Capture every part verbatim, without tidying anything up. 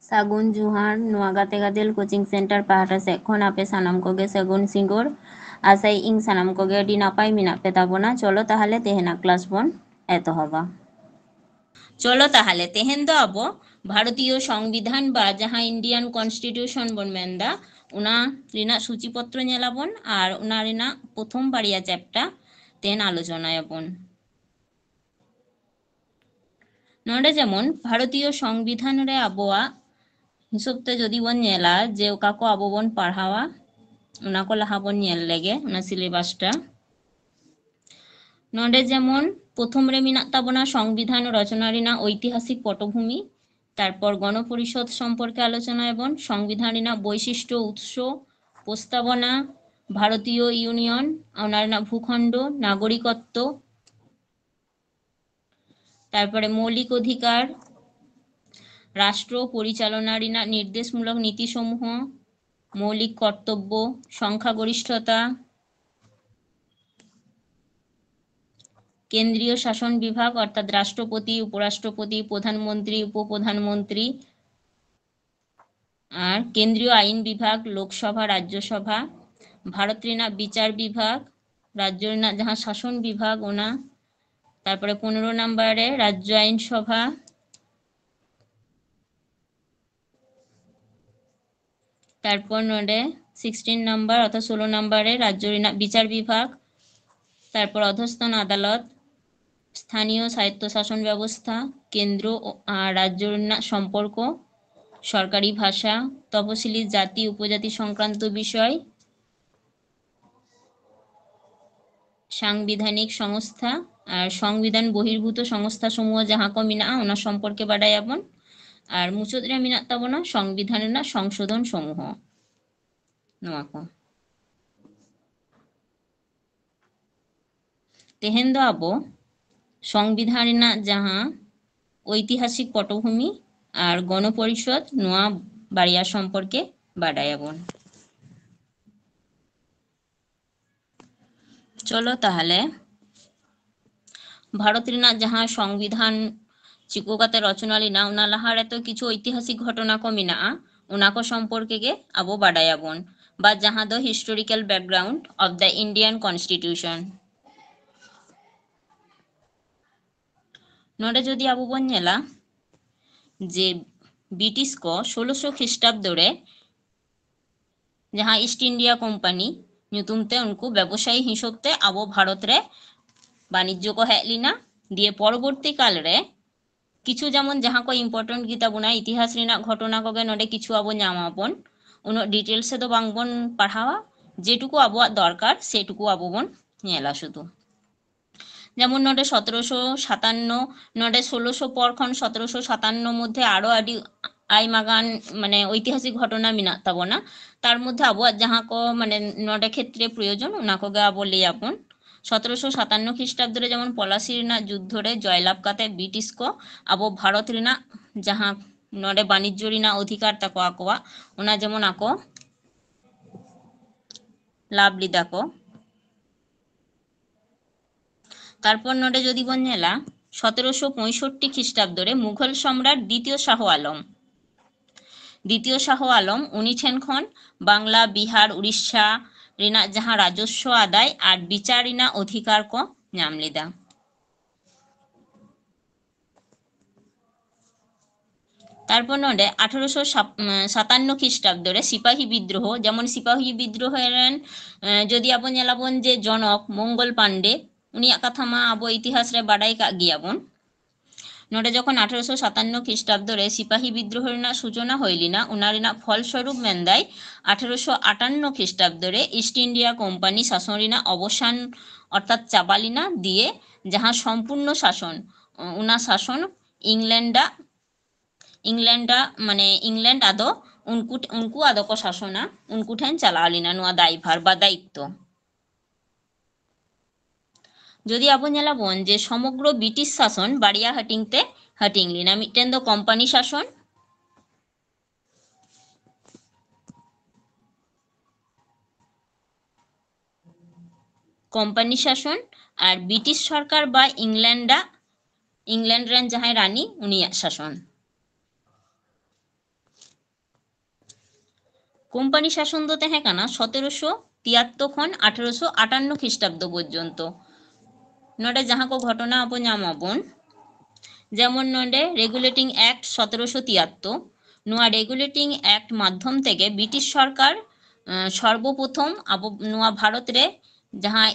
ᱥᱟᱹᱜᱩᱱ ᱡᱚᱦᱟᱨ, ᱱᱚᱣᱟ ᱜᱟᱛᱮ ᱜᱟᱫᱮᱞ coaching center ᱯᱟᱦᱴᱟ ᱥᱮᱫ ᱠᱷᱚᱱ ᱟᱯᱮ ᱥᱟᱱᱟᱢ ᱠᱚᱜᱮ ᱥᱟᱹᱜᱩᱱ ᱥᱤᱸᱜᱟᱹᱲ᱾ ᱟᱥᱟᱭᱮᱫ ᱟᱹᱧ ᱥᱟᱱᱟᱢ ᱠᱚᱜᱮ ᱟᱹᱰᱤ ᱱᱟᱯᱟᱭ ᱢᱮᱱᱟᱜ ᱯᱮ ᱛᱟᱵᱚᱱᱟ᱾ ᱪᱚᱞᱚ ᱛᱟᱦᱚᱞᱮ ᱛᱮᱦᱮᱧᱟᱜ class ᱵᱚᱱ ᱮᱛᱚᱦᱚᱵᱟ᱾ ᱪᱚᱞᱚ ᱛᱟᱦᱚᱞᱮ ᱛᱮᱦᱮᱧ ᱫᱚ ᱟᱵᱚ ᱵᱷᱟᱨᱚᱛᱤᱭᱚ ᱥᱚᱝᱵᱤᱫᱷᱟᱱ ᱵᱟ ᱡᱟᱦᱟᱸ Indian Constitution ᱵᱚᱱ ᱢᱮᱱᱫᱟ, ᱚᱱᱟ ᱨᱮᱱᱟᱜ ᱥᱩᱪᱤ ᱯᱚᱛᱨᱚ ᱧᱮᱞᱟᱵᱚᱱ ᱟᱨ ᱚᱱᱟ ᱨᱮᱱᱟᱜ ᱯᱨᱚᱛᱷᱚᱢ ᱵᱟᱨᱭᱟ chapter ᱛᱮᱦᱮᱧ ᱟᱞᱳᱪᱚᱱᱟᱭᱟᱵᱚᱱ᱾ ᱱᱚᱰᱮ ᱡᱮᱢᱚᱱ ᱵᱷᱟᱨᱚᱛᱤᱭᱚ ᱥᱚᱝᱵᱤᱫᱷᱟᱱ ᱨᱮ ᱟᱵᱚᱣᱟᱜ ᱦᱤᱥᱟᱹᱵ ᱛᱮ ᱡᱩᱫᱤ ᱵᱚᱱ ᱧᱮᱞᱟ ᱡᱮ ᱚᱠᱟ ᱠᱚ ᱟᱵᱚ ᱵᱚᱱ ᱯᱟᱲᱦᱟᱣᱟ, ᱚᱱᱟ ᱠᱚ ᱞᱟᱦᱟ ᱵᱚᱱ ᱧᱮᱞ ᱞᱮᱜᱮ, ᱚᱱᱟ syllabus ᱴᱟ᱾ ᱱᱚᱰᱮ ᱡᱮᱢᱚᱱ ᱯᱨᱚᱛᱷᱚᱢ ᱨᱮ ᱢᱮᱱᱟᱜ ᱛᱟᱵᱚᱱᱟ ᱥᱚᱝᱵᱤᱫᱷᱟᱱ ᱨᱚᱪᱚᱱᱟ ᱨᱮᱱᱟᱜ ᱳᱭᱛᱤᱦᱟᱥᱤᱠ ᱯᱚᱴᱚᱵᱷᱩᱢᱤ, ᱛᱟᱨᱯᱚᱨ ᱜᱚᱱᱚᱯᱚᱨᱤᱥᱚᱫ ᱥᱚᱢᱯᱚᱨᱠᱮ ᱟᱞᱳᱪᱚᱱᱟᱭᱟᱵᱚᱱ, ᱥᱚᱝᱵᱤᱫᱷᱟᱱ ᱨᱮᱱᱟᱜ ᱵᱳᱭᱥᱤᱥᱴᱚ, ᱩᱛᱥᱚ, ᱯᱨᱚᱥᱛᱟᱵᱚᱱᱟ, ᱵᱷᱟᱨᱚᱛᱤᱭᱚ ᱤᱭᱩᱱᱤᱭᱚᱱ, ᱚᱱᱟ ᱨᱮᱱᱟᱜ ᱵᱷᱩᱠᱷᱚᱱᱰ, ᱱᱟᱜᱚᱨᱤᱠᱚᱛᱛᱚ, ᱛᱟᱨᱯᱚᱨᱮ ᱢᱳᱣᱞᱤᱠ ᱚᱫᱷᱤᱠᱟᱨ, ᱨᱟᱥᱴᱨᱚ ᱯᱚᱨᱤᱪᱟᱞᱚᱱᱟ ᱨᱮᱱᱟᱜ ᱱᱤᱨᱫᱮᱥᱢᱩᱞᱚᱠ ᱱᱤᱛᱤ ᱥᱚᱢᱩᱦᱚ, ᱢᱳᱣᱞᱤᱠ ᱠᱚᱨᱛᱚᱵᱵᱚ, ᱥᱚᱝᱠᱷᱟᱜᱚᱨᱤᱥᱴᱷᱚᱛᱟ, ᱠᱮᱱᱫᱨᱤᱭᱚ ᱥᱟᱥᱚᱱ ᱵᱤᱵᱷᱟᱜᱽ ᱚᱨᱛᱷᱟᱛ ᱨᱟᱥᱴᱨᱚᱯᱚᱛᱤ, ᱩᱯᱚᱨᱟᱥᱴᱨᱚᱯᱚᱛᱤ, ᱯᱨᱚᱫᱷᱟᱱᱢᱚᱱᱛᱨᱤ, ᱩᱯᱚᱯᱨᱚᱫᱷᱟᱱᱢᱚᱱᱛᱨᱤ, ᱟᱨ ᱠᱮᱱᱫᱨᱤᱭᱚ ᱟᱭᱤᱱ ᱵᱤᱵᱷᱟᱜᱽ, ᱞᱳᱠᱥᱚᱵᱷᱟ, ᱨᱟᱡᱽᱡᱚᱥᱚᱵᱷᱟ, ᱵᱷᱟᱨᱚᱛ ᱨᱮᱱᱟᱜ ᱵᱤᱪᱟᱨ ᱵᱤᱵᱷᱟᱜᱽ, ᱨᱟᱡᱽᱡᱚ ᱨᱮᱱᱟᱜ ᱡᱟᱦᱟᱸ ᱥᱟᱥᱚᱱ ᱵᱤᱵᱷᱟᱜᱽ ᱚᱱᱟ, ᱛᱟᱨᱯᱚᱨᱮ ᱯᱚᱱᱮᱨᱚ ᱱᱟᱢᱵᱟᱨ ᱨᱮ ᱨᱟᱡᱽᱡᱚ ᱟᱭᱤᱱ ᱥᱚᱵᱷᱟ, ᱛᱟᱨᱯᱚᱨ ᱱᱚᱰᱮ sixteen ᱱᱟᱢᱵᱟᱨ ᱚᱨᱛᱷᱟᱛ ᱥᱳᱞᱳ ᱱᱟᱢᱵᱟᱨ ᱨᱮ ᱨᱟᱡᱽᱡᱚ ᱨᱮᱱᱟᱜ ᱵᱤᱪᱟᱨ ᱵᱤᱵᱷᱟᱜᱽ, ᱛᱟᱨᱯᱚᱨ ᱚᱫᱷᱚᱥᱛᱚᱱ ᱟᱫᱟᱞᱚᱛ, ᱥᱛᱷᱟᱱᱤᱭᱚ ᱥᱟᱭᱤᱛᱛᱚ ᱥᱟᱥᱚᱱ ᱵᱮᱵᱚᱥᱛᱷᱟ, ᱠᱮᱱᱫᱨᱚ ᱟᱨ ᱨᱟᱡᱽᱡᱚ ᱨᱮᱱᱟᱜ ᱥᱚᱢᱯᱚᱨᱠᱚ, ᱥᱚᱨᱠᱟᱨᱤ ᱵᱷᱟᱥᱟ, ᱛᱚᱯᱚᱥᱤᱞᱤ ᱡᱟᱹᱛᱤ ᱩᱯᱚᱡᱟᱹᱛᱤ ᱥᱚᱝᱠᱨᱟᱱᱛᱚ ᱵᱤᱥᱚᱭ, ᱥᱟᱝᱵᱤᱫᱷᱟᱱᱤᱠ ᱥᱚᱝᱥᱛᱷᱟ ᱟᱨ ᱥᱚᱝᱵᱤᱫᱷᱟᱱ ᱵᱚᱦᱤᱨᱵᱷᱩᱛᱚ ᱥᱚᱝᱥᱛᱷᱟ ᱥᱚᱢᱩᱦᱚ ᱡᱟᱦᱟᱸ ᱠᱚ ᱢᱮᱱᱟᱜᱼᱟ, ᱚᱱᱟ ᱥᱚᱢᱯᱚᱨᱠᱮ ᱵᱟᱰᱟᱭᱟᱵᱚᱱ᱾ ᱟᱨ ᱢᱩᱪᱟᱹᱫ ᱨᱮ ᱢᱮᱱᱟᱜ ᱛᱟᱵᱚᱱᱟ ᱥᱚᱝᱵᱤᱫᱷᱟᱱ ᱨᱮᱱᱟᱜ ᱥᱚᱝᱥᱳᱫᱷᱚᱱ ᱥᱚᱢᱩᱦᱚ᱾ ᱱᱚᱣᱟ ᱠᱚ᱾ ᱛᱮᱦᱮᱧ ᱫᱚ ᱟᱵᱚ ᱥᱚᱝᱵᱤᱫᱷᱟᱱ ᱨᱮᱱᱟᱜ ᱡᱟᱦᱟᱸ ᱳᱭᱛᱤᱦᱟᱥᱤᱠ ᱯᱚᱴᱚᱵᱷᱩᱢᱤ ᱟᱨ ᱜᱚᱱᱚᱯᱚᱨᱤᱥᱚᱫ, ᱱᱚᱣᱟ ᱵᱟᱨᱭᱟ ᱥᱚᱢᱯᱚᱨᱠᱮ ᱵᱟᱰᱟᱭᱟᱵᱚᱱ᱾ ᱪᱚᱞᱚ ᱛᱟᱦᱚᱞᱮ, ᱵᱷᱟᱨᱚᱛ ᱨᱮᱱᱟᱜ ᱡᱟᱦᱟᱸ ᱥᱚᱝᱵᱤᱫᱷᱟᱱ ᱪᱤᱠᱟᱹ ᱠᱟᱛᱮ ᱨᱚᱪᱚᱱᱟ ᱞᱮᱱᱟ, ᱚᱱᱟ ᱞᱟᱦᱟ ᱨᱮ ᱛᱚ ᱠᱤᱪᱷᱩ ᱳᱭᱛᱤᱦᱟᱥᱤᱠ ᱜᱷᱚᱴᱚᱱᱟ ᱠᱚ ᱢᱮᱱᱟᱜᱼᱟ, ᱚᱱᱟ ᱠᱚ ᱥᱚᱢᱯᱚᱨᱠᱮ ᱜᱮ ᱟᱵᱚ ᱵᱟᱰᱟᱭᱟᱵᱚᱱ, ᱵᱟ ᱡᱟᱦᱟᱸ ᱫᱚ historical background of the Indian Constitution᱾ ᱱᱚᱰᱮ ᱡᱩᱫᱤ ᱟᱵᱚ ᱵᱚᱱ ᱧᱮᱞᱟ ᱡᱮ ᱵᱨᱤᱴᱤᱥ ᱠᱚ ᱥᱳᱞᱳᱥᱚ ᱠᱷᱨᱤᱥᱴᱟᱵᱫᱚ ᱨᱮ ᱡᱟᱦᱟᱸ East India Company ᱧᱩᱛᱩᱢ ᱛᱮ ᱩᱱᱠᱩ ᱵᱮᱵᱚᱥᱟᱭᱤ ᱦᱤᱥᱟᱹᱵ ᱛᱮ ᱟᱵᱚ ᱵᱷᱟᱨᱚᱛ ᱨᱮ ᱵᱟᱱᱤᱡᱽᱡᱚ ᱠᱚ ᱦᱮᱡ ᱞᱮᱱᱟ᱾ ᱫᱤᱭᱮ ᱯᱚᱨᱚᱵᱚᱨᱛᱤ ᱠᱟᱞ ᱨᱮ ᱠᱤᱪᱷᱩ ᱡᱮᱢᱚᱱ ᱡᱟᱦᱟᱸ ᱠᱚ important ᱜᱮᱛᱟ ᱵᱚᱱᱟ, ᱤᱛᱤᱦᱟᱥ ᱨᱮᱱᱟᱜ ᱜᱷᱚᱴᱚᱱᱟ ᱠᱚᱜᱮ ᱱᱚᱰᱮ ᱠᱤᱪᱷᱩ ᱟᱵᱚ ᱧᱟᱢ ᱟᱵᱚᱱ, ᱩᱱᱟᱹᱜ details ᱮ ᱫᱚ ᱵᱟᱝᱵᱚᱱ ᱯᱟᱲᱦᱟᱣᱟ, ᱡᱮᱴᱩᱠᱩ ᱟᱵᱚᱣᱟᱜ ᱫᱚᱨᱠᱟᱨ ᱥᱮᱴᱩᱠᱩ ᱟᱵᱚ ᱵᱚᱱ ᱧᱮᱞᱟ ᱥᱩᱫᱷᱩ᱾ ᱡᱮᱢᱚᱱ ᱱᱚᱰᱮ ᱥᱚᱛᱨᱚᱥᱚ ᱥᱟᱛᱟᱱᱱᱚ, ᱱᱚᱰᱮ ᱥᱳᱞᱳᱥᱚ ᱯᱚᱨ ᱠᱷᱚᱱ ᱥᱚᱛᱨᱚᱥᱚ ᱥᱟᱛᱟᱱᱱᱚ ᱢᱚᱫᱽᱫᱷᱮ ᱟᱨᱚ ᱟᱹᱰᱤ ᱟᱭᱢᱟ ᱜᱟᱱ ᱢᱟᱱᱮ ᱳᱭᱛᱤᱦᱟᱥᱤᱠ ᱜᱷᱚᱴᱚᱱᱟ ᱢᱮᱱᱟᱜ ᱛᱟᱵᱚᱱᱟ᱾ ᱛᱟᱨ ᱢᱚᱫᱽᱫᱷᱮ ᱟᱵᱚᱣᱟᱜ ᱡᱟᱦᱟᱸ ᱠᱚ ᱢᱟᱱᱮ ᱱᱚᱰᱮ ᱠᱷᱮᱛᱨᱮ ᱯᱨᱚᱭᱳᱡᱚᱱ, ᱚᱱᱟ ᱠᱚᱜᱮ ᱟᱵᱚ ᱞᱟᱹᱭ ᱟᱵᱚᱱ᱾ ᱥᱚᱛᱨᱚᱥᱚ ᱥᱟᱛᱟᱱᱱᱚ ᱠᱷᱨᱤᱥᱴᱟᱵᱫᱚ ᱨᱮ ᱡᱮᱢᱚᱱ ᱯᱚᱞᱟᱥᱤ ᱨᱮᱱᱟᱜ ᱡᱩᱫᱽᱫᱷᱚ ᱨᱮ ᱡᱚᱭᱞᱟᱵᱷ ᱠᱟᱛᱮ ᱵᱨᱤᱴᱤᱥ ᱠᱚ ᱟᱵᱚ ᱵᱷᱟᱨᱚᱛ ᱨᱮᱱᱟᱜ ᱡᱟᱦᱟᱸ ᱱᱚᱰᱮ ᱵᱟᱱᱤᱡᱽᱡᱚ ᱨᱮᱱᱟᱜ ᱚᱫᱷᱤᱠᱟᱨ ᱛᱟᱠᱚ ᱟᱠᱚᱣᱟᱜ, ᱚᱱᱟ ᱡᱮᱢᱚᱱ ᱟᱠᱚ ᱞᱟᱵᱷ ᱞᱮᱫᱟ ᱠᱚ᱾ ᱛᱟᱨᱯᱚᱨ ᱱᱚᱰᱮ ᱡᱩᱫᱤ ᱵᱚᱱ ᱧᱮᱞᱟ, ᱥᱚᱛᱨᱚᱥᱚ ᱯᱚᱸᱭᱥᱚᱴᱴᱤ ᱠᱷᱨᱤᱥᱴᱟᱵᱫᱚ ᱨᱮ ᱢᱩᱜᱷᱚᱞ ᱥᱚᱢᱨᱟᱴ ᱫᱤᱛᱤᱭᱚ ᱥᱟᱦᱚ ᱟᱞᱚᱢ, ᱫᱤᱛᱤᱭᱚ ᱥᱟᱦᱚ ᱟᱞᱚᱢ ᱩᱱᱤ ᱴᱷᱮᱱ ᱠᱷᱚᱱ ᱵᱟᱝᱞᱟ, ᱵᱤᱦᱟᱨ, ᱩᱲᱤᱥᱥᱟ ᱨᱮᱱᱟᱜ ᱡᱟᱦᱟᱸ ᱨᱟᱡᱚᱥᱥᱚ ᱟᱫᱟᱭ ᱟᱨ ᱵᱤᱪᱟᱨ ᱨᱮᱱᱟᱜ ᱚᱫᱷᱤᱠᱟᱨ ᱠᱚ ᱧᱟᱢ ᱞᱮᱫᱟ᱾ ᱛᱟᱨᱯᱚᱨ ᱱᱚᱰᱮ ᱟᱴᱷᱟᱨᱚᱥᱚ ᱥᱟᱛᱟᱱᱱᱚ ᱠᱷᱨᱤᱥᱴᱟᱵᱫᱚ ᱨᱮ ᱥᱤᱯᱟᱦᱤ ᱵᱤᱫᱽᱫᱨᱳᱦᱚ, ᱡᱮᱢᱚᱱ ᱥᱤᱯᱟᱦᱤ ᱵᱤᱫᱽᱫᱨᱳᱦᱚ ᱨᱮᱱ, ᱮᱸ, ᱡᱩᱫᱤ ᱟᱵᱚ ᱧᱮᱞᱟᱵᱚᱱ ᱡᱮ ᱡᱚᱱᱚᱠ ᱢᱚᱝᱜᱚᱞ ᱯᱟᱱᱰᱮ, ᱩᱱᱤᱭᱟᱜ ᱠᱟᱛᱷᱟ ᱢᱟ ᱟᱵᱚ ᱤᱛᱤᱦᱟᱥ ᱨᱮ ᱵᱟᱰᱟᱭ ᱠᱟᱜ ᱜᱮᱭᱟᱵᱚᱱ᱾ ᱱᱚᱰᱮ ᱡᱚᱠᱷᱚᱱ ᱟᱴᱷᱟᱨᱚᱥᱚ ᱥᱟᱛᱟᱱᱱᱚ ᱠᱷᱨᱤᱥᱴᱟᱵᱫᱚ ᱨᱮ ᱥᱤᱯᱟᱦᱤ ᱵᱤᱫᱽᱫᱨᱳᱦᱚ ᱨᱮᱱᱟᱜ ᱥᱩᱪᱚᱱᱟ ᱦᱩᱭ ᱞᱮᱱᱟ, ᱚᱱᱟ ᱨᱮᱱᱟᱜ ᱯᱷᱚᱞ ᱥᱚᱨᱩᱯ ᱢᱮᱱᱫᱟᱭ, ᱟᱴᱷᱟᱨᱚᱥᱚ ᱟᱴᱟᱱᱱᱚ ᱠᱷᱨᱤᱥᱴᱟᱵᱫᱚ ᱨᱮ ᱤᱥᱴ ᱤᱱᱰᱤᱭᱟ ᱠᱳᱢᱯᱟᱱᱤ ᱥᱟᱥᱚᱱ ᱨᱮᱱᱟᱜ ᱚᱵᱚᱥᱟᱱ ᱚᱨᱛᱷᱟᱛ ᱪᱟᱵᱟ ᱞᱮᱱᱟ, ᱫᱤᱭᱮ ᱡᱟᱦᱟᱸ ᱥᱚᱢᱯᱩᱨᱱᱚ ᱥᱟᱥᱚᱱ, ᱚᱱᱟ ᱥᱟᱥᱚᱱ ᱤᱝᱞᱮᱱᱰᱟᱜ, ᱤᱝᱞᱮᱱᱰᱟᱜ ᱢᱟᱱᱮ ᱤᱝᱞᱮᱱᱰ ᱟᱫᱚ ᱩᱱᱠᱩ, ᱩᱱᱠᱩ ᱟᱫᱚ ᱠᱚ ᱥᱟᱥᱚᱱᱟ, ᱩᱱᱠᱩ ᱴᱷᱮᱱ ᱪᱟᱞᱟᱣ ᱞᱮᱱᱟ ᱱᱚᱣᱟ ᱫᱟᱭᱵᱷᱟᱨ ᱵᱟ ᱫᱟᱭᱤᱛᱛᱚ᱾ ᱡᱩᱫᱤ ᱟᱵᱚ ᱧᱮᱞᱟᱵᱚᱱ ᱡᱮ ᱥᱚᱢᱚᱜᱽᱨᱚ ᱵᱨᱤᱴᱤᱥ ᱥᱟᱥᱚᱱ ᱵᱟᱨᱭᱟ ᱦᱟᱹᱴᱤᱧ ᱛᱮ ᱦᱟᱹᱴᱤᱧ ᱞᱮᱱᱟ, ᱢᱤᱫᱴᱮᱱ ᱫᱚ ᱠᱳᱢᱯᱟᱱᱤ ᱥᱟᱥᱚᱱ, ᱠᱳᱢᱯᱟᱱᱤ ᱥᱟᱥᱚᱱ, ᱟᱨ ᱵᱨᱤᱴᱤᱥ ᱥᱚᱨᱠᱟᱨ ᱵᱟ ᱤᱝᱞᱮᱱᱰᱟᱜ, ᱤᱝᱞᱮᱱᱰ ᱨᱮᱱ ᱡᱟᱦᱟᱸᱭ ᱨᱟᱱᱤ, ᱩᱱᱤᱭᱟᱜ ᱥᱟᱥᱚᱱ᱾ ᱠᱳᱢᱯᱟᱱᱤ ᱥᱟᱥᱚᱱ ᱫᱚ ᱛᱟᱦᱮᱸ ᱠᱟᱱᱟ ᱥᱚᱛᱮᱨᱚᱥᱚ ᱛᱤᱭᱟᱛᱛᱚᱨ ᱠᱷᱚᱱ ᱟᱴᱷᱮᱨᱚᱥᱚ ᱟᱴᱟᱱᱱᱚ ᱠᱷᱨᱤᱥᱴᱟᱵᱫᱚ ᱯᱚᱨᱡᱚᱱᱛᱚ᱾ ᱱᱚᱰᱮ ᱡᱟᱦᱟᱸ ᱠᱚ ᱜᱷᱚᱴᱚᱱᱟ ᱟᱵᱚ ᱧᱟᱢ ᱟᱵᱚᱱ, ᱡᱮᱢᱚᱱ ᱱᱚᱰᱮ ᱨᱮᱜᱩᱞᱮᱴᱤᱝ ᱮᱠᱴ ᱥᱚᱛᱮᱨᱚᱥᱚ ᱛᱤᱭᱟᱛᱛᱚᱨ, ᱱᱚᱣᱟ ᱨᱮᱜᱩᱞᱮᱴᱤᱝ ᱮᱠᱴ ᱢᱟᱫᱽᱫᱷᱚᱢ ᱛᱮᱜᱮ ᱵᱨᱤᱴᱤᱥ ᱥᱚᱨᱠᱟᱨ, ᱟᱸ, ᱥᱚᱨᱵᱚᱯᱨᱚᱛᱷᱚᱢ ᱟᱵᱚ ᱱᱚᱣᱟ ᱵᱷᱟᱨᱚᱛ ᱨᱮ ᱡᱟᱦᱟᱸ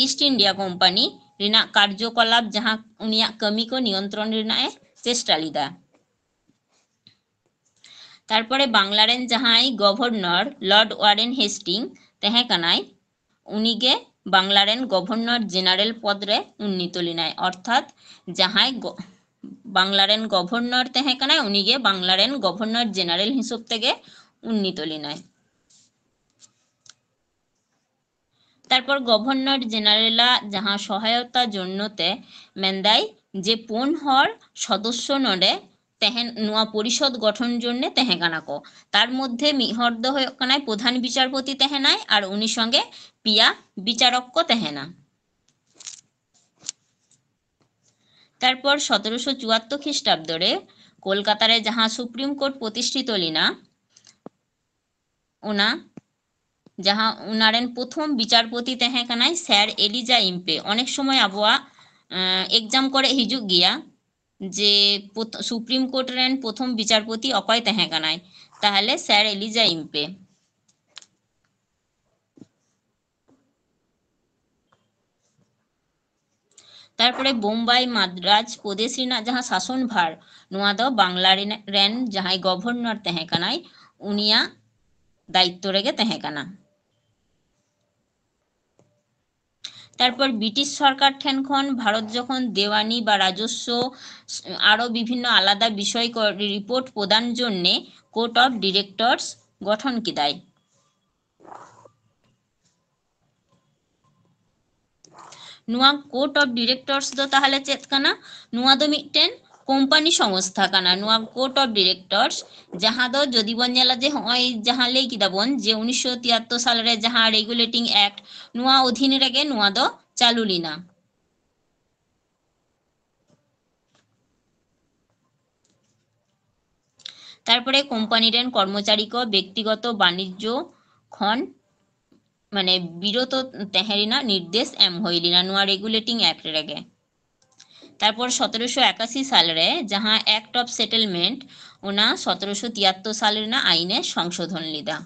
ᱤᱥᱴ ᱤᱱᱰᱤᱭᱟ ᱠᱳᱢᱯᱟᱱᱤ ᱨᱮᱱᱟᱜ ᱠᱟᱨᱡᱚᱠᱚᱞᱟᱯ, ᱡᱟᱦᱟᱸ ᱩᱱᱤᱭᱟᱜ ᱠᱟᱹᱢᱤ ᱠᱚ ᱱᱤᱭᱚᱱᱛᱨᱚᱱ ᱨᱮᱱᱟᱜ ᱮ ᱪᱮᱥᱴᱟ ᱞᱮᱫᱟ᱾ ᱛᱟᱨᱯᱚᱨᱮ ᱵᱟᱝᱞᱟ ᱨᱮᱱ ᱡᱟᱦᱟᱸᱭ ᱜᱚᱵᱷᱚᱨᱱᱚᱨ ᱞᱚᱨᱰ ᱳᱣᱟᱨᱮᱱ ᱦᱮᱥᱴᱤᱝ ᱛᱟᱦᱮᱸ ᱠᱟᱱᱟᱭ, ᱩᱱᱤᱜᱮ ᱵᱟᱝᱞᱟ ᱨᱮᱱ ᱜᱚᱵᱷᱚᱨᱱᱚᱨ ᱡᱮᱱᱟᱨᱮᱞ ᱯᱚᱫᱽ ᱨᱮ ᱩᱱᱱᱤᱛᱚ ᱞᱮᱱᱟᱭ᱾ ᱚᱨᱛᱷᱟᱛ ᱡᱟᱦᱟᱸᱭ ᱜᱚ-, ᱵᱟᱝᱞᱟ ᱨᱮᱱ ᱜᱚᱵᱷᱚᱨᱱᱚᱨ ᱛᱟᱦᱮᱸ ᱠᱟᱱᱟᱭ, ᱩᱱᱤᱜᱮ ᱵᱟᱝᱞᱟ ᱨᱮᱱ ᱜᱚᱵᱷᱚᱨᱱᱚᱨ ᱡᱮᱱᱟᱨᱮᱞ ᱦᱤᱥᱟᱹᱵ ᱛᱮᱜᱮ ᱩᱱᱱᱤᱛᱚ ᱞᱮᱱᱟᱭ᱾ ᱛᱟᱨᱯᱚᱨ ᱜᱚᱵᱷᱚᱨᱱᱚᱨ ᱡᱮᱱᱟᱨᱮᱞᱟᱜ ᱡᱟᱦᱟᱸ ᱥᱚᱦᱟᱭᱚᱛᱟ ᱡᱚᱱᱱᱚ ᱛᱮ ᱢᱮᱱᱫᱟᱭ ᱡᱮ ᱯᱩᱱ ᱦᱚᱲ ᱥᱚᱫᱚᱥᱥᱚ ᱱᱚᱰᱮ ᱛᱟᱦᱮᱱ, ᱱᱚᱣᱟ ᱯᱚᱨᱤᱥᱚᱫ ᱜᱚᱴᱷᱚᱱ ᱡᱚᱱᱱᱮ ᱛᱟᱦᱮᱸ ᱠᱟᱱᱟ ᱠᱚ᱾ ᱛᱟᱨ ᱢᱚᱫᱽᱫᱷᱮ ᱢᱤᱫ ᱦᱚᱲ ᱫᱚ ᱦᱩᱭᱩᱜ ᱠᱟᱱᱟᱭ ᱯᱨᱚᱫᱷᱟᱱ ᱵᱤᱪᱟᱨᱯᱚᱛᱤ ᱛᱟᱦᱮᱱᱟᱭ ᱟᱨ ᱩᱱᱤ ᱥᱚᱸᱜᱮ ᱯᱮᱭᱟ ᱵᱤᱪᱟᱨᱚᱠ ᱠᱚ ᱛᱟᱦᱮᱱᱟ᱾ ᱛᱟᱨᱯᱚᱨ ᱥᱚᱛᱮᱨᱚᱥᱚ ᱪᱩᱣᱟᱛᱛᱚᱨ ᱠᱷᱨᱤᱥᱴᱟᱵᱫᱚ ᱨᱮ ᱠᱳᱞᱠᱟᱛᱟ ᱨᱮ ᱡᱟᱦᱟᱸ ᱥᱩᱯᱨᱤᱢ ᱠᱳᱨᱴ ᱯᱨᱚᱛᱤᱥᱴᱷᱤᱛᱚ ᱞᱮᱱᱟ, ᱚᱱᱟ ᱡᱟᱦᱟᱸ ᱚᱱᱟ ᱨᱮᱱ ᱯᱨᱚᱛᱷᱚᱢ ᱵᱤᱪᱟᱨᱯᱚᱛᱤ ᱛᱟᱦᱮᱸ ᱠᱟᱱᱟᱭ ᱥᱮᱨ ᱮᱞᱤᱡᱟ ᱤᱢᱯᱮ᱾ ᱚᱱᱮᱠ ᱥᱚᱢᱚᱭ ᱟᱵᱚᱣᱟᱜ, ᱮᱸ, ᱮᱠᱡᱟᱢ ᱠᱚᱨᱮ ᱦᱤᱡᱩᱜ ᱜᱮᱭᱟ ᱡᱮ ᱯᱨᱚᱛ-, ᱥᱩᱯᱨᱤᱢ ᱠᱳᱨᱴ ᱨᱮᱱ ᱯᱨᱚᱛᱷᱚᱢ ᱵᱤᱪᱟᱨᱯᱚᱛᱤ ᱚᱠᱚᱭ ᱛᱟᱦᱮᱸ ᱠᱟᱱᱟᱭ, ᱛᱟᱦᱚᱞᱮ ᱥᱮᱨ ᱮᱞᱤᱡᱟ ᱤᱢᱯᱮ᱾ ᱛᱟᱨᱯᱚᱨᱮ ᱵᱳᱢᱵᱟᱭ ᱢᱟᱫᱽᱨᱟᱡᱽ ᱯᱨᱚᱫᱮᱥ ᱨᱮᱱᱟᱜ ᱡᱟᱦᱟᱸ ᱥᱟᱥᱚᱱ ᱵᱷᱟᱨ, ᱱᱚᱣᱟ ᱫᱚ ᱵᱟᱝᱞᱟ ᱨᱮᱱ, ᱨᱮᱱ ᱡᱟᱦᱟᱸᱭ ᱜᱚᱵᱷᱚᱨᱱᱚᱨ ᱛᱟᱦᱮᱸ ᱠᱟᱱᱟᱭ, ᱩᱱᱤᱭᱟᱜ ᱫᱟᱭᱤᱛᱛᱚ ᱨᱮᱜᱮ ᱛᱟᱦᱮᱸ ᱠᱟᱱᱟ᱾ ᱛᱟᱨᱯᱚᱨ ᱵᱨᱤᱴᱤᱥ ᱥᱚᱨᱠᱟᱨ ᱴᱷᱮᱱ ᱠᱷᱚᱱ ᱵᱷᱟᱨᱚᱛ ᱡᱚᱠᱷᱚᱱ ᱫᱮᱣᱟᱱᱤ ᱵᱟ ᱨᱟᱡᱚᱥᱥᱚ, ᱟᱨᱚ ᱵᱤᱵᱷᱤᱱᱱᱚ ᱟᱞᱟᱫᱟ ᱵᱤᱥᱚᱭ ᱠᱚ ᱨᱤᱯᱳᱨᱴ ᱯᱨᱚᱫᱟᱱ ᱡᱚᱱᱱᱮ ᱠᱳᱨᱴ ᱚᱯᱷ ᱰᱤᱨᱮᱠᱴᱚᱨᱥ ᱜᱚᱴᱷᱚᱱ ᱠᱮᱫᱟᱭ᱾ ᱱᱚᱣᱟ ᱠᱳᱨᱴ ᱚᱯᱷ ᱰᱤᱨᱮᱠᱴᱚᱨᱥ ᱫᱚ ᱛᱟᱦᱚᱞᱮ ᱪᱮᱫ ᱠᱟᱱᱟ? ᱱᱚᱣᱟ ᱫᱚ ᱢᱤᱫᱴᱮᱱ ᱠᱳᱢᱯᱟᱱᱤ ᱥᱚᱝᱥᱛᱷᱟ ᱠᱟᱱᱟ᱾ ᱱᱚᱣᱟ ᱠᱳᱨᱴ ᱚᱯᱷ ᱰᱤᱨᱮᱠᱴᱚᱨᱥ, ᱡᱟᱦᱟᱸ ᱫᱚ ᱡᱩᱫᱤ ᱵᱚᱱ ᱧᱮᱞᱟ ᱡᱮ ᱦᱚᱸᱜᱼᱚᱭ ᱡᱟᱦᱟᱸ ᱞᱟᱹᱭ ᱠᱮᱫᱟ ᱵᱚᱱ ᱡᱮ ᱩᱱᱤᱥᱥᱚ ᱛᱤᱭᱟᱛᱛᱚᱨ ᱥᱟᱞ ᱨᱮ ᱡᱟᱦᱟᱸ ᱨᱮᱜᱩᱞᱮᱴᱤᱝ ᱮᱠᱴ, ᱱᱚᱣᱟ ᱚᱫᱷᱤᱱ ᱨᱮᱜᱮ ᱱᱚᱣᱟ ᱫᱚ ᱪᱟᱹᱞᱩ ᱞᱮᱱᱟ᱾ ᱛᱟᱨᱯᱚᱨᱮ ᱠᱳᱢᱯᱟᱱᱤ ᱨᱮᱱ ᱠᱚᱨᱢᱚᱪᱟᱨᱤ ᱠᱚ ᱵᱮᱠᱛᱤᱜᱚᱛᱚ ᱵᱟᱱᱤᱡᱽᱡᱚ ᱠᱷᱚᱱ ᱢᱟᱱᱮ ᱵᱤᱨᱚᱛᱚ ᱛᱟᱦᱮᱸ ᱨᱮᱱᱟᱜ ᱱᱤᱨᱫᱮᱥ ᱮᱢ ᱦᱩᱭ ᱞᱮᱱᱟ ᱱᱚᱣᱟ ᱨᱮᱜᱩᱞᱮᱴᱤᱝ ᱮᱠᱴ ᱨᱮᱜᱮ᱾ ᱛᱟᱨᱯᱚᱨ ᱥᱚᱛᱨᱚᱥᱚ ᱮᱠᱟᱥᱤ ᱥᱟᱞᱨᱮ ᱡᱟᱦᱟᱸ ᱮᱠᱴ ᱚᱯᱷ ᱥᱮᱴᱮᱞᱢᱮᱱᱴ, ᱚᱱᱟ ᱥᱚᱛᱨᱚᱥᱚ ᱛᱤᱭᱟᱛᱛᱚᱨ ᱥᱟᱞ ᱨᱮᱱᱟᱜ ᱟᱭᱤᱱᱮ ᱥᱚᱝᱥᱳᱫᱷᱚᱱ ᱞᱮᱫᱟ᱾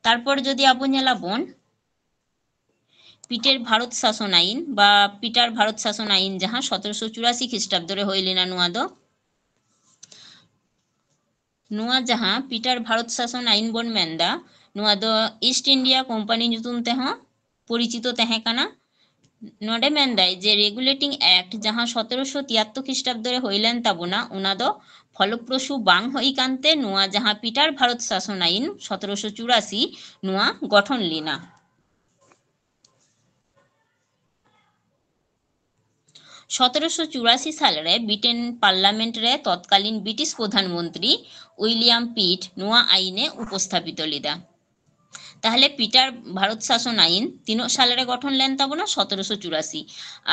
ᱛᱟᱨᱯᱚᱨ ᱡᱩᱫᱤ ᱟᱵᱚ ᱧᱮᱞᱟᱵᱚᱱ ᱯᱤᱴᱮᱨ ᱵᱷᱟᱨᱚᱛ ᱥᱟᱥᱚᱱ ᱟᱭᱤᱱ ᱵᱟ ᱯᱤᱴᱟᱨ ᱵᱷᱟᱨᱚᱛ ᱥᱟᱥᱚᱱ ᱟᱭᱤᱱ, ᱡᱟᱦᱟᱸ ᱥᱚᱛᱨᱚᱥᱚ ᱪᱩᱨᱟᱥᱤ ᱠᱷᱤᱥᱴᱟᱵᱫᱚ ᱨᱮ ᱦᱩᱭ ᱞᱮᱱᱟ, ᱱᱚᱣᱟ ᱫᱚ ᱱᱚᱣᱟ ᱡᱟᱦᱟᱸ ᱯᱤᱴᱟᱨ ᱵᱷᱟᱨᱚᱛ ᱥᱟᱥᱚᱱ ᱟᱭᱤᱱ ᱵᱚᱱ ᱢᱮᱱᱫᱟ, ᱱᱚᱣᱟ ᱫᱚ ᱤᱥᱴ ᱤᱱᱰᱤᱭᱟ ᱠᱳᱢᱯᱟᱱᱤ ᱧᱩᱛᱩᱢ ᱛᱮᱦᱚᱸ ᱯᱚᱨᱤᱪᱤᱛᱚ ᱛᱟᱦᱮᱸ ᱠᱟᱱᱟ᱾ ᱱᱚᱰᱮ ᱢᱮᱱᱫᱟᱭ ᱡᱮ ᱨᱮᱜᱩᱞᱮᱴᱤᱝ ᱮᱠᱴ ᱡᱟᱦᱟᱸ ᱥᱚᱛᱨᱚᱥᱚ ᱛᱤᱭᱟᱛᱛᱚᱨ ᱠᱷᱤᱥᱴᱟᱵᱫᱚ ᱨᱮ ᱦᱩᱭ ᱞᱮᱱ ᱛᱟᱵᱚᱱᱟ, ᱚᱱᱟ ᱫᱚ ᱯᱷᱚᱞᱚᱯᱨᱚᱥᱩ ᱵᱟᱝ ᱦᱩᱭ ᱠᱟᱱᱛᱮ ᱱᱚᱣᱟ ᱡᱟᱦᱟᱸ ᱯᱤᱴᱟᱨ ᱵᱷᱟᱨᱚᱛ ᱥᱟᱥᱚᱱ ᱟᱭᱤᱱ ᱥᱚᱛᱨᱚᱥᱚ ᱪᱩᱨᱟᱥᱤ, ᱱᱚᱣᱟ ᱜᱚᱴᱷᱚᱱ ᱞᱮᱱᱟ᱾ ᱥᱚᱛᱨᱚᱥᱚ ᱪᱩᱨᱟᱥᱤ ᱥᱟᱞᱨᱮ ᱵᱨᱤᱴᱮᱱ ᱯᱟᱨᱞᱟᱢᱮᱱᱴ ᱨᱮ ᱛᱚᱛᱠᱟᱞᱤᱱ ᱵᱨᱤᱴᱤᱥ ᱯᱨᱚᱫᱷᱟᱱ ᱢᱚᱱᱛᱨᱤ ᱩᱭᱞᱤᱭᱟᱢ ᱯᱤᱴ ᱱᱚᱣᱟ ᱟᱭᱤᱱᱮ ᱩᱯᱚᱥᱛᱷᱟᱯᱤᱛ ᱞᱮᱫᱟ᱾ ᱛᱟᱦᱞᱮ ᱯᱤᱴᱟᱨ ᱵᱷᱟᱨᱚᱛ ᱥᱟᱥᱚᱱ ᱟᱭᱤᱱ ᱛᱤᱱᱟᱹᱜ ᱥᱟᱞᱨᱮ ᱜᱚᱴᱷᱚᱱ ᱞᱮᱱ ᱛᱟᱵᱚᱱᱟ? ᱥᱚᱛᱨᱚᱥᱚ ᱪᱩᱨᱟᱥᱤ᱾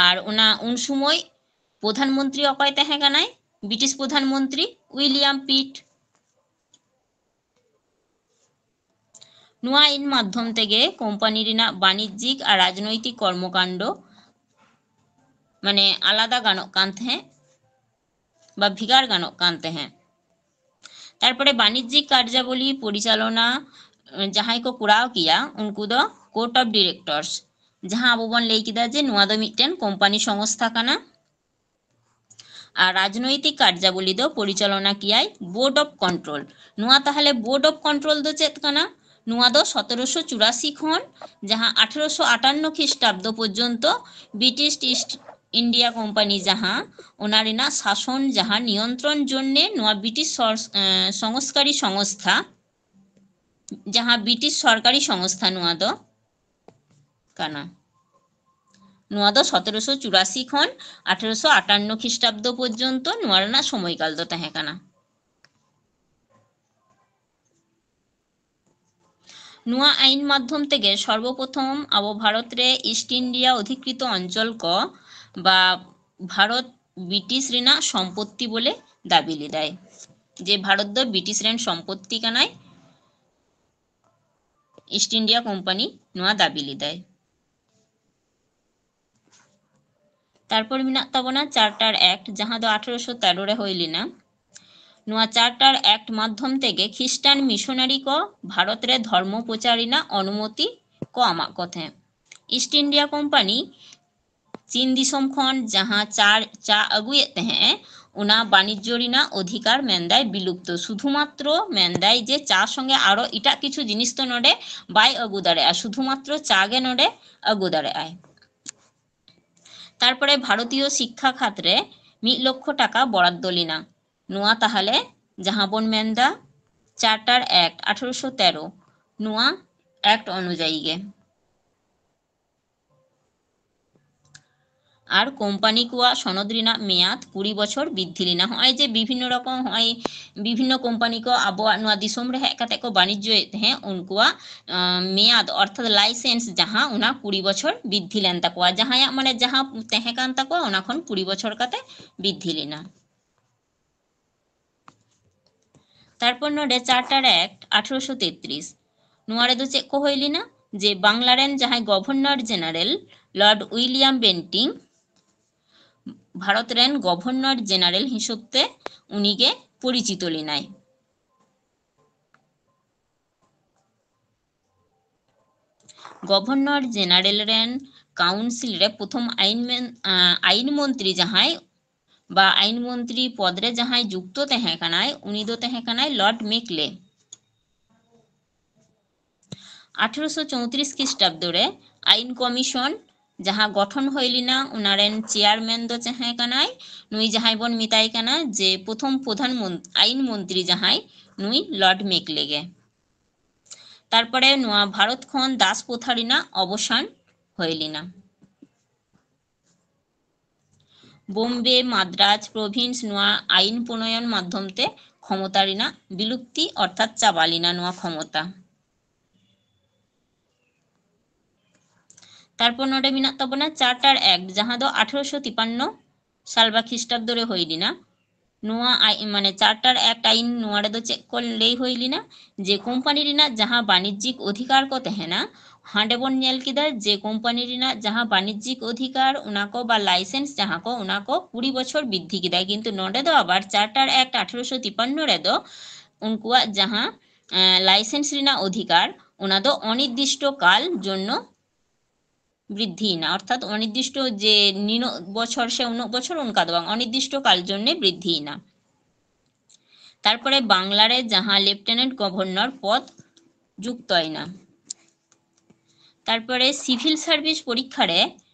ᱟᱨ ᱚᱱᱟ ᱩᱱ ᱥᱚᱢᱚᱭ ᱯᱨᱚᱫᱷᱟᱱ ᱢᱚᱱᱛᱨᱤ ᱚᱠᱚᱭ ᱛᱟᱦᱮᱸ ᱠᱟᱱᱟᱭ? British Pradhan Mantri William ᱯᱤᱴ᱾ ᱱᱚᱣᱟ ᱟᱭᱤᱱ ᱢᱟᱫᱽᱫᱷᱚᱢ ᱛᱮᱜᱮ ᱠᱳᱢᱯᱟᱱᱤ ᱨᱮᱱᱟᱜ ᱵᱟᱱᱤᱡᱽᱡᱤᱠ ᱟᱨ ᱨᱟᱡᱽᱱᱳᱭᱛᱤᱠ ᱠᱚᱨᱢᱚᱠᱟᱱᱰᱚ ᱢᱟᱱᱮ ᱟᱞᱟᱫᱟ ᱜᱟᱱᱚᱜ ᱠᱟᱱ ᱛᱟᱦᱮᱸᱫ ᱵᱟ ᱵᱷᱮᱜᱟᱨ ᱜᱟᱱᱚᱜ ᱠᱟᱱ ᱛᱟᱦᱮᱸᱫ᱾ ᱛᱟᱨᱯᱚᱨᱮ ᱵᱟᱱᱤᱡᱽᱡᱤᱠ ᱠᱟᱨᱡᱟᱵᱚᱞᱤ ᱯᱚᱨᱤᱪᱟᱞᱚᱱᱟ, ᱮ, ᱡᱟᱦᱟᱸᱭ ᱠᱚ ᱠᱚᱨᱟᱣ ᱠᱮᱭᱟ, ᱩᱱᱠᱩ ᱫᱚ ᱠᱳᱨᱴ ᱚᱯᱷ ᱰᱤᱨᱮᱠᱴᱚᱨᱥ, ᱡᱟᱦᱟᱸ ᱟᱵᱚ ᱵᱚᱱ ᱞᱟᱹᱭ ᱠᱮᱫᱟ ᱡᱮ ᱱᱚᱣᱟ ᱫᱚ ᱢᱤᱫᱴᱮᱱ ᱠᱳᱢᱯᱟᱱᱤ ᱥᱚᱝᱥᱛᱷᱟ ᱠᱟᱱᱟ᱾ ᱟᱨ ᱨᱟᱡᱽᱱᱳᱭᱛᱤᱠ ᱠᱟᱨᱡᱟᱵᱚᱞᱤ ᱫᱚ ᱯᱚᱨᱤᱪᱟᱞᱚᱱᱟ ᱠᱮᱭᱟᱭ ᱵᱳᱨᱰ ᱚᱯᱷ ᱠᱚᱱᱴᱨᱳᱞ᱾ ᱱᱚᱣᱟ ᱛᱟᱦᱞᱮ ᱵᱳᱨᱰ ᱚᱯᱷ ᱠᱚᱱᱴᱨᱳᱞ ᱫᱚ ᱪᱮᱫ ᱠᱟᱱᱟ? ᱱᱚᱣᱟ ᱫᱚ ᱥᱚᱛᱨᱚᱥᱚ ᱪᱩᱨᱟᱥᱤ ᱠᱷᱚᱱ ᱡᱟᱦᱟᱸ ᱟᱴᱷᱨᱚᱥᱚ ᱟᱴᱟᱱᱱᱚ ᱠᱷᱤᱥᱴᱟᱵᱫᱚ ᱯᱚᱨᱡᱚᱱᱛᱚ ᱵᱨᱤᱴᱤᱥ ᱤᱥᱴ ᱤᱱᱰᱤᱭᱟ ᱠᱳᱢᱯᱟᱱᱤ ᱡᱟᱦᱟᱸ, ᱚᱱᱟ ᱨᱮᱱᱟᱜ ᱥᱟᱥᱚᱱ ᱡᱟᱦᱟᱸ ᱱᱤᱭᱚᱱᱛᱨᱚᱱ ᱡᱚᱱᱱᱮ ᱱᱚᱣᱟ ᱵᱨᱤᱴᱤᱥ ᱥᱚᱨ-, ᱮᱸ, ᱥᱚᱝᱥᱠᱟᱨᱤ ᱥᱚᱝᱥᱛᱷᱟ, ᱡᱟᱦᱟᱸ ᱵᱨᱤᱴᱤᱥ ᱥᱚᱨᱠᱟᱨᱤ ᱥᱚᱝᱥᱛᱷᱟ ᱱᱚᱣᱟ ᱫᱚ ᱠᱟᱱᱟ᱾ ᱱᱚᱣᱟ ᱫᱚ ᱥᱚᱛᱨᱚᱥᱚ ᱪᱩᱨᱟᱥᱤ ᱠᱷᱚᱱ ᱟᱴᱷᱨᱚᱥᱚ ᱟᱴᱟᱱᱱᱚ ᱠᱷᱤᱥᱴᱟᱵᱫᱚ ᱯᱚᱨᱡᱚᱱᱛᱚ ᱱᱚᱣᱟ ᱨᱮᱱᱟᱜ ᱥᱚᱢᱚᱭᱠᱟᱞ ᱫᱚ ᱛᱟᱦᱮᱸ ᱠᱟᱱᱟ᱾ ᱱᱚᱣᱟ ᱟᱭᱤᱱ ᱢᱟᱫᱽᱫᱷᱚᱢ ᱛᱮᱜᱮ ᱥᱚᱨᱵᱚᱯᱨᱚᱛᱷᱚᱢ ᱟᱵᱚ ᱵᱷᱟᱨᱚᱛ ᱨᱮ ᱤᱥᱴ ᱤᱱᱰᱤᱭᱟ ᱚᱫᱷᱤᱠᱨᱤᱛᱚ ᱚᱧᱪᱚᱞ ᱠᱚ ᱵᱟ ᱵᱷᱟᱨᱚᱛ ᱵᱨᱤᱴᱤᱥ ᱨᱮᱱᱟᱜ ᱥᱚᱢᱯᱚᱛᱛᱤ ᱵᱚᱞᱮ ᱫᱟᱹᱵᱤ ᱞᱮᱫᱟᱭ ᱡᱮ ᱵᱷᱟᱨᱚᱛ ᱫᱚ ᱵᱨᱤᱴᱤᱥ ᱨᱮᱱ ᱥᱚᱢᱯᱚᱛᱛᱤ ᱠᱟᱱᱟᱭ, ᱤᱥᱴ ᱤᱱᱰᱤᱭᱟ ᱠᱳᱢᱯᱟᱱᱤ ᱱᱚᱣᱟ ᱫᱟᱹᱵᱤ ᱞᱮᱫᱟᱭ᱾ ᱛᱟᱨᱯᱚᱨ ᱢᱮᱱᱟᱜ ᱛᱟᱵᱚᱱᱟ ᱪᱟᱨᱴᱟᱨ ᱮᱠᱴ, ᱡᱟᱦᱟᱸ ᱫᱚ ᱟᱴᱷᱨᱚᱥᱚ ᱛᱮᱨᱚ ᱨᱮ ᱦᱩᱭ ᱞᱮᱱᱟ᱾ ᱱᱚᱣᱟ ᱪᱟᱨᱴᱟᱨ ᱮᱠᱴ ᱢᱟᱫᱽᱫᱷᱚᱢ ᱛᱮᱜᱮ ᱠᱷᱨᱤᱥᱴᱟᱱ ᱢᱤᱥᱚᱱᱟᱨᱤ ᱠᱚ ᱵᱷᱟᱨᱚᱛ ᱨᱮ ᱫᱷᱚᱨᱢᱚ ᱯᱨᱚᱪᱟᱨ ᱨᱮᱱᱟᱜ ᱚᱱᱩᱢᱚᱛᱤ ᱠᱚ ᱮᱢᱟᱜ ᱠᱚ ᱛᱟᱦᱮᱸᱫ᱾ ᱤᱥᱴ ᱤᱱᱰᱤᱭᱟ ᱠᱳᱢᱯᱟᱱᱤ ᱪᱤᱱ ᱫᱤᱥᱚᱢ ᱠᱷᱚᱱ ᱡᱟᱦᱟᱸ ᱪᱟ, ᱪᱟ ᱟᱹᱜᱩᱭᱮᱫ ᱛᱟᱦᱮᱸᱫ ᱮ, ᱚᱱᱟ ᱵᱟᱱᱤᱡᱽᱡᱚ ᱨᱮᱱᱟᱜ ᱚᱫᱷᱤᱠᱟᱨ ᱢᱮᱱᱫᱟᱭ ᱵᱤᱞᱩᱯᱛᱚ᱾ ᱥᱩᱫᱷᱩᱢᱟᱛᱨᱚ ᱢᱮᱱᱫᱟᱭ ᱡᱮ ᱪᱟ ᱥᱚᱸᱜᱮ ᱟᱨᱚ ᱮᱴᱟᱜ ᱠᱤᱪᱷᱩ ᱡᱤᱱᱤᱥ ᱫᱚ ᱱᱚᱰᱮ ᱵᱟᱭ ᱟᱹᱜᱩ ᱫᱟᱲᱮᱭᱟᱜᱼᱟ, ᱥᱩᱫᱷᱩᱢᱟᱛᱨᱚ ᱪᱟ ᱜᱮ ᱱᱚᱰᱮ ᱟᱹᱜᱩ ᱫᱟᱲᱮᱭᱟᱜᱼᱟᱭ᱾ ᱛᱟᱨᱯᱚᱨᱮ ᱵᱷᱟᱨᱚᱛᱤᱭᱚ ᱥᱤᱠᱠᱷᱟ ᱠᱷᱟᱛ ᱨᱮ ᱢᱤᱫ ᱞᱚᱠᱠᱷᱚ ᱴᱟᱠᱟ ᱵᱚᱨᱟᱫᱫᱚ ᱞᱮᱱᱟ᱾ ᱱᱚᱣᱟ ᱛᱟᱦᱚᱞᱮ ᱡᱟᱦᱟᱸ ᱵᱚᱱ ᱢᱮᱱᱫᱟ ᱪᱟᱨᱴᱟᱨ ᱮᱠᱴ ᱟᱴᱷᱨᱚᱥᱚ ᱛᱮᱨᱚ, ᱱᱚᱣᱟ ᱮᱠᱴ ᱚᱱᱩᱡᱟᱭᱤ ᱜᱮ᱾ ᱟᱨ ᱠᱳᱢᱯᱟᱱᱤ ᱠᱚᱣᱟᱜ ᱥᱚᱱᱚᱫ ᱨᱮᱱᱟᱜ ᱢᱮᱭᱟᱫ ᱠᱩᱲᱤ ᱵᱚᱪᱷᱚᱨ ᱵᱤᱫᱽᱫᱷᱤ ᱞᱮᱱᱟ᱾ ᱦᱚᱸᱜᱼᱚᱭ ᱡᱮ ᱵᱤᱵᱷᱤᱱᱱᱚ ᱨᱚᱠᱚᱢ, ᱦᱚᱸᱜᱼᱚᱭ ᱵᱤᱵᱷᱤᱱᱱᱚ ᱠᱳᱢᱯᱟᱱᱤ ᱠᱚ ᱟᱵᱚᱣᱟᱜ ᱱᱚᱣᱟ ᱫᱤᱥᱚᱢ ᱨᱮ ᱦᱮᱡ ᱠᱟᱛᱮ ᱠᱚ ᱵᱟᱱᱤᱡᱽᱡᱚᱭᱮᱫ ᱛᱟᱦᱮᱸᱫ, ᱩᱱᱠᱩᱣᱟᱜ, ᱟᱸ, ᱢᱮᱭᱟᱫ ᱚᱨᱛᱷᱟᱛ ᱞᱟᱭᱥᱮᱱᱥ ᱡᱟᱦᱟᱸ, ᱚᱱᱟ ᱠᱩᱲᱤ ᱵᱚᱪᱷᱚᱨ ᱵᱤᱫᱽᱫᱷᱤ ᱞᱮᱱ ᱛᱟᱠᱚᱣᱟ᱾ ᱡᱟᱦᱟᱸᱭᱟᱜ ᱢᱟᱱᱮ ᱡᱟᱦᱟᱸ ᱛᱟᱦᱮᱸ ᱠᱟᱱ ᱛᱟᱠᱚᱣᱟ, ᱚᱱᱟ ᱠᱷᱚᱱ ᱠᱩᱲᱤ ᱵᱚᱪᱷᱚᱨ ᱠᱟᱛᱮ ᱵᱤᱫᱽᱫᱷᱤ ᱞᱮᱱᱟ᱾ ᱛᱟᱨᱯᱚᱨ ᱱᱚᱰᱮ ᱪᱟᱨᱴᱟᱨ ᱮᱠᱴ ᱟᱴᱷᱨᱚᱥᱚ ᱛᱮᱛᱨᱤᱥ, ᱱᱚᱣᱟ ᱨᱮᱫᱚ ᱪᱮᱫ ᱠᱚ ᱦᱩᱭ ᱞᱮᱱᱟ? ᱡᱮ ᱵᱟᱝᱞᱟ ᱨᱮᱱ ᱡᱟᱦᱟᱸᱭ governor general Lord William Bentinck Bharat ᱨᱮᱱ ᱜᱚᱵᱷᱚᱨᱱᱚᱨ ᱡᱮᱱᱟᱨᱮᱞ ᱦᱤᱥᱟᱹᱵ ᱛᱮ ᱩᱱᱤᱜᱮ ᱯᱚᱨᱤᱪᱤᱛᱚ ᱞᱮᱱᱟᱭ᱾ ᱜᱚᱵᱷᱚᱨᱱᱚᱨ ᱡᱮᱱᱟᱨᱮᱞ ᱨᱮᱱ ᱠᱟᱣᱩᱱᱥᱤᱞ ᱨᱮ ᱯᱨᱚᱛᱷᱚᱢ ᱟᱭᱤᱱ ᱢᱮᱱ-, ᱟᱸ, ᱟᱭᱤᱱ ᱢᱚᱱᱛᱨᱤ ᱡᱟᱦᱟᱸᱭ ᱵᱟ ᱟᱭᱤᱱ ᱢᱚᱱᱛᱨᱤ ᱯᱚᱫᱽ ᱨᱮ ᱡᱟᱦᱟᱸᱭ ᱡᱩᱠᱛᱚ ᱛᱟᱦᱮᱸ ᱠᱟᱱᱟᱭ, ᱩᱱᱤ ᱫᱚ ᱛᱟᱦᱮᱸ ᱠᱟᱱᱟᱭ ᱞᱚᱨᱰ ᱢᱮᱠᱞᱮ᱾ ᱟᱴᱷᱨᱚᱥᱚ ᱪᱳᱭᱛᱨᱤᱥ ᱠᱷᱨᱤᱥᱴᱟᱵᱫᱚ ᱨᱮ ᱟᱭᱤᱱ ᱠᱚᱢᱤᱥᱚᱱ ᱡᱟᱦᱟᱸ ᱜᱚᱴᱷᱚᱱ ᱦᱩᱭ ᱞᱮᱱᱟ, ᱚᱱᱟ ᱨᱮᱱ ᱪᱮᱭᱟᱨᱢᱮᱱ ᱫᱚ ᱛᱟᱦᱮᱸ ᱠᱟᱱᱟᱭ ᱱᱩᱭ ᱡᱟᱦᱟᱸᱭ ᱵᱚᱱ ᱢᱮᱛᱟᱭ ᱠᱟᱱᱟ ᱡᱮ ᱯᱨᱚᱛᱷᱚᱢ ᱯᱨᱚᱫᱷᱟᱱ ᱢᱚᱱ-, ᱟᱭᱤᱱ ᱢᱚᱱᱛᱨᱤ ᱡᱟᱦᱟᱸᱭ, ᱱᱩᱭ ᱞᱚᱨᱰ ᱢᱮᱠᱞᱮ ᱜᱮ᱾ ᱛᱟᱨᱯᱚᱨᱮ ᱱᱚᱣᱟ ᱵᱷᱟᱨᱚᱛ ᱠᱷᱚᱱ ᱫᱟᱥ ᱯᱨᱚᱛᱷᱟ ᱨᱮᱱᱟᱜ ᱚᱵᱚᱥᱟᱱ ᱦᱩᱭ ᱞᱮᱱᱟ᱾ ᱵᱳᱢᱵᱮ, ᱢᱟᱫᱽᱨᱟᱡᱽ ᱯᱨᱚᱵᱷᱤᱱᱥ ᱱᱚᱣᱟ ᱟᱭᱤᱱ ᱯᱨᱚᱱᱚᱭᱚᱱ ᱢᱟᱫᱽᱫᱷᱚᱢ ᱛᱮ ᱠᱷᱚᱢᱚᱛᱟ ᱨᱮᱱᱟᱜ ᱵᱤᱞᱩᱯᱛᱤ ᱚᱨᱛᱷᱟᱛ ᱪᱟᱵᱟ ᱞᱮᱱᱟ ᱱᱚᱣᱟ ᱠᱷᱚᱢᱚᱛᱟ᱾ ᱛᱟᱨᱯᱚᱨ ᱱᱚᱰᱮ ᱢᱮᱱᱟᱜ ᱛᱟᱵᱚᱱᱟ ᱪᱟᱨᱴᱟᱨ ᱮᱠᱴ, ᱡᱟᱦᱟᱸ ᱫᱚ ᱟᱴᱷᱨᱚᱥᱚ ᱛᱤᱯᱟᱱᱱᱚ ᱥᱟᱞ ᱵᱟ ᱠᱷᱨᱤᱥᱴᱟᱵᱫᱚ ᱨᱮ ᱦᱩᱭ ᱞᱮᱱᱟ᱾ ᱱᱚᱣᱟ ᱟᱭ-, ᱢᱟᱱᱮ Charter Act ᱟᱭᱤᱱ, ᱱᱚᱣᱟ ᱨᱮᱫᱚ ᱪᱮᱫ ᱠᱚ ᱞᱟᱹᱭ ᱦᱩᱭ ᱞᱮᱱᱟ? ᱡᱮ ᱠᱳᱢᱯᱟᱱᱤ ᱨᱮᱱᱟᱜ ᱡᱟᱦᱟᱸ ᱵᱟᱱᱤᱡᱽᱡᱤᱠ ᱚᱫᱷᱤᱠᱟᱨ ᱠᱚ ᱛᱟᱦᱮᱱᱟ, ᱦᱟᱸᱰᱮ ᱵᱚᱱ ᱧᱮᱞ ᱠᱮᱫᱟ ᱡᱮ ᱠᱳᱢᱯᱟᱱᱤ ᱨᱮᱱᱟᱜ ᱡᱟᱦᱟᱸ ᱵᱟᱱᱤᱡᱽᱡᱤᱠ ᱚᱫᱷᱤᱠᱟᱨ, ᱚᱱᱟ ᱠᱚ ᱵᱟ license ᱡᱟᱦᱟᱸ ᱠᱚ, ᱚᱱᱟ ᱠᱚ ᱠᱩᱲᱤ ᱵᱚᱪᱷᱚᱨ ᱵᱨᱤᱫᱽᱫᱷᱤ ᱠᱮᱫᱟᱭ᱾ ᱠᱤᱱᱛᱩ ᱱᱚᱰᱮ ᱫᱚ ᱟᱵᱟᱨ Charter Act ᱟᱴᱷᱨᱚᱥᱚ ᱛᱤᱯᱟᱱᱱᱚ ᱨᱮᱫᱚ ᱩᱱᱠᱩᱣᱟᱜ ᱡᱟᱦᱟᱸ, ᱮᱸ, license ᱨᱮᱱᱟᱜ ᱚᱫᱷᱤᱠᱟᱨ, ᱚᱱᱟ ᱫᱚ ᱚᱱᱤᱨᱫᱤᱥᱴᱚ ᱠᱟᱞ ᱡᱚᱱᱱᱚ ᱵᱨᱤᱫᱽᱫᱷᱤᱭᱮᱱᱟ, ᱚᱨᱛᱷᱟᱛ ᱚᱱᱤᱨᱫᱤᱥᱴᱚ ᱡᱮ ᱱᱤᱱᱟᱹᱜ ᱵᱚᱪᱷᱚᱨ ᱥᱮ ᱩᱱᱟᱹᱜ ᱵᱚᱪᱷᱚᱨ, ᱚᱱᱠᱟ ᱫᱚ ᱵᱟᱝ, ᱚᱱᱤᱨᱫᱤᱥᱴᱚ ᱠᱟᱞ ᱡᱚᱱᱱᱮ ᱵᱨᱤᱫᱽᱫᱷᱤᱭᱮᱱᱟ᱾ ᱛᱟᱨᱯᱚᱨᱮ ᱵᱟᱝᱞᱟ ᱨᱮ ᱡᱟᱦᱟᱸ ᱞᱮᱯᱷᱴᱮᱱᱮᱱᱴ ᱜᱚᱵᱷᱚᱨᱱᱚᱨ ᱯᱚᱫ ᱡᱩᱠᱛᱚᱭᱮᱱᱟ᱾ ᱛᱟᱨᱯᱚᱨᱮ ᱥᱤᱵᱷᱤᱞ ᱥᱟᱨᱵᱷᱤᱥ ᱯᱚᱨᱤᱠᱠᱷᱟ ᱨᱮ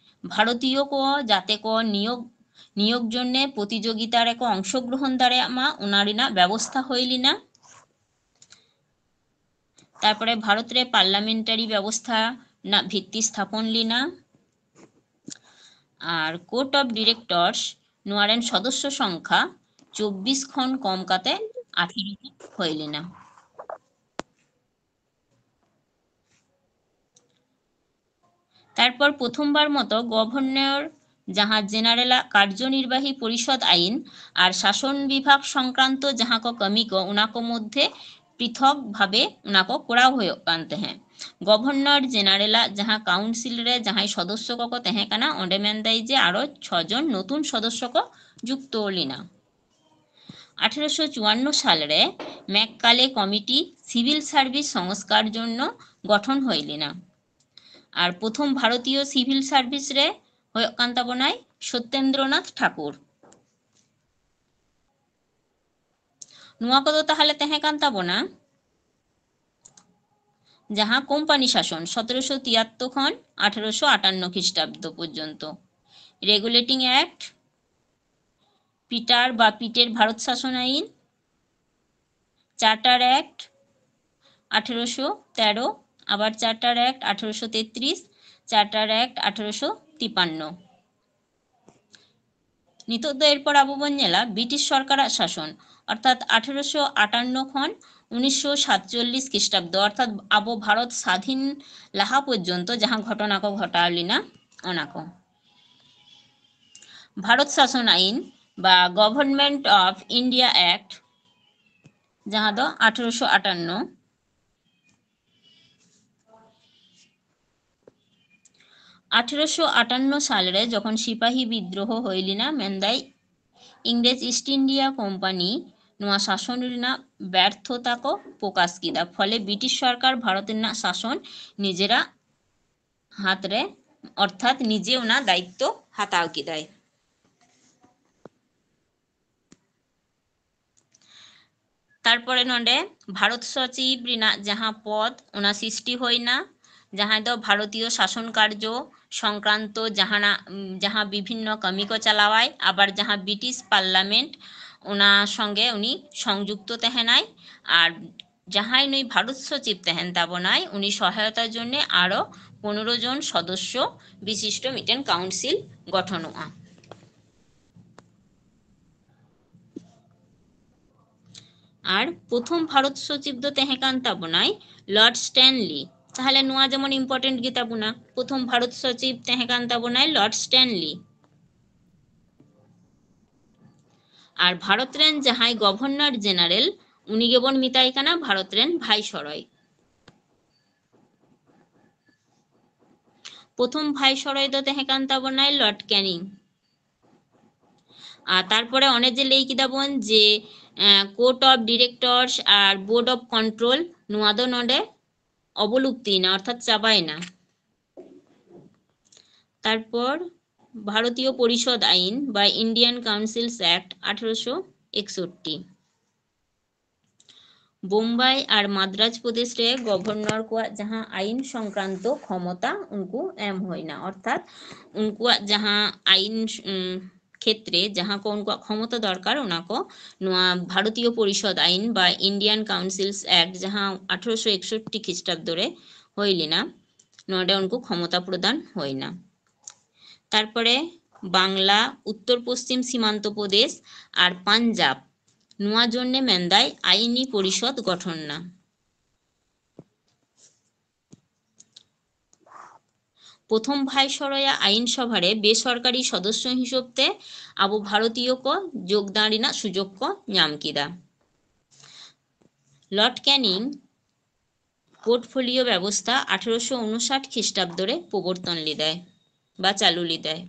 ᱵᱷᱟᱨᱚᱛᱤᱭᱚ ᱠᱚ ᱡᱟᱛᱮ ᱠᱚ ᱱᱤᱭᱳᱜ, ᱱᱤᱭᱳᱜ ᱡᱚᱱᱱᱮ ᱯᱨᱚᱛᱤᱡᱳᱜᱤᱛᱟ ᱨᱮᱠᱚ ᱚᱝᱥᱚᱜᱨᱚᱦᱚᱱ ᱫᱟᱲᱮᱭᱟᱜ ᱢᱟ, ᱚᱱᱟ ᱨᱮᱱᱟᱜ ᱵᱮᱵᱚᱥᱛᱷᱟ ᱦᱩᱭ ᱞᱮᱱᱟ᱾ ᱛᱟᱨᱯᱚᱨᱮ ᱵᱷᱟᱨᱚᱛ ᱨᱮ ᱯᱟᱨᱞᱟᱢᱮᱱᱴᱟᱨᱤ ᱵᱮᱵᱚᱥᱛᱷᱟ ᱨᱮᱱᱟᱜ ᱵᱷᱤᱛᱛᱤ ᱥᱛᱷᱟᱯᱚᱱ ᱞᱮᱱᱟ᱾ ᱟᱨ Court of Directors, ᱱᱚᱣᱟ ᱨᱮᱱ ᱥᱚᱫᱚᱥᱥᱚ ᱥᱚᱝᱠᱷᱟ ᱪᱚᱵᱵᱤᱥ ᱠᱷᱚᱱ ᱠᱚᱢ ᱠᱟᱛᱮ ᱟᱴᱷᱮᱨᱚ ᱦᱩᱭ ᱞᱮᱱᱟ᱾ ᱛᱟᱨᱯᱚᱨ ᱯᱨᱚᱛᱷᱚᱢᱵᱟᱨ ᱢᱚᱛᱚ ᱜᱚᱵᱷᱚᱨᱱᱚᱨ ᱡᱟᱦᱟᱸ ᱡᱮᱱᱟᱨᱮᱞᱟᱜ ᱠᱟᱨᱡᱚᱱᱤᱨᱵᱟᱦᱤ ᱯᱚᱨᱤᱥᱚᱫ ᱟᱭᱤᱱ ᱟᱨ ᱥᱟᱥᱚᱱ ᱵᱤᱵᱷᱟᱜᱽ ᱥᱚᱝᱠᱨᱟᱱᱛᱚ ᱡᱟᱦᱟᱸ ᱠᱚ ᱠᱟᱹᱢᱤ ᱠᱚ, ᱚᱱᱟ ᱠᱚ ᱢᱚᱫᱽᱫᱷᱮ ᱯᱨᱤᱛᱷᱚᱠ ᱵᱷᱟᱵᱮ ᱚᱱᱟ ᱠᱚ ᱠᱚᱨᱟᱣ ᱦᱩᱭᱩᱜ ᱠᱟᱱ ᱛᱟᱦᱮᱸᱫ᱾ ᱜᱚᱵᱷᱚᱨᱱᱚᱨ ᱡᱮᱱᱟᱨᱮᱞᱟᱜ ᱡᱟᱦᱟᱸ ᱠᱟᱣᱩᱱᱥᱤᱞ ᱨᱮ ᱡᱟᱦᱟᱸᱭ ᱥᱚᱫᱚᱥᱥᱚ ᱠᱚᱠᱚ ᱛᱟᱦᱮᱸ ᱠᱟᱱᱟ, ᱚᱸᱰᱮ ᱢᱮᱱᱫᱟᱭ ᱡᱮ ᱟᱨᱚ ᱪᱷᱚ ᱡᱚᱱ ᱱᱚᱛᱩᱱ ᱥᱚᱫᱚᱥᱥᱚ ᱠᱚ ᱡᱩᱠᱛᱚ ᱞᱮᱱᱟ᱾ ᱟᱴᱷᱮᱨᱚᱥᱚ ᱪᱩᱣᱟᱱᱱᱚ ᱥᱟᱞ ᱨᱮ ᱢᱮᱠᱠᱟᱞᱮ ᱠᱚᱢᱤᱴᱤ ᱥᱤᱵᱷᱤᱞ ᱥᱟᱨᱵᱷᱤᱥ ᱥᱚᱝᱥᱠᱟᱨ ᱡᱚᱱᱱᱚ ᱜᱚᱴᱷᱚᱱ ᱦᱩᱭ ᱞᱮᱱᱟ᱾ ᱟᱨ ᱯᱨᱚᱛᱷᱚᱢ ᱵᱷᱟᱨᱚᱛᱤᱭᱚ ᱥᱤᱵᱷᱤᱞ ᱥᱟᱨᱵᱷᱤᱥ ᱨᱮ ᱦᱩᱭᱩᱜ ᱠᱟᱱ ᱛᱟᱵᱚᱱᱟᱭ ᱥᱚᱛᱮᱱᱫᱨᱚᱱᱟᱛᱷ ᱴᱷᱟᱠᱩᱨ᱾ ᱱᱚᱣᱟ ᱠᱚᱫᱚ ᱛᱟᱦᱚᱞᱮ ᱛᱟᱦᱮᱸ ᱠᱟᱱ ᱛᱟᱵᱚᱱᱟ ᱡᱟᱦᱟᱸ ᱠᱳᱢᱯᱟᱱᱤ ᱥᱟᱥᱚᱱ ᱥᱚᱛᱮᱨᱚᱥᱚ ᱛᱤᱭᱟᱛᱛᱚᱨ ᱠᱷᱚᱱ ᱟᱴᱷᱮᱨᱚᱥᱚ ᱟᱴᱟᱱᱱᱚ ᱠᱷᱨᱤᱥᱴᱟᱵᱫᱚ ᱯᱚᱨᱡᱚᱱᱛᱚ, ᱨᱮᱜᱩᱞᱮᱴᱤᱝ ᱮᱠᱴ, ᱯᱤᱴᱟᱨ ᱵᱟ ᱯᱤᱴᱮᱨ ᱵᱷᱟᱨᱚᱛ ᱥᱟᱥᱚᱱ ᱟᱭᱤᱱ, Charter Act ᱟᱴᱷᱮᱨᱚᱥᱚ ᱛᱮᱨᱚ, ᱟᱵᱟᱨ Charter Act ᱟᱴᱷᱮᱨᱚᱥᱚ ᱛᱮᱛᱨᱤᱥ, Charter Act ᱟᱴᱷᱮᱨᱚᱥᱚ ᱛᱤᱯᱟᱱᱱᱚ᱾ ᱱᱤᱛᱚᱜ ᱫᱚ ᱮᱨᱯᱚᱨ ᱟᱵᱚ ᱵᱚᱱ ᱧᱮᱞᱟ ᱵᱨᱤᱴᱤᱥ ᱥᱚᱨᱠᱟᱨᱟᱜ ᱥᱟᱥᱚᱱ, ᱚᱨᱛᱷᱟᱛ ᱟᱴᱷᱮᱨᱚᱥᱚ ᱟᱴᱟᱱᱱᱚ ᱠᱷᱚᱱ ᱩᱱᱤᱥᱥᱚ ᱥᱟᱛᱪᱚᱞᱞᱤᱥ ᱠᱷᱨᱤᱥᱴᱟᱵᱫᱚ, ᱚᱨᱛᱷᱟᱛ ᱟᱵᱚ ᱵᱷᱟᱨᱚᱛ ᱥᱟᱫᱷᱤᱱ ᱞᱟᱦᱟ ᱯᱚᱨᱡᱚᱱᱛᱚ ᱡᱟᱦᱟᱸ ᱜᱷᱚᱴᱚᱱᱟ ᱠᱚ ᱜᱷᱚᱴᱟᱣ ᱞᱮᱱᱟ, ᱚᱱᱟ ᱠᱚ᱾ ᱵᱷᱟᱨᱚᱛ ᱥᱟᱥᱚᱱ ᱟᱭᱤᱱ ᱵᱟ Government of India Act, ᱡᱟᱦᱟᱸ ᱫᱚ ᱟᱴᱷᱨᱚᱥᱚ ᱟᱴᱟᱱᱱᱚ᱾ ᱟᱴᱷᱨᱚᱥᱚ ᱟᱴᱟᱱᱱᱚ ᱥᱟᱞ ᱨᱮ ᱡᱚᱠᱷᱚᱱ ᱥᱤᱯᱟᱦᱤ ᱵᱤᱫᱽᱨᱳᱦᱚ ᱦᱩᱭ ᱞᱮᱱᱟ, ᱢᱮᱱᱫᱟᱭ ᱤᱝᱨᱮᱡᱽ East India Company ᱱᱚᱣᱟ ᱥᱟᱥᱚᱱ ᱨᱮᱱᱟᱜ ᱵᱮᱨᱛᱷᱚᱛᱟ ᱠᱚ ᱯᱨᱚᱠᱟᱥ ᱠᱮᱫᱟ᱾ ᱯᱷᱚᱞᱮ ᱵᱨᱤᱴᱤᱥ ᱥᱚᱨᱠᱟᱨ ᱵᱷᱟᱨᱚᱛ ᱨᱮᱱᱟᱜ ᱥᱟᱥᱚᱱ ᱱᱤᱡᱮᱨᱟᱜ ᱦᱟᱛ ᱨᱮ, ᱚᱨᱛᱷᱟᱛ ᱱᱤᱡᱮ ᱚᱱᱟ ᱫᱟᱭᱤᱛᱛᱚ ᱦᱟᱛᱟᱣ ᱠᱮᱫᱟᱭ᱾ ᱛᱟᱨᱯᱚᱨᱮ ᱱᱚᱰᱮ ᱵᱷᱟᱨᱚᱛ ᱥᱚᱪᱤᱵᱽ ᱨᱮᱱᱟᱜ ᱡᱟᱦᱟᱸ ᱯᱚᱫᱽ, ᱚᱱᱟ ᱥᱨᱤᱥᱴᱤ ᱦᱩᱭᱱᱟ, ᱡᱟᱦᱟᱸᱭ ᱫᱚ ᱵᱷᱟᱨᱚᱛᱤᱭᱚ ᱥᱟᱥᱚᱱ ᱠᱟᱨᱡᱚ ᱥᱚᱝᱠᱨᱟᱱᱛᱚ ᱡᱟᱦᱟᱱᱟᱜ, ᱩᱢ, ᱡᱟᱦᱟᱸ ᱵᱤᱵᱷᱤᱱᱱᱚ ᱠᱟᱹᱢᱤ ᱠᱚ ᱪᱟᱞᱟᱣᱟᱭ, ᱟᱵᱟᱨ ᱡᱟᱦᱟᱸ ᱵᱨᱤᱴᱤᱥ ᱯᱟᱨᱞᱟᱢᱮᱱᱴ, ᱚᱱᱟ ᱥᱚᱸᱜᱮ ᱩᱱᱤ ᱥᱚᱝᱡᱩᱠᱛᱚ ᱛᱟᱦᱮᱱᱟᱭ᱾ ᱟᱨ ᱡᱟᱦᱟᱸᱭ ᱱᱩᱭ ᱵᱷᱟᱨᱚᱛ ᱥᱚᱪᱤᱵᱽ ᱛᱟᱦᱮᱱ ᱛᱟᱵᱚᱱᱟᱭ, ᱩᱱᱤ ᱥᱚᱦᱟᱭᱚᱛᱟ ᱡᱚᱱᱱᱮ ᱟᱨᱚ ᱯᱚᱱᱮᱨᱚ ᱡᱚᱱ ᱥᱚᱫᱚᱥᱥᱚ ᱵᱤᱥᱤᱥᱴᱚ ᱢᱤᱫᱴᱮᱱ ᱠᱟᱣᱩᱱᱥᱤᱞ ᱜᱚᱴᱷᱚᱱᱚᱜᱼᱟ᱾ ᱟᱨ ᱯᱨᱚᱛᱷᱚᱢ ᱵᱷᱟᱨᱚᱛ ᱥᱚᱪᱤᱵᱽ ᱫᱚ ᱛᱟᱦᱮᱸ ᱠᱟᱱ ᱛᱟᱵᱚᱱᱟᱭ ᱞᱚᱨᱰ ᱥᱴᱮᱱᱞᱤ᱾ ᱛᱟᱦᱞᱮ ᱱᱚᱣᱟ ᱡᱮᱢᱚᱱ important ᱜᱮ ᱛᱟᱵᱚᱱᱟ, ᱯᱨᱚᱛᱷᱚᱢ ᱵᱷᱟᱨᱚᱛ ᱥᱚᱪᱤᱵᱽ ᱛᱟᱦᱮᱸ ᱠᱟᱱ ᱛᱟᱵᱚᱱᱟᱭ ᱞᱚᱨᱰ ᱥᱴᱮᱱᱞᱤ᱾ ᱟᱨ ᱵᱷᱟᱨᱚᱛ ᱨᱮᱱ ᱡᱟᱦᱟᱸᱭ ᱜᱚᱵᱷᱚᱨᱱᱚᱨ ᱡᱮᱱᱟᱨᱮᱞ, ᱩᱱᱤ ᱜᱮᱵᱚᱱ ᱢᱮᱛᱟᱭ ᱠᱟᱱᱟ ᱵᱷᱟᱨᱚᱛ ᱨᱮᱱ ᱵᱷᱟᱭᱥᱚᱨᱚᱭ᱾ ᱯᱨᱚᱛᱷᱚᱢ ᱵᱷᱟᱭᱥᱚᱨᱚᱭ ᱫᱚ ᱛᱟᱦᱮᱸ ᱠᱟᱱ ᱛᱟᱵᱚᱱᱟᱭ ᱞᱚᱨᱰ ᱠᱮᱱᱤᱝ᱾ ᱟᱨ ᱛᱟᱨᱯᱚᱨᱮ ᱚᱱᱮ ᱡᱮ ᱞᱟᱹᱭ ᱠᱮᱫᱟ ᱵᱚᱱ ᱡᱮ, ᱮᱸ, Court of Directors R Board of Control, ᱱᱚᱣᱟ ᱫᱚ ᱱᱚᱰᱮ ᱚᱵᱚᱞᱩᱯᱛᱤᱭᱮᱱᱟ, ᱚᱨᱛᱷᱟᱛ ᱪᱟᱵᱟᱭᱮᱱᱟ᱾ ᱛᱟᱨᱯᱚᱨ ᱵᱷᱟᱨᱚᱛᱤᱭᱚ ᱯᱚᱨᱤᱥᱚᱫ ᱟᱭᱤᱱ ᱵᱟ Indian Councils Act ᱟᱴᱷᱨᱚᱥᱚ ᱮᱠᱥᱚᱴᱴᱤ᱾ ᱵᱳᱢᱵᱟᱭ ᱟᱨ ᱢᱟᱫᱽᱨᱟᱡᱽ ᱯᱨᱚᱫᱮᱥ ᱨᱮ ᱜᱚᱵᱷᱚᱨᱱᱚᱨ ᱠᱚᱣᱟᱜ ᱡᱟᱦᱟᱸ ᱟᱭᱤᱱ ᱥᱚᱝᱠᱨᱟᱱᱛᱚ ᱠᱷᱚᱢᱚᱛᱟ ᱩᱱᱠᱩ ᱮᱢ ᱦᱩᱭᱱᱟ, ᱚᱨᱛᱷᱟᱛ ᱩᱱᱠᱩᱣᱟᱜ ᱡᱟᱦᱟᱸ ᱟᱭᱤᱱ, ᱩᱢ, ᱠᱷᱮᱛᱨᱮ ᱡᱟᱦᱟᱸ ᱠᱚ ᱩᱱᱠᱩᱣᱟᱜ ᱠᱷᱚᱢᱚᱛᱟ ᱫᱚᱨᱠᱟᱨ, ᱚᱱᱟ ᱠᱚ ᱱᱚᱣᱟ ᱵᱷᱟᱨᱚᱛᱤᱭᱚ ᱯᱚᱨᱤᱥᱚᱫ ᱟᱭᱤᱱ ᱵᱟ Indian Councils Act, ᱡᱟᱦᱟᱸ ᱟᱴᱷᱨᱚᱥᱚ ᱮᱠᱥᱚᱴᱴᱤ ᱠᱷᱨᱤᱥᱴᱟᱵᱫᱚ ᱨᱮ ᱦᱩᱭ ᱞᱮᱱᱟ, ᱱᱚᱰᱮ ᱩᱱᱠᱩ ᱠᱷᱚᱢᱚᱛᱟ ᱯᱨᱚᱫᱟᱱ ᱦᱩᱭᱱᱟ᱾ ᱛᱟᱨᱯᱚᱨᱮ ᱵᱟᱝᱞᱟ, ᱩᱛᱛᱚᱨ ᱯᱚᱥᱪᱤᱢ ᱥᱤᱢᱟᱱᱛᱚ ᱯᱨᱚᱫᱮᱥ ᱟᱨ ᱯᱟᱧᱡᱟᱵᱽ, ᱱᱚᱣᱟ ᱡᱚᱱᱱᱮ ᱢᱮᱱᱫᱟᱭ ᱟᱭᱤᱱᱤ ᱯᱚᱨᱤᱥᱚᱫ ᱜᱚᱴᱷᱚᱱ ᱮᱱᱟ᱾ ᱯᱨᱚᱛᱷᱚᱢ ᱵᱷᱟᱭᱥᱚᱨᱚᱭᱟᱜ ᱟᱭᱤᱱ ᱥᱚᱵᱷᱟ ᱨᱮ ᱵᱮᱥᱚᱨᱠᱟᱨᱤ ᱥᱚᱫᱚᱥᱥᱚ ᱦᱤᱥᱟᱹᱵ ᱛᱮ ᱟᱵᱚ ᱵᱷᱟᱨᱚᱛᱤᱭᱚ ᱠᱚ ᱡᱳᱜᱽᱫᱟᱱ ᱨᱮᱱᱟᱜ ᱥᱩᱡᱳᱜᱽ ᱠᱚ ᱧᱟᱢ ᱠᱮᱫᱟ᱾ ᱞᱚᱨᱰ ᱠᱮᱱᱤᱝ ᱯᱳᱨᱴᱯᱷᱳᱞᱤᱭᱳ ᱵᱮᱵᱚᱥᱛᱷᱟ ᱟᱴᱷᱨᱚᱥᱚ ᱩᱱᱩᱥᱟᱴ ᱠᱷᱤᱥᱴᱟᱵᱫᱚ ᱨᱮ ᱯᱨᱚᱵᱚᱨᱛᱚᱱ ᱞᱮᱫᱟᱭ ᱵᱟ ᱪᱟᱹᱞᱩ ᱞᱮᱫᱟᱭ᱾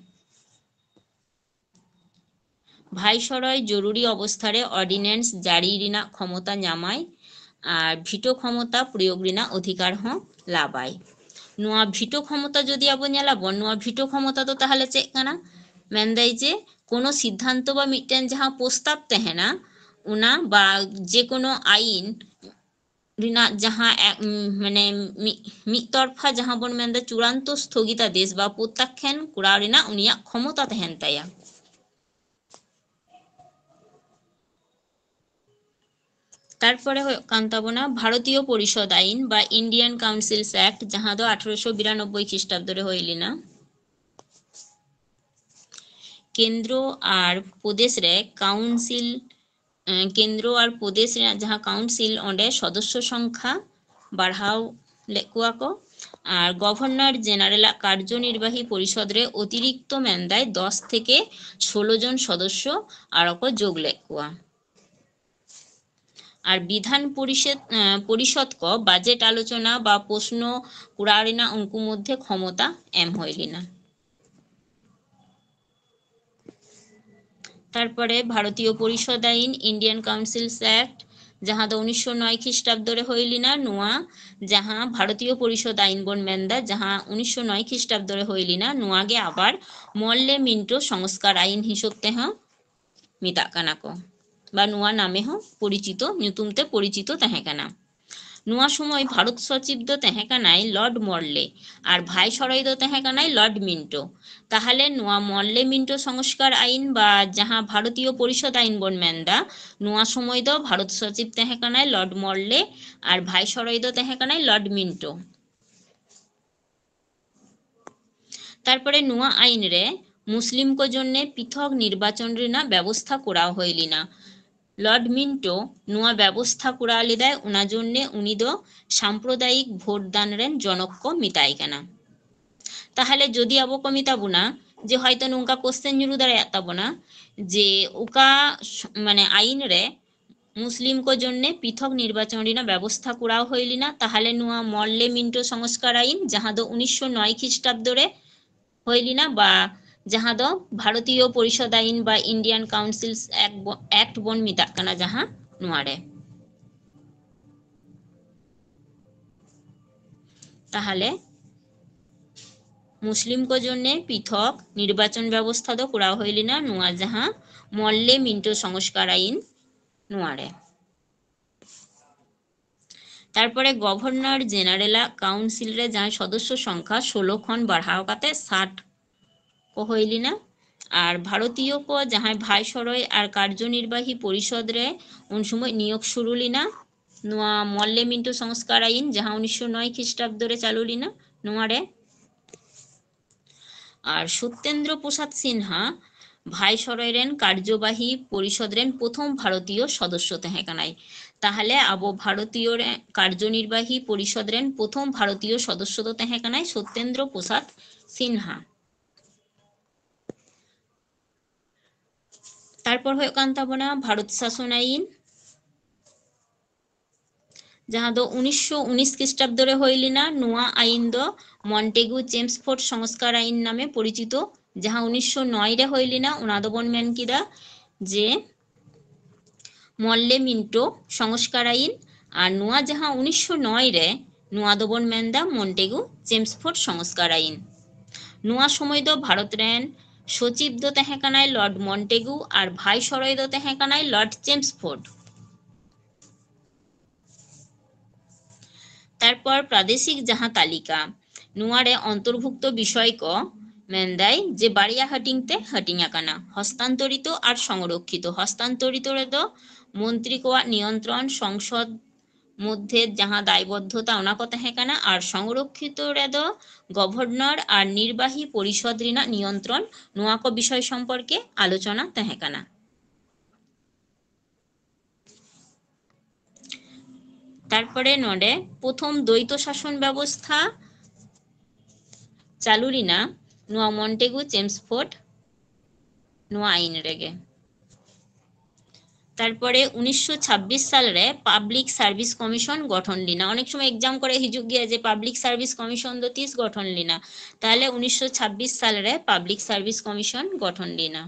ᱵᱷᱟᱭᱥᱚᱨᱚᱭ ᱡᱚᱨᱩᱨᱤ ᱚᱵᱚᱥᱛᱷᱟ ᱨᱮ ᱚᱨᱰᱤᱱᱮᱱᱥ ᱡᱟᱹᱨᱤ ᱨᱮᱱᱟᱜ ᱠᱷᱚᱢᱚᱛᱟ ᱧᱟᱢᱟᱭ ᱟᱨ ᱵᱷᱤᱴᱳ ᱠᱷᱚᱢᱚᱛᱟ ᱯᱨᱚᱭᱳᱜᱽ ᱨᱮᱱᱟᱜ ᱚᱫᱷᱤᱠᱟᱨ ᱦᱚᱸ ᱞᱟᱵᱟᱭ᱾ ᱱᱚᱣᱟ ᱵᱷᱤᱴᱳ ᱠᱷᱚᱢᱚᱛᱟ ᱡᱩᱫᱤ ᱟᱵᱚ ᱧᱮᱞᱟᱵᱚᱱ, ᱱᱚᱣᱟ ᱵᱷᱤᱴᱳ ᱠᱷᱚᱢᱚᱛᱟ ᱫᱚ ᱛᱟᱦᱚᱞᱮ ᱪᱮᱫ ᱠᱟᱱᱟ? ᱢᱮᱱᱫᱟᱭ ᱡᱮ ᱠᱳᱱᱳ ᱥᱤᱫᱽᱫᱷᱟᱱᱛᱚ ᱵᱟ ᱢᱤᱫᱴᱮᱱ ᱡᱟᱦᱟᱸ ᱯᱨᱚᱥᱛᱟᱵ ᱛᱟᱦᱮᱱᱟ, ᱚᱱᱟ ᱵᱟ ᱡᱮ ᱠᱳᱱᱳ ᱟᱭᱤᱱ ᱨᱮᱱᱟᱜ ᱡᱟᱦᱟᱸ ᱮ-, ᱩᱢ, ᱢᱟᱱᱮ ᱢᱤᱫ, ᱢᱤᱫ ᱛᱚᱨᱯᱷᱟ ᱡᱟᱦᱟᱸ ᱵᱚᱱ ᱢᱮᱱᱫᱟ ᱪᱩᱲᱟᱱᱛᱚ ᱥᱛᱷᱚᱜᱤᱛᱟᱫᱮᱥ ᱵᱟ ᱯᱨᱚᱛᱛᱟᱠᱷᱮᱱ ᱠᱚᱨᱟᱣ ᱨᱮᱱᱟᱜ ᱩᱱᱤᱭᱟᱜ ᱠᱷᱚᱢᱚᱛᱟ ᱛᱟᱦᱮᱱ ᱛᱟᱭᱟ᱾ ᱛᱟᱨᱯᱚᱨᱮ ᱦᱩᱭᱩᱜ ᱠᱟᱱ ᱛᱟᱵᱚᱱᱟ ᱵᱷᱟᱨᱚᱛᱤᱭᱚ ᱯᱚᱨᱤᱥᱚᱫ ᱟᱭᱤᱱ ᱵᱟ Indian Councils Act, ᱡᱟᱦᱟᱸ ᱫᱚ ᱟᱴᱷᱨᱚᱥᱚ ᱵᱤᱨᱟᱱᱚᱵᱵᱳᱭ ᱠᱷᱤᱥᱴᱟᱵᱫᱚ ᱨᱮ ᱦᱩᱭ ᱞᱮᱱᱟ᱾ ᱠᱮᱱᱫᱨᱚ ᱟᱨ ᱯᱨᱚᱫᱮᱥ ᱨᱮ ᱠᱟᱣᱩᱱᱥᱤᱞ, ᱮᱸ, ᱠᱮᱱᱫᱨᱚ ᱟᱨ ᱯᱨᱚᱫᱮᱥ ᱨᱮᱱᱟᱜ ᱡᱟᱦᱟᱸ ᱠᱟᱣᱩᱱᱥᱤᱞ, ᱚᱸᱰᱮ ᱥᱚᱫᱚᱥᱥᱚ ᱥᱚᱝᱠᱷᱟ ᱵᱟᱲᱦᱟᱣ ᱞᱮᱫ ᱠᱚᱣᱟ ᱠᱚ᱾ ᱟᱨ ᱜᱚᱵᱷᱚᱨᱱᱚᱨ ᱡᱮᱱᱟᱨᱮᱞᱟᱜ ᱠᱟᱨᱡᱚᱱᱤᱨᱵᱟᱦᱤ ᱯᱚᱨᱤᱥᱚᱫ ᱨᱮ ᱚᱛᱤᱨᱤᱠᱛᱚ ᱢᱮᱱᱫᱟᱭ ᱫᱚᱥ ᱛᱷᱮᱠᱮ ᱥᱳᱞᱳ ᱡᱚᱱ ᱥᱚᱫᱚᱥᱥᱚ ᱟᱨᱚ ᱠᱚ ᱡᱳᱜ ᱞᱮᱫ ᱠᱚᱣᱟ᱾ ᱟᱨ ᱵᱤᱫᱷᱟᱱ ᱯᱚᱨᱤᱥᱚᱫ, ᱮᱸ, ᱯᱚᱨᱤᱥᱚᱫ ᱠᱚ ᱵᱟᱡᱮᱴ ᱟᱞᱳᱪᱚᱱᱟ ᱵᱟ ᱯᱨᱚᱥᱱᱚ ᱠᱚᱨᱟᱣ ᱨᱮᱱᱟᱜ ᱩᱱᱠᱩ ᱢᱚᱫᱽᱫᱷᱮ ᱠᱷᱚᱢᱚᱛᱟ ᱮᱢ ᱦᱩᱭ ᱞᱮᱱᱟ᱾ ᱛᱟᱨᱯᱚᱨᱮ ᱵᱷᱟᱨᱚᱛᱤᱭᱚ ᱯᱚᱨᱤᱥᱚᱫ ᱟᱭᱤᱱ, Indian Councils Act, ᱡᱟᱦᱟᱸ ᱫᱚ ᱩᱱᱤᱥᱥᱚ ᱱᱚᱭ ᱠᱷᱤᱥᱴᱟᱵᱫᱚ ᱨᱮ ᱦᱩᱭ ᱞᱮᱱᱟ᱾ ᱱᱚᱣᱟ ᱡᱟᱦᱟᱸ ᱵᱷᱟᱨᱚᱛᱤᱭᱚ ᱯᱚᱨᱤᱥᱚᱫ ᱟᱭᱤᱱ ᱵᱚᱱ ᱢᱮᱱᱫᱟ, ᱡᱟᱦᱟᱸ ᱩᱱᱤᱥᱥᱚ ᱱᱚᱭ ᱠᱷᱤᱥᱴᱟᱵᱫᱚ ᱨᱮ ᱦᱩᱭ ᱞᱮᱱᱟ, ᱱᱚᱣᱟ ᱜᱮ ᱟᱵᱟᱨ ᱢᱚᱨᱞᱮ ᱢᱤᱱᱴᱳ ᱥᱚᱝᱥᱠᱟᱨ ᱟᱭᱤᱱ ᱦᱤᱥᱟᱹᱵ ᱛᱮᱦᱚᱸ ᱢᱮᱛᱟᱜ ᱠᱟᱱᱟ ᱠᱚ, ᱵᱟ ᱱᱚᱣᱟ ᱱᱟᱢᱮ ᱦᱚᱸ ᱯᱚᱨᱤᱪᱤᱛᱚ, ᱧᱩᱛᱩᱢ ᱛᱮ ᱯᱚᱨᱤᱪᱤᱛᱚ ᱛᱟᱦᱮᱸ ᱠᱟᱱᱟ᱾ ᱱᱚᱣᱟ ᱥᱚᱢᱚᱭ ᱵᱷᱟᱨᱚᱛ ᱥᱚᱪᱤᱵᱽ ᱫᱚ ᱛᱟᱦᱮᱸ ᱠᱟᱱᱟᱭ ᱞᱚᱨᱰ ᱢᱚᱨᱞᱮ ᱟᱨ ᱵᱷᱟᱭᱥᱚᱨᱚᱭ ᱫᱚ ᱛᱟᱦᱮᱸ ᱠᱟᱱᱟᱭ ᱞᱚᱨᱰ ᱢᱤᱱᱴᱳ᱾ ᱛᱟᱦᱚᱞᱮ ᱱᱚᱣᱟ ᱢᱚᱨᱞᱮ ᱢᱤᱱᱴᱳ ᱥᱚᱝᱥᱠᱟᱨ ᱟᱭᱤᱱ ᱵᱟ ᱡᱟᱦᱟᱸ ᱵᱷᱟᱨᱚᱛᱤᱭᱚ ᱯᱚᱨᱤᱥᱚᱫ ᱟᱭᱤᱱ ᱵᱚᱱ ᱢᱮᱱᱫᱟ, ᱱᱚᱣᱟ ᱥᱚᱢᱚᱭ ᱫᱚ ᱵᱷᱟᱨᱚᱛ ᱥᱚᱪᱤᱵᱽ ᱛᱟᱦᱮᱸ ᱠᱟᱱᱟᱭ ᱞᱚᱨᱰ ᱢᱚᱨᱞᱮ ᱟᱨ ᱵᱷᱟᱭᱥᱚᱨᱚᱭ ᱫᱚ ᱛᱟᱦᱮᱸ ᱠᱟᱱᱟᱭ ᱞᱚᱨᱰ ᱢᱤᱱᱴᱳ᱾ ᱛᱟᱨᱯᱚᱨᱮ ᱱᱚᱣᱟ ᱟᱭᱤᱱ ᱨᱮ ᱢᱩᱥᱞᱤᱢ ᱠᱚ ᱡᱚᱱᱱᱮ ᱯᱨᱤᱛᱷᱚᱠ ᱱᱤᱨᱵᱟᱪᱚᱱ ᱨᱮᱱᱟᱜ ᱵᱮᱵᱚᱥᱛᱷᱟ ᱠᱚᱨᱟᱣ ᱦᱩᱭ ᱞᱮᱱᱟ᱾ ᱞᱚᱨᱰ ᱢᱤᱱᱴᱳ ᱱᱚᱣᱟ ᱵᱮᱵᱚᱥᱛᱷᱟ ᱠᱚᱨᱟᱣ ᱞᱮᱫᱟᱭ, ᱚᱱᱟ ᱡᱚᱱᱱᱮ ᱩᱱᱤ ᱫᱚ ᱥᱟᱢᱯᱨᱚᱫᱟᱭᱤᱠ ᱵᱷᱳᱴ ᱫᱟᱱ ᱨᱮᱱ ᱡᱚᱱᱚᱠ ᱠᱚ ᱢᱮᱛᱟᱭ ᱠᱟᱱᱟ᱾ ᱛᱟᱦᱚᱞᱮ ᱡᱩᱫᱤ ᱟᱵᱚ ᱠᱚ ᱢᱮᱛᱟ ᱵᱚᱱᱟ ᱡᱮ ᱦᱚᱭᱛᱚ ᱱᱚᱝᱠᱟ question ᱧᱩᱨᱩ ᱫᱟᱲᱮᱭᱟᱜ ᱛᱟᱵᱚᱱᱟ ᱡᱮ ᱚᱠᱟ ᱥ-, ᱢᱟᱱᱮ ᱟᱭᱤᱱ ᱨᱮ ᱢᱩᱥᱞᱤᱢ ᱠᱚ ᱡᱚᱱᱱᱮ ᱯᱨᱤᱛᱷᱚᱠ ᱱᱤᱨᱵᱟᱪᱚᱱ ᱨᱮᱱᱟᱜ ᱵᱮᱵᱚᱥᱛᱷᱟ ᱠᱚᱨᱟᱣ ᱦᱩᱭ ᱞᱮᱱᱟ, ᱛᱟᱦᱚᱞᱮ ᱱᱚᱣᱟ ᱢᱚᱨᱞᱮ ᱢᱤᱱᱴᱳ ᱥᱚᱝᱥᱠᱟᱨ ᱟᱭᱤᱱ, ᱡᱟᱦᱟᱸ ᱫᱚ ᱩᱱᱤᱥᱥᱚ ᱱᱚᱭ ᱠᱷᱨᱤᱥᱴᱟᱵᱫᱚ ᱨᱮ ᱦᱩᱭ ᱞᱮᱱᱟ, ᱵᱟ ᱡᱟᱦᱟᱸ ᱫᱚ ᱵᱷᱟᱨᱚᱛᱤᱭᱚ ᱯᱚᱨᱤᱥᱚᱫ ᱟᱭᱤᱱ ᱵᱟ Indian Councils Act ᱵᱚ-, Act ᱵᱚᱱ ᱢᱮᱛᱟᱜ ᱠᱟᱱᱟ ᱡᱟᱦᱟᱸ, ᱱᱚᱣᱟ ᱨᱮ᱾ ᱛᱟᱦᱚᱞᱮ ᱢᱩᱥᱞᱤᱢ ᱠᱚ ᱡᱚᱱᱱᱮ ᱯᱨᱤᱛᱷᱚᱠ ᱱᱤᱨᱵᱟᱪᱚᱱ ᱵᱮᱵᱚᱥᱛᱷᱟ ᱫᱚ ᱠᱚᱨᱟᱣ ᱦᱩᱭ ᱞᱮᱱᱟ ᱱᱚᱣᱟ ᱡᱟᱦᱟᱸ ᱢᱚᱨᱞᱮ ᱢᱤᱱᱴᱳ ᱥᱚᱝᱥᱠᱟᱨ ᱟᱭᱤᱱ, ᱱᱚᱣᱟ ᱨᱮ᱾ ᱛᱟᱨᱯᱚᱨᱮ ᱜᱚᱵᱷᱚᱨᱱᱚᱨ ᱡᱮᱱᱟᱨᱮᱞᱟᱜ ᱠᱟᱣᱩᱱᱥᱤᱞ ᱨᱮ ᱡᱟᱦᱟᱸᱭ ᱥᱚᱫᱚᱥᱥᱚ ᱥᱚᱝᱠᱷᱟ ᱥᱳᱞᱳ ᱠᱷᱚᱱ ᱵᱟᱲᱦᱟᱣ ᱠᱟᱛᱮ ᱥᱟᱴ ᱠᱚ ᱦᱩᱭ ᱞᱮᱱᱟ᱾ ᱟᱨ ᱵᱷᱟᱨᱚᱛᱤᱭᱚ ᱠᱚ ᱡᱟᱦᱟᱸᱭ ᱵᱷᱟᱭᱥᱚᱨᱚᱭ ᱟᱨ ᱠᱟᱨᱡᱚᱱᱤᱨᱵᱟᱦᱤ ᱯᱚᱨᱤᱥᱚᱫ ᱨᱮ ᱩᱱ ᱥᱚᱢᱚᱭ ᱱᱤᱭᱳᱜᱽ ᱥᱩᱨᱩ ᱞᱮᱱᱟ, ᱱᱚᱣᱟ ᱢᱚᱨᱞᱮ ᱢᱤᱱᱴᱳ ᱥᱚᱝᱥᱠᱟᱨ ᱟᱭᱤᱱ, ᱡᱟᱦᱟᱸ ᱩᱱᱤᱥᱥᱚ ᱱᱚᱭ ᱠᱷᱨᱤᱥᱴᱟᱵᱫᱚ ᱨᱮ ᱪᱟᱹᱞᱩ ᱞᱮᱱᱟ, ᱱᱚᱣᱟ ᱨᱮ᱾ ᱟᱨ ᱥᱚᱛᱛᱮᱱᱫᱨᱚ ᱯᱨᱚᱥᱟᱫ ᱥᱤᱱᱦᱟ ᱵᱷᱟᱭᱥᱚᱨᱚᱭ ᱨᱮᱱ ᱠᱟᱨᱡᱚᱵᱟᱦᱤ ᱯᱚᱨᱤᱥᱚᱫ ᱨᱮᱱ ᱯᱨᱚᱛᱷᱚᱢ ᱵᱷᱟᱨᱚᱛᱤᱭᱚ ᱥᱚᱫᱚᱥᱥᱚ ᱛᱟᱦᱮᱸ ᱠᱟᱱᱟᱭ᱾ ᱛᱟᱦᱞᱮ ᱟᱵᱚ ᱵᱷᱟᱨᱚᱛᱤᱭᱚ ᱨᱮ ᱠᱟᱨᱡᱚᱱᱤᱨᱵᱟᱦᱤ ᱯᱚᱨᱤᱥᱚᱫ ᱨᱮᱱ ᱯᱨᱚᱛᱷᱚᱢ ᱵᱷᱟᱨᱚᱛᱤᱭᱚ ᱥᱚᱫᱚᱥᱥᱚ ᱫᱚ ᱛᱟᱦᱮᱸ ᱠᱟᱱᱟᱭ ᱥᱚᱛᱛᱮᱱᱫᱨᱚ ᱯᱨᱚᱥᱟᱫ ᱥᱤᱱᱦᱟ᱾ ᱛᱟᱨᱯᱚᱨ ᱦᱩᱭᱩᱜ ᱠᱟᱱ ᱛᱟᱵᱚᱱᱟ ᱵᱷᱟᱨᱚᱛ ᱥᱟᱥᱚᱱ ᱟᱭᱤᱱ, ᱡᱟᱦᱟᱸ ᱫᱚ ᱩᱱᱤᱥᱥᱚ ᱩᱱᱤᱥ ᱠᱷᱨᱤᱥᱴᱟᱵᱫᱚ ᱨᱮ ᱦᱩᱭ ᱞᱮᱱᱟ᱾ ᱱᱚᱣᱟ ᱟᱭᱤᱱ ᱫᱚ ᱢᱚᱱᱴᱮᱜᱩ ᱪᱮᱢᱥᱯᱷᱳᱨᱰ ᱥᱚᱝᱥᱠᱟᱨ ᱟᱭᱤᱱ ᱱᱟᱢᱮ ᱯᱚᱨᱤᱪᱤᱛᱚ, ᱡᱟᱦᱟᱸ ᱩᱱᱤᱥᱥᱚ ᱱᱚᱭ ᱨᱮ ᱦᱩᱭ ᱞᱮᱱᱟ᱾ ᱚᱱᱟ ᱫᱚᱵᱚᱱ ᱢᱮᱱ ᱠᱮᱫᱟ ᱡᱮ ᱢᱚᱨᱞᱮ ᱢᱤᱱᱴᱳ ᱥᱚᱝᱥᱠᱟᱨ ᱟᱭᱤᱱ᱾ ᱟᱨ ᱱᱚᱣᱟ ᱡᱟᱦᱟᱸ ᱩᱱᱤᱥᱥᱚ ᱱᱚᱭ ᱨᱮ, ᱱᱚᱣᱟ ᱫᱚᱵᱚᱱ ᱢᱮᱱᱫᱟ ᱢᱚᱱᱴᱮᱜᱩ ᱪᱮᱢᱥᱯᱷᱳᱨᱰ ᱥᱚᱝᱥᱠᱟᱨ ᱟᱭᱤᱱ᱾ ᱱᱚᱣᱟ ᱥᱚᱢᱚᱭ ᱫᱚ ᱵᱷᱟᱨᱚᱛ ᱨᱮᱱ ᱥᱚᱪᱤᱵ ᱫᱚ ᱛᱟᱦᱮᱸ ᱠᱟᱱᱟᱭ ᱞᱚᱨᱰ ᱢᱚᱱᱴᱮᱜᱩ ᱟᱨ ᱵᱷᱟᱭᱥᱚᱨᱚᱭ ᱫᱚ ᱛᱟᱦᱮᱸ ᱠᱟᱱᱟᱭ ᱞᱚᱨᱰ ᱪᱮᱢᱥᱯᱷᱳᱨᱰ᱾ ᱛᱟᱨᱯᱚᱨ ᱯᱨᱟᱫᱮᱥᱤᱠ ᱡᱟᱦᱟᱸ ᱛᱟᱹᱞᱤᱠᱟ, ᱱᱚᱣᱟ ᱨᱮ ᱚᱱᱛᱚᱨᱵᱷᱩᱠᱛᱚ ᱵᱤᱥᱚᱭ ᱠᱚ ᱢᱮᱱᱫᱟᱭ ᱡᱮ ᱵᱟᱨᱭᱟ ᱦᱟᱹᱴᱤᱧ ᱛᱮ ᱦᱟᱹᱴᱤᱧ ᱟᱠᱟᱱᱟ, ᱦᱚᱥᱛᱟᱱᱛᱚᱨᱤᱛᱚ ᱟᱨ ᱥᱚᱝᱨᱚᱠᱷᱤᱛᱚ᱾ ᱦᱚᱥᱛᱟᱱᱛᱚᱨᱤᱛᱚ ᱨᱮᱫᱚ ᱢᱚᱱᱛᱨᱤ ᱠᱚᱣᱟᱜ ᱱᱤᱭᱚᱱᱛᱨᱚᱱ ᱥᱚᱝᱥᱚᱫ ᱢᱚᱫᱽᱫᱷᱮ ᱡᱟᱦᱟᱸ ᱫᱟᱭᱵᱚᱫᱽᱫᱷᱚᱛᱟ, ᱚᱱᱟ ᱠᱚ ᱛᱟᱦᱮᱸ ᱠᱟᱱᱟ, ᱟᱨ ᱥᱚᱝᱨᱚᱠᱷᱤᱛᱚ ᱨᱮᱫᱚ ᱜᱚᱵᱷᱚᱨᱱᱚᱨ ᱟᱨ ᱱᱤᱨᱵᱟᱦᱤ ᱯᱚᱨᱤᱥᱚᱫ ᱨᱮᱱᱟᱜ ᱱᱤᱭᱚᱱᱛᱨᱚᱱ, ᱱᱚᱣᱟ ᱠᱚ ᱵᱤᱥᱚᱭ ᱥᱚᱢᱯᱚᱨᱠᱮ ᱟᱞᱳᱪᱚᱱᱟ ᱛᱟᱦᱮᱸ ᱠᱟᱱᱟ᱾ ᱛᱟᱨᱯᱚᱨᱮ ᱱᱚᱰᱮ ᱯᱨᱚᱛᱷᱚᱢ ᱫᱚᱭᱤᱛᱚ ᱥᱟᱥᱚᱱ ᱵᱮᱵᱚᱥᱛᱷᱟ, ᱪᱟᱹᱞᱩ ᱞᱮᱱᱟ ᱱᱚᱣᱟ ᱢᱚᱱᱴᱮᱜᱩ ᱪᱮᱢᱥᱯᱷᱳᱨᱰ ᱱᱚᱣᱟ ᱟᱭᱤᱱ ᱨᱮᱜᱮ᱾ ᱛᱟᱨᱯᱚᱨᱮ ᱩᱱᱤᱥᱥᱚ ᱪᱷᱟᱵᱵᱤᱥ ᱥᱟᱞ ᱨᱮ ᱯᱟᱵᱽᱞᱤᱠ ᱥᱟᱨᱵᱷᱤᱥ ᱠᱚᱢᱤᱥᱚᱱ ᱜᱚᱴᱷᱚᱱ ᱞᱮᱱᱟ᱾ ᱚᱱᱮᱠ ᱥᱚᱢᱚᱭ ᱮᱠᱡᱟᱢ ᱠᱚᱨᱮ ᱦᱤᱡᱩᱜ ᱜᱮᱭᱟ ᱡᱮ ᱯᱟᱵᱽᱞᱤᱠ ᱥᱟᱨᱵᱷᱤᱥ ᱠᱚᱢᱤᱥᱚᱱ ᱫᱚ ᱛᱤᱥ ᱜᱚᱴᱷᱚᱱ ᱞᱮᱱᱟ? ᱛᱟᱦᱞᱮ ᱩᱱᱤᱥᱥᱚ ᱪᱷᱟᱵᱵᱤᱥ ᱥᱟᱞ ᱨᱮ ᱯᱟᱵᱽᱞᱤᱠ ᱥᱟᱨᱵᱷᱤᱥ ᱠᱚᱢᱤᱥᱚᱱ ᱜᱚᱴᱷᱚᱱ ᱞᱮᱱᱟ᱾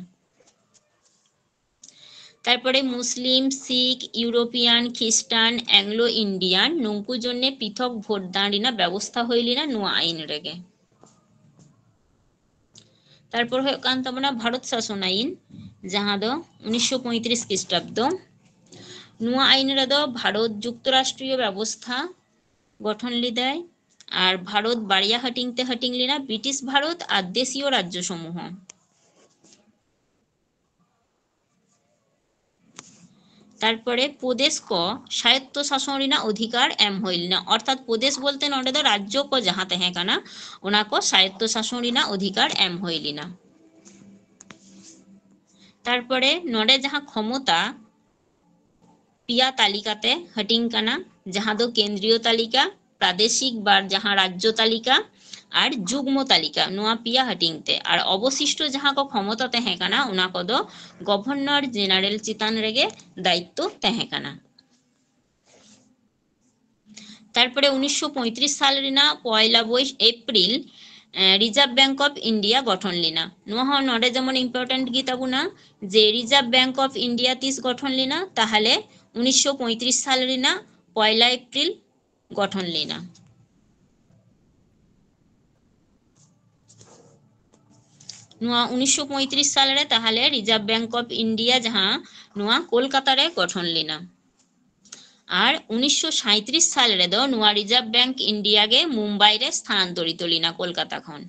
ᱛᱟᱨᱯᱚᱨᱮ ᱢᱩᱥᱞᱤᱢ, ᱥᱤᱠᱷ, ᱤউরোপিয়ান, খ্রিস্টান, অ্যাংলো ইন্ডিয়ান ᱱᱩᱝᱠᱩ ᱡᱚᱱᱱᱮ ᱯᱨᱤᱛᱷᱚᱠ ᱵᱷᱳᱴ ᱫᱟᱱ ᱨᱮᱱᱟᱜ ᱵᱮᱵᱚᱥᱛᱷᱟ ᱦᱩᱭ ᱞᱮᱱᱟ ᱱᱚᱣᱟ ᱟᱭᱤᱱ ᱨᱮᱜᱮ᱾ ᱛᱟᱨᱯᱚᱨ ᱦᱩᱭᱩᱜ ᱠᱟᱱ ᱛᱟᱵᱚᱱᱟ ᱵᱷᱟᱨᱚᱛ ᱥᱟᱥᱚᱱ ᱟᱭᱤᱱ, ᱡᱟᱦᱟᱸ ᱫᱚ ᱩᱱᱤᱥᱥᱚ ᱯᱚᱸᱭᱛᱨᱤᱥ ᱠᱷᱨᱤᱥᱴᱟᱵᱫᱚ᱾ ᱱᱚᱣᱟ ᱟᱭᱤᱱ ᱨᱮᱫᱚ ᱵᱷᱟᱨᱚᱛ ᱡᱩᱠᱛᱚᱨᱟᱥᱴᱨᱤᱭᱚ ᱵᱮᱵᱚᱥᱛᱷᱟ ᱜᱚᱴᱷᱚᱱ ᱞᱮᱫᱟᱭ᱾ ᱟᱨ ᱵᱷᱟᱨᱚᱛ ᱵᱟᱨᱭᱟ ᱦᱟᱹᱴᱤᱧ ᱛᱮ ᱦᱟᱹᱴᱤᱧ ᱞᱮᱱᱟ, ᱵᱨᱤᱴᱤᱥ ᱵᱷᱟᱨᱚᱛ ᱟᱨ ᱫᱮᱥᱤᱭᱚ ᱨᱟᱡᱽᱡᱚ ᱥᱚᱢᱩᱦᱚ᱾ ᱛᱟᱨᱯᱚᱨᱮ ᱯᱨᱚᱫᱮᱥ ᱠᱚ ᱥᱟᱭᱚᱛᱛᱚ ᱥᱟᱥᱚᱱ ᱨᱮᱱᱟᱜ ᱚᱫᱷᱤᱠᱟᱨ ᱮᱢ ᱦᱩᱭ ᱞᱮᱱᱟ, ᱚᱨᱛᱷᱟᱛ ᱯᱨᱚᱫᱮᱥ ᱵᱚᱞᱛᱮ ᱱᱚᱰᱮ ᱫᱚ ᱨᱟᱡᱽᱡᱚ ᱠᱚ ᱡᱟᱦᱟᱸ ᱛᱟᱦᱮᱸ ᱠᱟᱱᱟ, ᱚᱱᱟ ᱠᱚ ᱥᱟᱭᱚᱛᱛᱚ ᱥᱟᱥᱚᱱ ᱨᱮᱱᱟᱜ ᱚᱫᱷᱤᱠᱟᱨ ᱮᱢ ᱦᱩᱭ ᱞᱮᱱᱟ᱾ ᱛᱟᱨᱯᱚᱨᱮ ᱱᱚᱰᱮ ᱡᱟᱦᱟᱸ ᱠᱷᱚᱢᱚᱛᱟ ᱯᱮᱭᱟ ᱛᱟᱹᱞᱤᱠᱟ ᱛᱮ ᱦᱟᱹᱴᱤᱧ ᱠᱟᱱᱟ, ᱡᱟᱦᱟᱸ ᱫᱚ ᱠᱮᱱᱫᱨᱤᱭᱚ ᱛᱟᱹᱞᱤᱠᱟ, ᱯᱨᱟᱫᱮᱥᱤᱠ ᱵᱟ ᱡᱟᱦᱟᱸ ᱨᱟᱡᱽᱡᱚ ᱛᱟᱹᱞᱤᱠᱟ ᱟᱨ ᱡᱩᱜᱽᱢᱚ ᱛᱟᱹᱞᱤᱠᱟ, ᱱᱚᱣᱟ ᱯᱮᱭᱟ ᱦᱟᱹᱴᱤᱧ ᱛᱮ᱾ ᱟᱨ ᱚᱵᱚᱥᱤᱥᱴᱚ ᱡᱟᱦᱟᱸ ᱠᱚ ᱠᱷᱚᱢᱚᱛᱟ ᱛᱟᱦᱮᱸ ᱠᱟᱱᱟ, ᱚᱱᱟ ᱠᱚᱫᱚ ᱜᱚᱵᱷᱚᱨᱱᱚᱨ ᱡᱮᱱᱟᱨᱮᱞ ᱪᱮᱛᱟᱱ ᱨᱮᱜᱮ ᱫᱟᱭᱤᱛᱛᱚ ᱛᱟᱦᱮᱸ ᱠᱟᱱᱟ᱾ ᱛᱟᱨᱯᱚᱨᱮ ᱩᱱᱤᱥᱥᱚ ᱯᱚᱸᱭᱛᱨᱤᱥ ᱥᱟᱞ ᱨᱮᱱᱟᱜ ᱯᱚᱭᱞᱟ ᱵᱳᱭ-, April, A, reserve bank of India ᱜᱚᱴᱷᱚᱱ ᱞᱮᱱᱟ᱾ ᱱᱚᱣᱟ ᱦᱚᱸ ᱱᱚᱰᱮ ᱡᱮᱢᱚᱱ important ᱜᱮ ᱛᱟᱵᱚᱱᱟ ᱡᱮ ᱨᱤᱡᱟᱨᱵᱷ ᱵᱮᱝᱠ ᱚᱯᱷ ᱤᱱᱰᱤᱭᱟ ᱛᱤᱥ ᱜᱚᱴᱷᱚᱱ ᱞᱮᱱᱟ? ᱛᱟᱦᱞᱮ ᱩᱱᱤᱥᱥᱚ ᱯᱚᱸᱭᱛᱨᱤᱥ ᱥᱟᱞ ᱨᱮᱱᱟᱜ ᱯᱚᱭᱞᱟ ᱮᱯᱨᱤᱞ ᱜᱚᱴᱷᱚᱱ ᱞᱮᱱᱟ᱾ ᱱᱚᱣᱟ ᱩᱱᱤᱥᱥᱚ ᱯᱚᱸᱭᱛᱨᱤᱥ ᱥᱟᱞ ᱨᱮ ᱛᱟᱦᱞᱮ ᱨᱤᱡᱟᱨᱵᱷ ᱵᱮᱝᱠ ᱚᱯᱷ ᱤᱱᱰᱤᱭᱟ ᱡᱟᱦᱟᱸ ᱱᱚᱣᱟ ᱠᱳᱞᱠᱟᱛᱟ ᱨᱮ ᱜᱚᱴᱷᱚᱱ ᱞᱮᱱᱟ᱾ ᱟᱨ ᱩᱱᱤᱥᱥᱚ ᱥᱟᱸᱭᱛᱨᱤᱥ ᱥᱟᱞ ᱨᱮᱫᱚ ᱱᱚᱣᱟ ᱨᱤᱡᱟᱨᱵᱷ ᱵᱮᱝᱠ ᱤᱱᱰᱤᱭᱟ ᱜᱮ ᱢᱩᱢᱵᱟᱭ ᱨᱮ ᱥᱛᱷᱟᱱᱟᱱᱛᱚᱨᱤᱛᱚ ᱞᱮᱱᱟ ᱠᱳᱞᱠᱟᱛᱟ ᱠᱷᱚᱱ᱾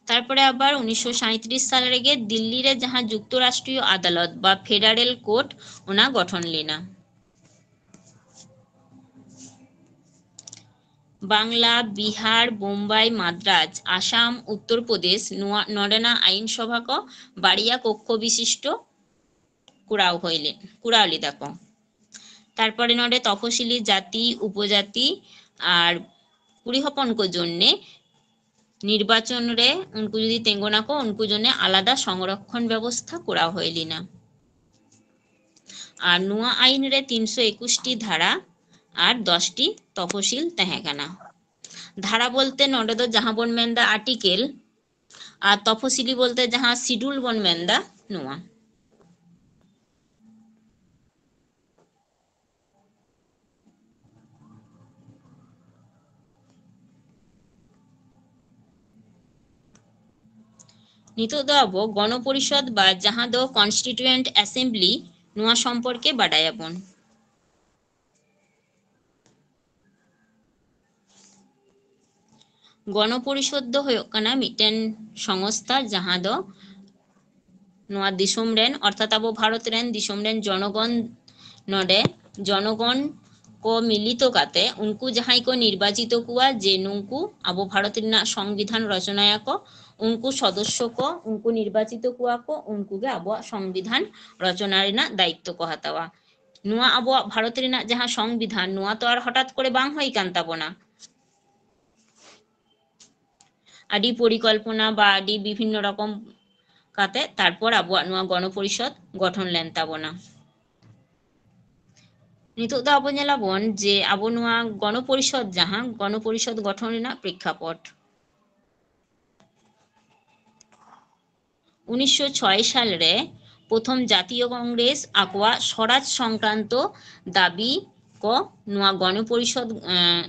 ᱛᱟᱨᱯᱚᱨᱮ ᱟᱵᱟᱨ ᱩᱱᱤᱥᱥᱚ ᱥᱟᱸᱭᱛᱨᱤᱥ ᱥᱟᱞ ᱨᱮᱜᱮ ᱫᱤᱞᱞᱤ ᱨᱮ ᱡᱟᱦᱟᱸ ᱡᱩᱠᱛᱚᱨᱟᱥᱴᱨᱤᱭᱚ ᱟᱫᱟᱞᱚᱛ ᱵᱟ ᱯᱷᱮᱰᱟᱨᱮᱞ ᱠᱳᱨᱴ, ᱚᱱᱟ ᱜᱚᱴᱷᱚᱱ ᱞᱮᱱᱟ᱾ ᱵᱟᱝᱞᱟ, ᱵᱤᱦᱟᱨ, ᱵᱳᱢᱵᱟᱭ, ᱢᱟᱫᱽᱨᱟᱡᱽ, ᱟᱥᱟᱢ, ᱩᱛᱛᱚᱨ ᱯᱨᱚᱫᱮᱥ, ᱱᱚᱣᱟ ᱱᱚᱰᱮᱱᱟᱜ ᱟᱭᱤᱱ ᱥᱚᱵᱷᱟ ᱠᱚ ᱵᱟᱨᱭᱟ ᱠᱚᱠᱠᱷᱚ ᱵᱤᱥᱤᱥᱴᱚ ᱠᱚᱨᱟᱣ ᱦᱩᱭ ᱞᱮ-, ᱠᱚᱨᱟᱣ ᱞᱮᱫᱟ ᱠᱚ᱾ ᱛᱟᱨᱯᱚᱨᱮ ᱱᱚᱰᱮ ᱛᱚᱯᱚᱥᱤᱞᱤ ᱡᱟᱹᱛᱤ, ᱩᱯᱚᱡᱟᱹᱛᱤ ᱟᱨ ᱠᱩᱲᱤ ᱦᱚᱯᱚᱱ ᱠᱚ ᱡᱚᱱᱱᱮ ᱱᱤᱨᱵᱟᱪᱚᱱ ᱨᱮ ᱩᱱᱠᱩ ᱡᱩᱫᱤ ᱛᱤᱸᱜᱩᱱᱟᱠᱚ, ᱩᱱᱠᱩ ᱡᱚᱱᱱᱮ ᱟᱞᱟᱫᱟ ᱥᱚᱝᱨᱚᱠᱷᱚᱱ ᱵᱮᱵᱚᱥᱛᱷᱟ ᱠᱚᱨᱟᱣ ᱦᱩᱭ ᱞᱮᱱᱟ᱾ ᱟᱨ ᱱᱚᱣᱟ ᱟᱭᱤᱱ ᱨᱮ ᱛᱤᱱᱥᱚ ᱮᱠᱩᱥ ᱴᱤ ᱫᱷᱟᱨᱟ ᱟᱨ ᱫᱚᱥ ᱴᱤ ᱛᱚᱯᱚᱥᱤᱞ ᱛᱟᱦᱮᱸ ᱠᱟᱱᱟ᱾ ᱫᱷᱟᱨᱟ ᱵᱚᱞᱛᱮ ᱱᱚᱰᱮ ᱫᱚ ᱡᱟᱦᱟᱸ ᱵᱚᱱ ᱢᱮᱱᱫᱟ ᱟᱨᱴᱤᱠᱮᱞ, ᱟᱨ ᱛᱚᱯᱚᱥᱤᱞᱤ ᱵᱚᱞᱛᱮ ᱡᱟᱦᱟᱸ ᱥᱤᱰᱩᱞ ᱵᱚᱱ ᱢᱮᱱᱫᱟ, ᱱᱚᱣᱟ᱾ ᱱᱤᱛᱚᱜ ᱫᱚ ᱟᱵᱚ ᱜᱚᱱᱚᱯᱚᱨᱤᱥᱚᱫ ᱵᱟ ᱡᱟᱦᱟᱸ ᱫᱚ ᱠᱚᱱᱥᱴᱤᱴᱩᱭᱮᱱᱴ ᱮᱥᱮᱢᱵᱞᱤ, ᱱᱚᱣᱟ ᱥᱚᱢᱯᱚᱨᱠᱮ ᱵᱟᱰᱟᱭᱟᱵᱚᱱ᱾ ᱜᱚᱱᱚᱯᱚᱨᱤᱥᱚᱫ ᱫᱚ ᱦᱩᱭᱩᱜ ᱠᱟᱱᱟ ᱢᱤᱫᱴᱮᱱ ᱥᱚᱝᱥᱛᱷᱟ, ᱡᱟᱦᱟᱸ ᱫᱚ ᱱᱚᱣᱟ ᱫᱤᱥᱚᱢ ᱨᱮᱱ, ᱚᱨᱛᱷᱟᱛ ᱟᱵᱚ ᱵᱷᱟᱨᱚᱛ ᱨᱮᱱ ᱫᱤᱥᱚᱢ ᱨᱮᱱ ᱡᱚᱱᱚᱜᱚᱱ, ᱱᱚᱰᱮ ᱡᱚᱱᱚᱜᱚᱱ ᱠᱚ ᱢᱤᱞᱤᱛᱚ ᱠᱟᱛᱮ ᱩᱱᱠᱩ ᱡᱟᱦᱟᱸᱭ ᱠᱚ ᱱᱤᱨᱵᱟᱪᱤᱛᱚ ᱠᱚᱣᱟ, ᱡᱮ ᱱᱩᱝᱠᱩ ᱟᱵᱚ ᱵᱷᱟᱨᱚᱛ ᱨᱮᱱᱟᱜ ᱥᱚᱝᱵᱤᱫᱷᱟᱱ ᱨᱚᱪᱚᱱᱟᱭᱟᱠᱚ, ᱩᱱᱠᱩ ᱥᱚᱫᱚᱥᱥᱚ ᱠᱚ, ᱩᱱᱠᱩ ᱱᱤᱨᱵᱟᱪᱤᱛᱚ ᱠᱚᱣᱟ ᱠᱚ, ᱩᱱᱠᱩ ᱜᱮ ᱟᱵᱚᱣᱟᱜ ᱥᱚᱝᱵᱤᱫᱷᱟᱱ ᱨᱚᱪᱚᱱᱟ ᱨᱮᱱᱟᱜ ᱫᱟᱭᱤᱛᱛᱚ ᱠᱚ ᱦᱟᱛᱟᱣᱟ᱾ ᱱᱚᱣᱟ ᱟᱵᱚᱣᱟᱜ ᱵᱷᱟᱨᱚᱛ ᱨᱮᱱᱟᱜ ᱡᱟᱦᱟᱸ ᱥᱚᱝᱵᱤᱫᱷᱟᱱ, ᱱᱚᱣᱟ ᱛᱚ ᱟᱨ ᱦᱚᱴᱟᱛ ᱠᱚᱨᱮ ᱵᱟᱝ ᱦᱩᱭ ᱠᱟᱱ ᱛᱟᱵᱚᱱᱟ᱾ ᱟᱹᱰᱤ ᱯᱚᱨᱤᱠᱚᱞᱯᱚᱱᱟ ᱵᱟ ᱟᱹᱰᱤ ᱵᱤᱵᱷᱤᱱᱱᱚ ᱨᱚᱠᱚᱢ ᱠᱟᱛᱮ ᱛᱟᱨᱯᱚᱨ ᱟᱵᱚᱣᱟᱜ ᱱᱚᱣᱟ ᱜᱚᱱᱚᱯᱚᱨᱤᱥᱚᱫ ᱜᱚᱴᱷᱚᱱ ᱞᱮᱱ ᱛᱟᱵᱚᱱᱟ᱾ ᱱᱤᱛᱚᱜ ᱫᱚ ᱟᱵᱚ ᱧᱮᱞᱟᱵᱚᱱ ᱡᱮ ᱟᱵᱚ ᱱᱚᱣᱟ ᱜᱚᱱᱚᱯᱚᱨᱤᱥᱚᱫ, ᱡᱟᱦᱟᱸ ᱜᱚᱱᱚᱯᱚᱨᱤᱥᱚᱫ ᱜᱚᱴᱷᱚᱱ ᱨᱮᱱᱟᱜ ᱯᱨᱮᱠᱠᱷᱟᱯᱚᱴ᱾ ᱩᱱᱤᱥᱥᱚ ᱪᱷᱚᱭ ᱥᱟᱞ ᱨᱮ ᱯᱨᱚᱛᱷᱚᱢ ᱡᱟᱛᱤᱭᱚ ᱠᱚᱝᱜᱨᱮᱥ ᱟᱠᱚᱣᱟᱜ ᱥᱚᱨᱟᱡᱽ ᱥᱚᱝᱠᱨᱟᱱᱛᱚ ᱫᱟᱹᱵᱤ ᱠᱚ ᱱᱚᱣᱟ ᱜᱚᱱᱚᱯᱚᱨᱤᱥᱚᱫ, ᱮᱸ,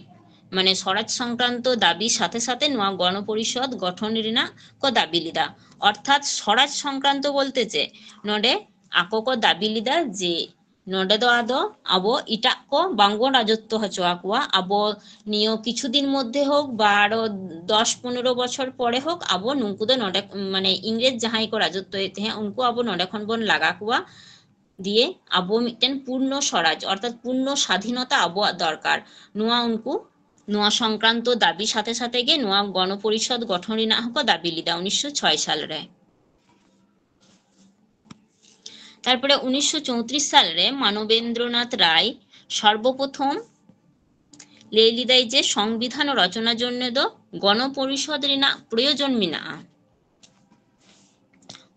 ᱢᱟᱱᱮ ᱥᱚᱨᱟᱡᱽ ᱥᱚᱝᱠᱨᱟᱱᱛᱚ ᱫᱟᱹᱵᱤ ᱥᱟᱛᱷᱮ ᱥᱟᱛᱷᱮ ᱱᱚᱣᱟ ᱜᱚᱱᱚᱯᱚᱨᱤᱥᱚᱫ ᱜᱚᱴᱷᱚᱱ ᱨᱮᱱᱟᱜ ᱠᱚ ᱫᱟᱹᱵᱤ ᱞᱮᱫᱟ᱾ ᱚᱨᱛᱷᱟᱛ ᱥᱚᱨᱟᱡᱽ ᱥᱚᱝᱠᱨᱟᱱᱛᱚ ᱵᱚᱞᱛᱮ ᱪᱮᱫ? ᱱᱚᱰᱮ ᱟᱠᱚ ᱠᱚ ᱫᱟᱹᱵᱤ ᱞᱮᱫᱟ ᱡᱮ ᱱᱚᱰᱮ ᱫᱚ ᱟᱫᱚ ᱟᱵᱚ ᱮᱴᱟᱜ ᱠᱚ ᱵᱟᱝᱵᱚᱱ ᱨᱟᱡᱚᱛᱛᱚ ᱦᱚᱪᱚ ᱟᱠᱚᱣᱟ᱾ ᱟᱵᱚ ᱱᱤᱭᱟᱹ ᱠᱤᱪᱷᱩ ᱫᱤᱱ ᱢᱚᱫᱽᱫᱷᱮ ᱦᱳᱠ ᱵᱟ ᱟᱨᱚ ᱫᱚᱥ ᱯᱚᱱᱨᱚ ᱵᱚᱪᱷᱚᱨ ᱯᱚᱨᱮ ᱦᱳᱠ, ᱟᱵᱚ ᱱᱩᱠᱩ ᱫᱚ ᱱᱚᱰᱮ, ᱢᱟᱱᱮ ᱤᱝᱨᱮᱡᱽ ᱡᱟᱦᱟᱸᱭ ᱠᱚ ᱨᱟᱡᱚᱛᱛᱚᱭᱮᱫ ᱛᱟᱦᱮᱸᱫ, ᱩᱱᱠᱩ ᱟᱵᱚ ᱱᱚᱰᱮ ᱠᱷᱚᱱ ᱵᱚᱱ ᱞᱟᱜᱟ ᱠᱚᱣᱟ᱾ ᱫᱤᱭᱮ ᱟᱵᱚ ᱢᱤᱫᱴᱮᱱ ᱯᱩᱨᱱᱚ ᱥᱚᱨᱟᱡᱽ, ᱚᱨᱛᱷᱟᱛ ᱯᱩᱨᱱᱚ ᱥᱟᱫᱷᱤᱱᱚᱛᱟ ᱟᱵᱚᱣᱟᱜ ᱫᱚᱨᱠᱟᱨ, ᱱᱚᱣᱟ ᱩᱱᱠᱩ ᱱᱚᱣᱟ ᱥᱚᱝᱠᱨᱟᱱᱛᱚ ᱫᱟᱹᱵᱤ ᱥᱟᱛᱷᱮ ᱥᱟᱛᱷᱮ ᱜᱮ ᱱᱚᱣᱟ ᱜᱚᱱᱚᱯᱚᱨᱤᱥᱚᱫ ᱜᱚᱴᱷᱚᱱ ᱨᱮᱱᱟᱜ ᱦᱚᱸᱠᱚ ᱫᱟᱹᱵᱤ ᱞᱮᱫᱟ ᱩᱱᱤᱥᱥᱚ ᱪᱷᱚᱭ ᱥᱟᱞ ᱨᱮ᱾ ᱛᱟᱨᱯᱚᱨᱮ ᱩᱱᱤᱥᱥᱚ ᱪᱳᱭᱛᱨᱤᱥ ᱥᱟᱞ ᱨᱮ ᱢᱟᱱᱚᱵᱮᱱᱫᱨᱚᱱᱟᱛᱷ ᱨᱟᱭ ᱥᱚᱨᱵᱚᱯᱨᱚᱛᱷᱚᱢ ᱞᱟᱹᱭ ᱞᱮᱫᱟᱭ ᱡᱮ ᱥᱚᱝᱵᱤᱫᱷᱟᱱ ᱨᱚᱪᱚᱱᱟ ᱡᱚᱱᱱᱮ ᱫᱚ ᱜᱚᱱᱚᱯᱚᱨᱤᱥᱚᱫᱽ ᱨᱮᱱᱟᱜ ᱯᱨᱚᱭᱳᱡᱚᱱ ᱢᱮᱱᱟᱜᱼᱟ᱾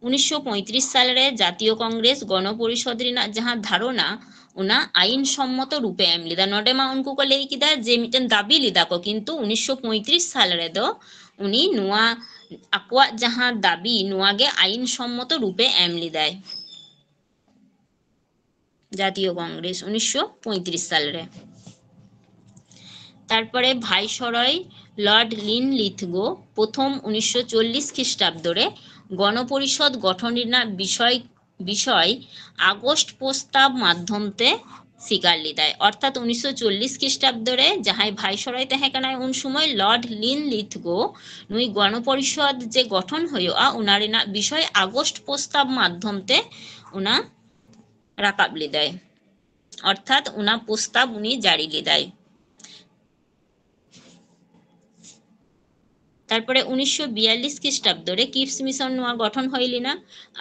ᱩᱱᱤᱥᱥᱚ ᱯᱚᱸᱭᱛᱨᱤᱥ ᱥᱟᱞ ᱨᱮ ᱡᱟᱛᱤᱭᱚ ᱠᱚᱝᱜᱨᱮᱥ ᱜᱚᱱᱚᱯᱚᱨᱤᱥᱚᱫᱽ ᱨᱮᱱᱟᱜ ᱡᱟᱦᱟᱸ ᱫᱷᱟᱨᱚᱱᱟ, ᱚᱱᱟ ᱟᱭᱤᱱ ᱥᱚᱢᱢᱚᱛᱚ ᱨᱩᱯᱮ ᱮᱢ ᱞᱮᱫᱟ᱾ ᱱᱚᱰᱮ ᱢᱟ ᱩᱱᱠᱩ ᱠᱚ ᱞᱟᱹᱭ ᱠᱮᱫᱟ ᱡᱮ ᱢᱤᱫᱴᱮᱱ ᱫᱟᱹᱵᱤ ᱞᱮᱫᱟ ᱠᱚ, ᱠᱤᱱᱛᱩ ᱩᱱᱤᱥᱥᱚ ᱯᱚᱸᱭᱛᱨᱤᱥ ᱥᱟᱞ ᱨᱮᱫᱚ ᱩᱱᱤ ᱱᱚᱣᱟ ᱟᱠᱚᱣᱟᱜ ᱡᱟᱦᱟᱸ ᱫᱟᱹᱵᱤ, ᱱᱚᱣᱟ ᱜᱮ ᱟᱭᱤᱱ ᱥᱚᱢᱢᱚᱛᱚ ᱨᱩᱯᱮ ᱮᱢ ᱞᱮᱫᱟᱭ᱾ ᱡᱟᱛᱤᱭᱚ ᱠᱚᱝᱜᱨᱮᱥ ᱩᱱᱤᱥᱥᱚ ᱯᱚᱸᱭᱛᱨᱤᱥ ᱥᱟᱞ ᱨᱮ᱾ ᱛᱟᱨᱯᱚᱨᱮ ᱵᱷᱟᱭᱥᱚᱨᱚᱭ ᱞᱚᱨᱰ ᱞᱤᱱ ᱞᱤᱛᱷᱜᱳ ᱯᱨᱚᱛᱷᱚᱢ ᱩᱱᱤᱥᱥᱚ ᱪᱚᱞᱞᱤᱥ ᱠᱷᱨᱤᱥᱴᱟᱵᱫᱚ ᱨᱮ ᱜᱚᱱᱚᱯᱚᱨᱤᱥᱚᱫ ᱜᱚᱴᱷᱚᱱ ᱨᱮᱱᱟᱜ ᱵᱤᱥᱚᱭ, ᱵᱤᱥᱚᱭ আগস্ট প্রস্তাব মাধ্যম ᱛᱮ ᱥᱤᱠᱟᱨ ᱞᱮᱫᱟᱭ᱾ ᱚᱨᱛᱷᱟᱛ ᱩᱱᱤᱥᱥᱚ ᱪᱚᱞᱞᱤᱥ ᱠᱷᱨᱤᱥᱴᱟᱵᱫᱚ ᱨᱮ ᱡᱟᱦᱟᱸᱭ ᱵᱷᱟᱭᱥᱚᱨᱚᱭ ᱛᱟᱦᱮᱸ ᱠᱟᱱᱟᱭ ᱩᱱ ᱥᱚᱢᱚᱭ, ᱞᱚᱨᱰ ᱞᱤᱱ ᱞᱤᱛᱷᱜᱳ, ᱱᱩᱭ ᱜᱚᱱᱚᱯᱚᱨᱤᱥᱚᱫ ᱡᱮ ᱜᱚᱴᱷᱚᱱ ᱦᱩᱭᱩᱜᱼᱟ, ᱚᱱᱟ ᱨᱮᱱᱟᱜ ᱵᱤᱥᱚᱭ আগস্ট প্রস্তাব ᱢᱟᱫᱽᱫᱷᱚᱢ ᱛᱮ ᱚᱱᱟ ᱨᱟᱠᱟᱵ ᱞᱮᱫᱟᱭ, ᱚᱨᱛᱷᱟᱛ ᱚᱱᱟ ᱯᱨᱚᱥᱛᱟᱵ ᱩᱱᱤ ᱡᱟᱹᱨᱤ ᱞᱮᱫᱟᱭ᱾ ᱛᱟᱨᱯᱚᱨᱮ ᱩᱱᱤᱥᱥᱚ ᱵᱤᱭᱟᱞᱞᱤᱥ ᱠᱷᱨᱤᱥᱴᱟᱵᱫᱚ ᱨᱮ ᱠᱤᱯᱥ ᱢᱤᱥᱚᱱ ᱱᱚᱣᱟ ᱜᱚᱴᱷᱚᱱ ᱦᱩᱭ ᱞᱮᱱᱟ,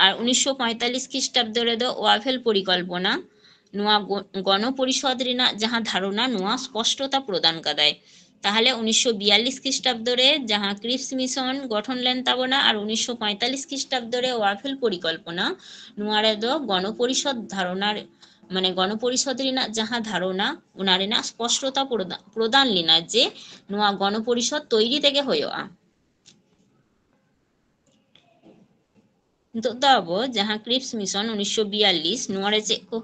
ᱟᱨ ᱩᱱᱤᱥᱥᱚ ᱯᱚᱸᱭᱛᱟᱞᱞᱤᱥ ᱠᱷᱨᱤᱥᱴᱟᱵᱫᱚ ᱨᱮᱫᱚ ᱳᱣᱟᱯᱷᱮᱞ ᱯᱚᱨᱤᱠᱚᱞᱯᱚᱱᱟ ᱱᱚᱣᱟ ᱜᱚ-, ᱜᱚᱱᱚ ᱯᱚᱨᱤᱥᱚᱫ ᱨᱮᱱᱟᱜ ᱡᱟᱦᱟᱸ ᱫᱷᱟᱨᱚᱱᱟ, ᱱᱚᱣᱟ ᱥᱯᱚᱥᱴᱚᱛᱟ ᱯᱨᱚᱫᱟᱱ ᱠᱟᱫᱟᱭ᱾ ᱛᱟᱦᱞᱮ ᱩᱱᱤᱥᱥᱚ ᱵᱤᱭᱟᱞᱞᱤᱥ ᱠᱷᱨᱤᱥᱴᱟᱵᱫᱚ ᱨᱮ ᱡᱟᱦᱟᱸ ᱠᱨᱤᱯᱥ ᱢᱤᱥᱚᱱ ᱜᱚᱴᱷᱚᱱ ᱞᱮᱱ ᱛᱟᱵᱚᱱᱟ ᱟᱨ ᱩᱱᱤᱥᱥᱚ ᱯᱚᱸᱭᱛᱟᱞᱞᱤᱥ ᱠᱷᱨᱤᱥᱴᱟᱵᱫᱚ ᱨᱮ ᱳᱣᱟᱯᱷᱮᱞ ᱯᱚᱨᱤᱠᱚᱞᱯᱚᱱᱟ, ᱱᱚᱣᱟ ᱨᱮᱫᱚ ᱜᱚᱱᱚ ᱯᱚᱨᱤᱥᱚᱫ ᱫᱷᱟᱨᱚᱱᱟ, ᱢᱟᱱᱮ ᱜᱚᱱᱚ ᱯᱚᱨᱤᱥᱚᱫ ᱨᱮᱱᱟᱜ ᱡᱟᱦᱟᱸ ᱫᱷᱟᱨᱚᱱᱟ, ᱚᱱᱟ ᱨᱮᱱᱟᱜ ᱥᱯᱚᱥᱴᱚᱛᱟ ᱯᱨᱚᱫᱟ-, ᱯᱨᱚᱫᱟᱱ ᱞᱮᱱᱟ ᱡᱮ ᱱᱚᱣᱟ ᱜᱚᱱᱚ ᱯᱚᱨᱤᱥᱚᱫ ᱛᱚᱭᱨᱤ ᱛᱮᱜᱮ ᱦᱩᱭᱩᱜᱼᱟ᱾ ᱱᱤᱛᱚᱜ ᱫᱚ ᱟᱵᱚ ᱡᱟᱦᱟᱸ ᱠᱨᱤᱯᱥ ᱢᱤᱥᱚᱱ ᱩᱱᱤᱥᱥᱚ ᱵᱤᱭᱟᱞᱞᱤᱥ, ᱱᱚᱣᱟ ᱨᱮ ᱪᱮᱫ ᱠᱚ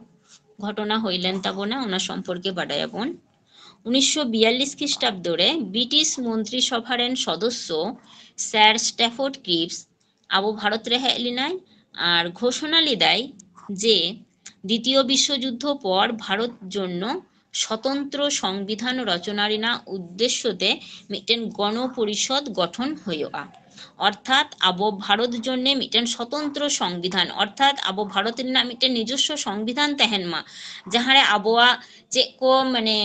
ᱜᱷᱚᱴᱚᱱᱟ ᱦᱩᱭ ᱞᱮᱱ ᱛᱟᱵᱚᱱᱟ, ᱚᱱᱟ ᱥᱚᱢᱯᱚᱨᱠᱮ ᱵᱟᱰᱟᱭᱟᱵᱚᱱ᱾ ᱩᱱᱤᱥᱥᱚ ᱵᱤᱭᱟᱞᱞᱤᱥ ᱠᱷᱨᱤᱥᱴᱟᱵᱫᱚ ᱨᱮ ᱵᱨᱤᱴᱤᱥ ᱢᱚᱱᱛᱨᱤ ᱥᱚᱵᱷᱟ ᱨᱮᱱ ᱥᱚᱫᱚᱥᱥᱚ ᱥᱮᱨ ᱥᱴᱮᱯᱷᱳᱨᱰ ᱠᱨᱤᱯᱥ ᱟᱵᱚ ᱵᱷᱟᱨᱚᱛ ᱨᱮ ᱦᱮᱡ ᱞᱮᱱᱟᱭ ᱟᱨ ᱜᱷᱳᱥᱚᱱᱟ ᱞᱮᱫᱟᱭ ᱡᱮ ᱫᱤᱛᱤᱭᱚ ᱵᱤᱥᱥᱚ ᱡᱩᱫᱽᱫᱷᱚ ᱯᱚᱨ ᱵᱷᱟᱨᱚᱛ ᱡᱚᱱᱱᱚ ᱥᱚᱛᱚᱱᱛᱨᱚ ᱥᱚᱝᱵᱤᱫᱷᱟᱱ ᱨᱚᱪᱚᱱᱟ ᱨᱮᱱᱟᱜ ᱩᱫᱽᱫᱮᱥᱥᱚ ᱛᱮ ᱢᱤᱫᱴᱮᱱ ᱜᱚᱱᱚ ᱯᱚᱨᱤᱥᱚᱫ ᱜᱚᱴᱷᱚᱱ ᱦᱩᱭᱩᱜᱼᱟ᱾ ᱚᱨᱛᱷᱟᱛ ᱟᱵᱚ ᱵᱷᱟᱨᱚᱛ ᱡᱚᱱᱱᱮ ᱢᱤᱫᱴᱮᱱ ᱥᱚᱛᱚᱱᱛᱨᱚ ᱥᱚᱝᱵᱤᱫᱷᱟᱱ, ᱚᱨᱛᱷᱟᱛ ᱟᱵᱚ ᱵᱷᱟᱨᱚᱛ ᱨᱮᱱᱟᱜ ᱢᱤᱫᱴᱮᱱ ᱱᱤᱡᱚᱥᱥᱚ ᱥᱚᱝᱵᱤᱫᱷᱟᱱ ᱛᱟᱦᱮᱱ ᱢᱟ, ᱡᱟᱦᱟᱸᱨᱮ ᱟᱵᱚᱣᱟᱜ ᱪᱮᱫ ᱠᱚ, ᱢᱟᱱᱮ,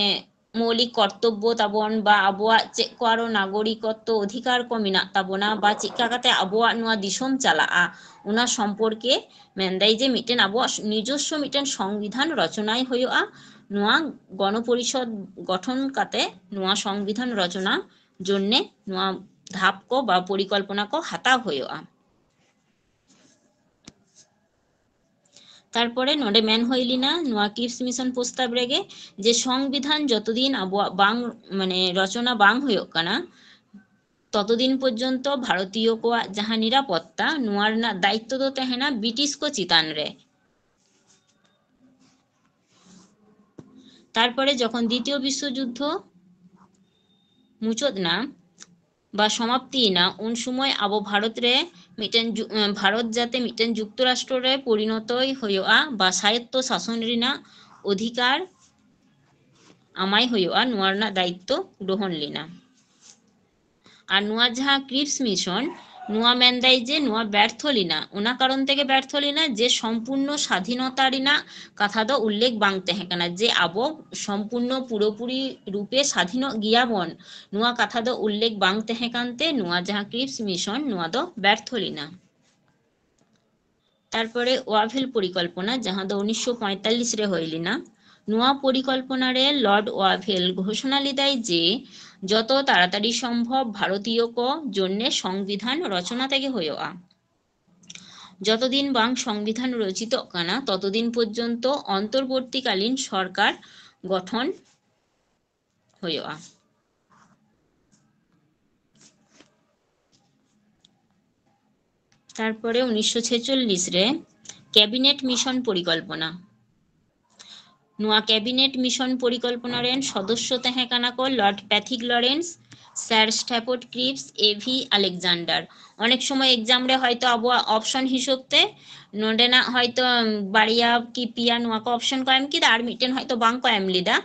ᱢᱳᱣᱞᱤᱠ ᱠᱚᱨᱛᱚᱵᱵᱚ ᱛᱟᱵᱚᱱ ᱵᱟ ᱟᱵᱚᱣᱟᱜ ᱪᱮᱫ ᱠᱚ ᱟᱨᱚ ᱱᱟᱜᱚᱨᱤᱠᱚᱛᱛᱚ ᱚᱫᱷᱤᱠᱟᱨ ᱠᱚ ᱢᱮᱱᱟᱜ ᱛᱟᱵᱚᱱᱟ ᱵᱟ ᱪᱮᱫ ᱞᱮᱠᱟ ᱠᱟᱛᱮ ᱟᱵᱚᱣᱟᱜ ᱱᱚᱣᱟ ᱫᱤᱥᱚᱢ ᱪᱟᱞᱟᱜᱼᱟ, ᱚᱱᱟ ᱥᱚᱢᱯᱚᱨᱠᱮ ᱢᱮᱱᱫᱟᱭ ᱡᱮ ᱢᱤᱫᱴᱮᱱ ᱟᱵᱚᱣᱟᱜ ᱱᱤᱡᱚᱥᱥᱚ ᱢᱤᱫᱴᱮᱱ ᱥᱚᱝᱵᱤᱫᱷᱟᱱ ᱨᱚᱪᱚᱱᱟᱭ ᱦᱩᱭᱩᱜᱼᱟ᱾ ᱱᱚᱣᱟ ᱜᱚᱱᱚᱯᱚᱨᱤᱥᱚᱫ ᱜᱚᱴᱷᱚᱱ ᱠᱟᱛᱮ ᱱᱚᱣᱟ ᱥᱚᱝᱵᱤᱫᱷᱟᱱ ᱨᱚᱪᱚᱱᱟ ᱡᱚᱱᱱᱮ ᱱᱚᱣᱟ ᱫᱷᱟᱯ ᱠᱚ ᱵᱟ ᱯᱚᱨᱤᱠᱚᱞᱯᱚᱱᱟ ᱠᱚ ᱦᱟᱛᱟᱣ ᱦᱩᱭᱩᱜᱼᱟ᱾ ᱛᱟᱨᱯᱚᱨᱮ ᱱᱚᱰᱮ ᱢᱮᱱ ᱦᱩᱭ ᱞᱮᱱᱟ ᱱᱚᱣᱟ ᱠᱨᱤᱯᱥ ᱢᱤᱥᱚᱱ ᱯᱨᱚᱥᱛᱟᱵ ᱨᱮᱜᱮ ᱡᱮ ᱥᱚᱝᱵᱤᱫᱷᱟᱱ ᱡᱚᱛᱚᱫᱤᱱ ᱟᱵᱚᱣᱟᱜ ᱵᱟᱝ, ᱢᱟᱱᱮ, ᱨᱚᱪᱚᱱᱟ ᱵᱟᱝ ᱦᱩᱭᱩᱜ ᱠᱟᱱᱟ, ᱛᱚᱛᱚᱫᱤᱱ ᱯᱚᱨᱡᱚᱱᱛᱚ ᱵᱷᱟᱨᱚᱛᱤᱭᱚ ᱠᱚᱣᱟᱜ ᱡᱟᱦᱟᱸ ᱱᱤᱨᱟᱯᱚᱛᱛᱟ, ᱱᱚᱣᱟ ᱨᱮᱱᱟᱜ ᱫᱟᱭᱤᱛᱛᱚ ᱫᱚ ᱛᱟᱦᱮᱱᱟ ᱵᱨᱤᱴᱤᱥ ᱠᱚ ᱪᱮᱛᱟᱱ ᱨᱮ᱾ ᱛᱟᱨᱯᱚᱨᱮ ᱡᱚᱠᱷᱚᱱ ᱫᱤᱛᱤᱭᱚ ᱵᱤᱥᱥᱚ ᱡᱩᱫᱽᱫᱷᱚ ᱢᱩᱪᱟᱹᱫ ᱮᱱᱟ ᱵᱟ ᱥᱚᱢᱟᱯᱛᱤ ᱮᱱᱟ, ᱩᱱ ᱥᱚᱢᱚᱭ ᱟᱵᱚ ᱵᱷᱟᱨᱚᱛ ᱨᱮ ᱢᱤᱫᱴᱮᱱ ᱡᱩ-, ᱮᱸ, ᱵᱷᱟᱨᱚᱛ ᱡᱟᱛᱮ ᱢᱤᱫᱴᱮᱱ ᱡᱩᱠᱛᱚᱨᱟᱥᱴᱨᱚ ᱨᱮ ᱯᱚᱨᱤᱱᱚᱛᱚᱭ ᱦᱩᱭᱩᱜᱼᱟ ᱵᱟ ᱥᱟᱭᱚᱛᱛᱚ ᱥᱟᱥᱚᱱ ᱨᱮᱱᱟᱜ ᱚᱫᱷᱤᱠᱟᱨ ᱟᱢᱟᱭ ᱦᱩᱭᱩᱜᱼᱟ, ᱱᱚᱣᱟ ᱨᱮᱱᱟᱜ ᱫᱟᱭᱤᱛᱛᱚ ᱜᱨᱚᱦᱚᱱ ᱞᱮᱱᱟ᱾ ᱟᱨ ᱱᱚᱣᱟ ᱡᱟᱦᱟᱸ ᱠᱨᱤᱯᱥ ᱢᱤᱥᱚᱱ, ᱱᱚᱣᱟ ᱢᱮᱱᱫᱟᱭ ᱡᱮ ᱱᱚᱣᱟ ᱵᱮᱨᱛᱷᱚ ᱞᱮᱱᱟ᱾ ᱚᱱᱟ ᱠᱟᱨᱚᱱ ᱛᱮᱜᱮ ᱵᱮᱨᱛᱷᱚ ᱞᱮᱱᱟ ᱡᱮ ᱥᱚᱢᱯᱩᱨᱱᱚ ᱥᱟᱫᱷᱤᱱᱚᱛᱟ ᱨᱮᱱᱟᱜ ᱠᱟᱛᱷᱟ ᱫᱚ ᱩᱞᱞᱮᱠᱷ ᱵᱟᱝ ᱛᱟᱦᱮᱸ ᱠᱟᱱᱟ, ᱡᱮ ᱟᱵᱚ ᱥᱚᱢᱯᱩᱨᱱᱚ ᱯᱩᱨᱟᱹᱯᱩᱨᱤ ᱨᱩᱯᱮ ᱥᱟᱫᱷᱤᱱᱚᱜ ᱜᱮᱭᱟᱵᱚᱱ, ᱱᱚᱣᱟ ᱠᱟᱛᱷᱟ ᱫᱚ ᱩᱞᱞᱮᱠᱷ ᱵᱟᱝ ᱛᱟᱦᱮᱸ ᱠᱟᱱᱛᱮ ᱱᱚᱣᱟ ᱡᱟᱦᱟᱸ ᱠᱨᱤᱯᱥ ᱢᱤᱥᱚᱱ, ᱱᱚᱣᱟ ᱫᱚ ᱵᱮᱨᱛᱷᱚ ᱞᱮᱱᱟ᱾ ᱛᱟᱨᱯᱚᱨᱮ ᱳᱣᱟᱵᱷᱮᱞ ᱯᱚᱨᱤᱠᱚᱞᱯᱚᱱᱟ, ᱡᱟᱦᱟᱸ ᱫᱚ ᱩᱱᱤᱥᱥᱚ ᱯᱚᱸᱭᱛᱟᱞᱞᱤᱥ ᱨᱮ ᱦᱩᱭ ᱞᱮᱱᱟ᱾ ᱱᱚᱣᱟ ᱯᱚᱨᱤᱠᱚᱞᱯᱚᱱᱟ ᱨᱮ ᱞᱚᱨᱰ ᱳᱣᱟᱵᱷᱮᱞ ᱜᱷᱳᱥᱚᱱᱟ ᱞᱮᱫᱟᱭ ᱡᱮ ᱡᱚᱛᱚ ᱛᱟᱲᱟᱛᱟᱲᱤ ᱥᱚᱢᱵᱷᱚᱵ ᱵᱷᱟᱨᱚᱛᱤᱭᱚ ᱠᱚ ᱡᱚᱱᱱᱮ ᱥᱚᱝᱵᱤᱫᱷᱟᱱ ᱨᱚᱪᱚᱱᱟ ᱛᱮᱜᱮ ᱦᱩᱭᱩᱜᱼᱟ᱾ ᱡᱚᱛᱚᱫᱤᱱ ᱵᱟᱝ ᱥᱚᱝᱵᱤᱫᱷᱟᱱ ᱨᱚᱪᱤᱛᱚᱜ ᱠᱟᱱᱟ, ᱛᱚᱛᱚᱫᱤᱱ ᱯᱚᱨᱡᱚᱱᱛᱚ ᱚᱱᱛᱚᱨᱵᱚᱨᱛᱤᱠᱟᱞᱤᱱ ᱥᱚᱨᱠᱟᱨ ᱜᱚᱴᱷᱚᱱ ᱦᱩᱭᱩᱜᱼᱟ᱾ ᱛᱟᱨᱯᱚᱨᱮ ᱩᱱᱤᱥᱥᱚ ᱪᱷᱮᱪᱚᱞᱞᱤᱥ ᱨᱮ ᱠᱮᱵᱤᱱᱮᱴ ᱢᱤᱥᱚᱱ ᱯᱚᱨᱤᱠᱚᱞᱯᱚᱱᱟ᱾ ᱱᱚᱣᱟ ᱠᱮᱵᱤᱱᱮᱴ ᱢᱤᱥᱚᱱ ᱯᱚᱨᱤᱠᱚᱞᱯᱚᱱᱟ ᱨᱮᱱ ᱥᱚᱫᱚᱥᱥᱚ ᱛᱟᱦᱮᱸ ᱠᱟᱱᱟ ᱠᱚ ᱞᱚᱨᱰ ᱯᱮᱛᱷᱤᱠ ᱞᱚᱨᱮᱱᱥ, ᱥᱟᱨ ᱥᱴᱮᱯᱷᱳᱨᱰ ᱠᱨᱤᱯᱥ, ᱮ ᱵᱷᱤ ᱟᱞᱮᱠᱡᱟᱱᱰᱟᱨ᱾ ᱚᱱᱮᱠ ᱥᱚᱢᱚᱭ ᱮᱠᱡᱟᱢ ᱨᱮ ᱦᱚᱭᱛᱚ ᱟᱵᱚᱣᱟᱜ ᱚᱯᱥᱚᱱ ᱦᱤᱥᱟᱹᱵ ᱛᱮ ᱱᱚᱰᱮᱱᱟᱜ ᱦᱚᱭᱛᱚ ᱵᱟᱨᱭᱟ ᱠᱤ ᱯᱮᱭᱟ ᱱᱚᱣᱟ ᱠᱚ ᱚᱯᱥᱚᱱ ᱠᱚ ᱮᱢ ᱠᱮᱫᱟ, ᱟᱨ ᱢᱤᱫᱴᱮᱱ ᱦᱚᱭᱛᱚ ᱵᱟᱝ ᱠᱚ ᱮᱢ ᱞᱮᱫᱟ,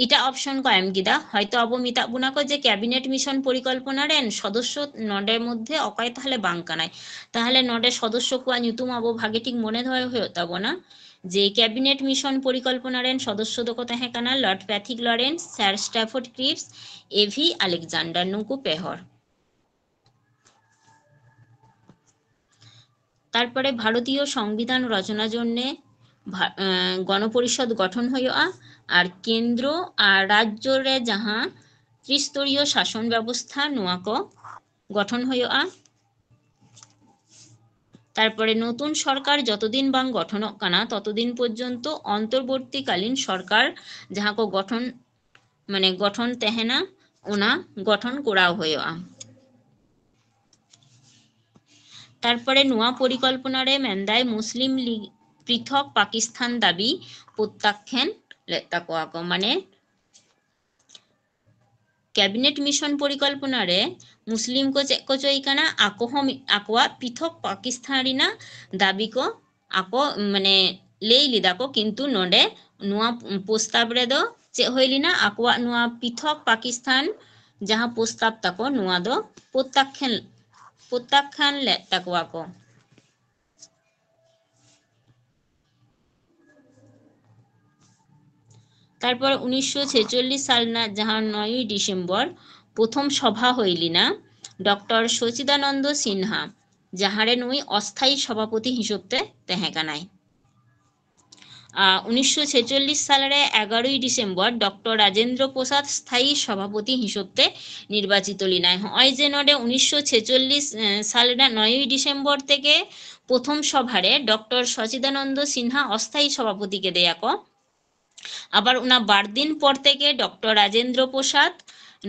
ᱮᱴᱟᱜ ᱚᱯᱥᱚᱱ ᱠᱚ ᱮᱢ ᱠᱮᱫᱟ᱾ ᱦᱚᱭᱛᱚ ᱟᱵᱚ ᱢᱮᱛᱟᱜ ᱵᱚᱱᱟ ᱠᱚ ᱡᱮ ᱠᱮᱵᱤᱱᱮᱴ ᱢᱤᱥᱚᱱ ᱯᱚᱨᱤᱠᱚᱞᱯᱚᱱᱟ ᱨᱮᱱ ᱥᱚᱫᱚᱥᱥᱚ ᱱᱚᱰᱮ ᱢᱚᱫᱽᱫᱷᱮ ᱚᱠᱚᱭ ᱛᱟᱦᱞᱮ ᱵᱟᱝ ᱠᱟᱱᱟᱭ᱾ ᱛᱟᱦᱞᱮ ᱱᱚᱰᱮ ᱥᱚᱫᱚᱥᱥᱚ ᱠᱚᱣᱟᱜ ᱧᱩᱛᱩᱢ ᱟᱵᱚ ᱵᱷᱟᱜᱮ ᱴᱷᱤᱠ ᱢᱚᱱᱮ ᱫᱚᱦᱚᱭ ᱦᱩᱭᱩᱜ ᱛᱟᱵᱚᱱᱟ᱾ ᱡᱮ ᱠᱮᱵᱤᱱᱮᱴ ᱢᱤᱥᱚᱱ ᱯᱚᱨᱤᱠᱚᱞᱯᱚᱱᱟ ᱨᱮᱱ ᱥᱚᱫᱚᱥᱥᱚ ᱫᱚᱠᱚ ᱛᱟᱦᱮᱸ ᱠᱟᱱᱟ ᱞᱚᱨᱰ ᱯᱮᱛᱷᱤᱠ ᱞᱚᱨᱮᱱᱥ, ᱥᱟᱨ ᱥᱴᱮᱯᱷᱳᱨᱰ ᱠᱨᱤᱯᱥ, ᱮ ᱵᱷᱤ ᱟᱞᱮᱠᱡᱟᱱᱰᱟᱨ, ᱱᱩᱠᱩ ᱯᱮ ᱦᱚᱲ᱾ ᱛᱟᱨᱯᱚᱨᱮ ᱵᱷᱟᱨᱚᱛᱤᱭᱚ ᱥᱚᱝᱵᱤᱫᱷᱟᱱ ᱨᱚᱪᱚᱱᱟ ᱡᱚᱱᱱᱮ ᱵᱷᱟ-, ᱮᱸ, ᱜᱚᱱᱚᱯᱚᱨᱤᱥᱚᱫ ᱜᱚᱴᱷᱚᱱ ᱦᱩᱭᱩᱜᱼᱟ, ᱟᱨ ᱠᱮᱱᱫᱨᱚ ᱟᱨ ᱨᱟᱡᱽᱡᱚ ᱨᱮ ᱡᱟᱦᱟᱸ ᱛᱨᱤᱥᱛᱚᱨᱤᱭᱚ ᱥᱟᱥᱚᱱ ᱵᱮᱵᱚᱥᱛᱷᱟ, ᱱᱚᱣᱟ ᱠᱚ ᱜᱚᱴᱷᱚᱱ ᱦᱩᱭᱩᱜᱼᱟ᱾ ᱛᱟᱨᱯᱚᱨᱮ ᱱᱚᱛᱩᱱ ᱥᱚᱨᱠᱟᱨ ᱡᱚᱛᱚᱫᱤᱱ ᱵᱟᱝ ᱜᱚᱴᱷᱚᱱᱚᱜ ᱠᱟᱱᱟ, ᱛᱚᱛᱚᱫᱤᱱ ᱯᱚᱨᱡᱚᱱᱛᱚ ᱚᱱᱛᱚᱨᱵᱚᱨᱛᱤᱠᱟᱞᱤᱱ ᱥᱚᱨᱠᱟᱨ ᱡᱟᱦᱟᱸ ᱠᱚ ᱜᱚᱴᱷᱚᱱ, ᱢᱟᱱᱮ ᱜᱚᱴᱷᱚᱱ ᱛᱟᱦᱮᱱᱟ, ᱚᱱᱟ ᱜᱚᱴᱷᱚᱱ ᱠᱚᱨᱟᱣ ᱦᱩᱭᱩᱜᱼᱟ᱾ ᱛᱟᱨᱯᱚᱨᱮ ᱱᱚᱣᱟ ᱯᱚᱨᱤᱠᱚᱞᱯᱚᱱᱟ ᱨᱮ ᱢᱮᱱᱫᱟᱭ ᱢᱩᱥᱞᱤᱢ ᱞᱤᱜᱽ ᱯᱨᱤᱛᱷᱚᱠ ᱯᱟᱠᱤᱥᱛᱷᱟᱱ ᱫᱟᱵᱤ ᱯᱨᱚᱛᱛᱟᱠᱷᱟᱱ ᱞᱮᱫ ᱛᱟᱠᱚᱣᱟ ᱠᱚ, ᱢᱟᱱᱮ ᱠᱮᱵᱤᱱᱮᱴ ᱢᱤᱥᱚᱱ ᱯᱚᱨᱤᱠᱚᱞᱯᱚᱱᱟ ᱨᱮ ᱢᱩᱥᱞᱤᱢ ᱠᱚ ᱪᱮᱫ ᱠᱚ ᱪᱟᱹᱭ ᱠᱟᱱᱟ, ᱟᱠᱚ ᱦᱚᱸ ᱢᱤᱫ, ᱟᱠᱚᱣᱟᱜ ᱯᱨᱤᱛᱷᱚᱠ ᱯᱟᱠᱤᱥᱛᱷᱟᱱ ᱨᱮᱱᱟᱜ ᱫᱟᱵᱤ ᱠᱚ ᱟᱠᱚ, ᱢᱟᱱᱮ, ᱞᱟᱹᱭ ᱞᱮᱫᱟ ᱠᱚ, ᱠᱤᱱᱛᱩ ᱱᱚᱰᱮ ᱱᱚᱣᱟ ᱯᱨᱚᱥᱛᱟᱵ ᱨᱮᱫᱚ ᱪᱮᱫ ᱦᱩᱭ ᱞᱮᱱᱟ, ᱟᱠᱚᱣᱟᱜ ᱱᱚᱣᱟ ᱯᱨᱤᱛᱷᱚᱠ ᱯᱟᱠᱤᱥᱛᱷᱟᱱ ᱡᱟᱦᱟᱸ ᱯᱨᱚᱥᱛᱟᱵ ᱛᱟᱠᱚ, ᱱᱚᱣᱟ ᱫᱚ ᱯᱨᱚᱛᱛᱟᱠᱷᱟᱱ, ᱯᱨᱚᱛᱛᱟᱠᱷᱟᱱ ᱞᱮᱫ ᱛᱟᱠᱚᱣᱟ ᱠᱚ᱾ ᱛᱟᱨᱯᱚᱨ ᱩᱱᱤᱥᱥᱚ ᱪᱷᱮᱪᱚᱞᱞᱤᱥ ᱥᱟᱞ ᱨᱮᱱᱟᱜ ᱡᱟᱦᱟᱸ ᱱᱚᱭᱚᱭ ᱰᱤᱥᱮᱢᱵᱚᱨ ᱯᱨᱚᱛᱷᱚᱢ ᱥᱚᱵᱷᱟ ᱦᱩᱭ ᱞᱮᱱᱟ ᱰᱚᱠᱴᱚᱨ ᱥᱚᱪᱤᱫᱟᱱᱚᱱᱫᱚ ᱥᱤᱱᱦᱟ, ᱡᱟᱦᱟᱸ ᱨᱮ ᱱᱩᱭ ᱚᱥᱛᱷᱟᱭᱤ ᱥᱚᱵᱷᱟᱯᱚᱛᱤ ᱦᱤᱥᱟᱹᱵ ᱛᱮ ᱛᱟᱦᱮᱸ ᱠᱟᱱᱟᱭ᱾ ᱟᱨ ᱩᱱᱤᱥᱥᱚ ᱪᱷᱮᱪᱚᱞᱞᱤᱥ ᱥᱟᱞ ᱨᱮ ᱮᱜᱟᱨᱳᱭ ᱰᱤᱥᱮᱢᱵᱚᱨ ᱰᱚᱠᱴᱚᱨ ᱨᱟᱡᱮᱱᱫᱨᱚ ᱯᱨᱚᱥᱟᱫᱽ ᱥᱛᱷᱟᱭᱤ ᱥᱚᱵᱷᱟᱯᱚᱛᱤ ᱦᱤᱥᱟᱹᱵ ᱛᱮ ᱱᱤᱨᱵᱟᱪᱤᱛᱚ ᱞᱮᱱᱟᱭ᱾ ᱦᱚᱸᱜᱼᱚᱭ ᱡᱮ ᱱᱚᱰᱮ ᱩᱱᱤᱥᱥᱚ ᱪᱷᱮᱪᱚᱞᱞᱤᱥ ᱥᱟᱞ ᱨᱮᱱᱟᱜ ᱱᱚᱭᱚᱭ ᱰᱤᱥᱮᱢᱵᱚᱨ ᱛᱮᱜᱮ ᱯᱨᱚᱛᱷᱚᱢ ᱥᱚᱵᱷᱟ ᱨᱮ ᱰᱚᱠᱴᱚᱨ ᱥᱚᱪᱤᱫᱟᱱᱚᱱᱫᱚ ᱥᱤᱱᱦᱟ ᱚᱥᱛᱷᱟᱭᱤ ᱥᱚᱵᱷᱟᱯᱚᱛᱤ ᱠᱮᱫᱮᱭᱟ ᱠᱚ᱾ ᱟᱵᱟᱨ ᱚᱱᱟ ᱵᱟᱨ ᱫᱤᱱ ᱯᱚᱨ ᱛᱮᱜᱮ ᱰᱚᱠᱴᱚᱨ ᱨᱟᱡᱮᱱᱫᱨᱚ ᱯᱨᱚᱥᱟᱫᱽ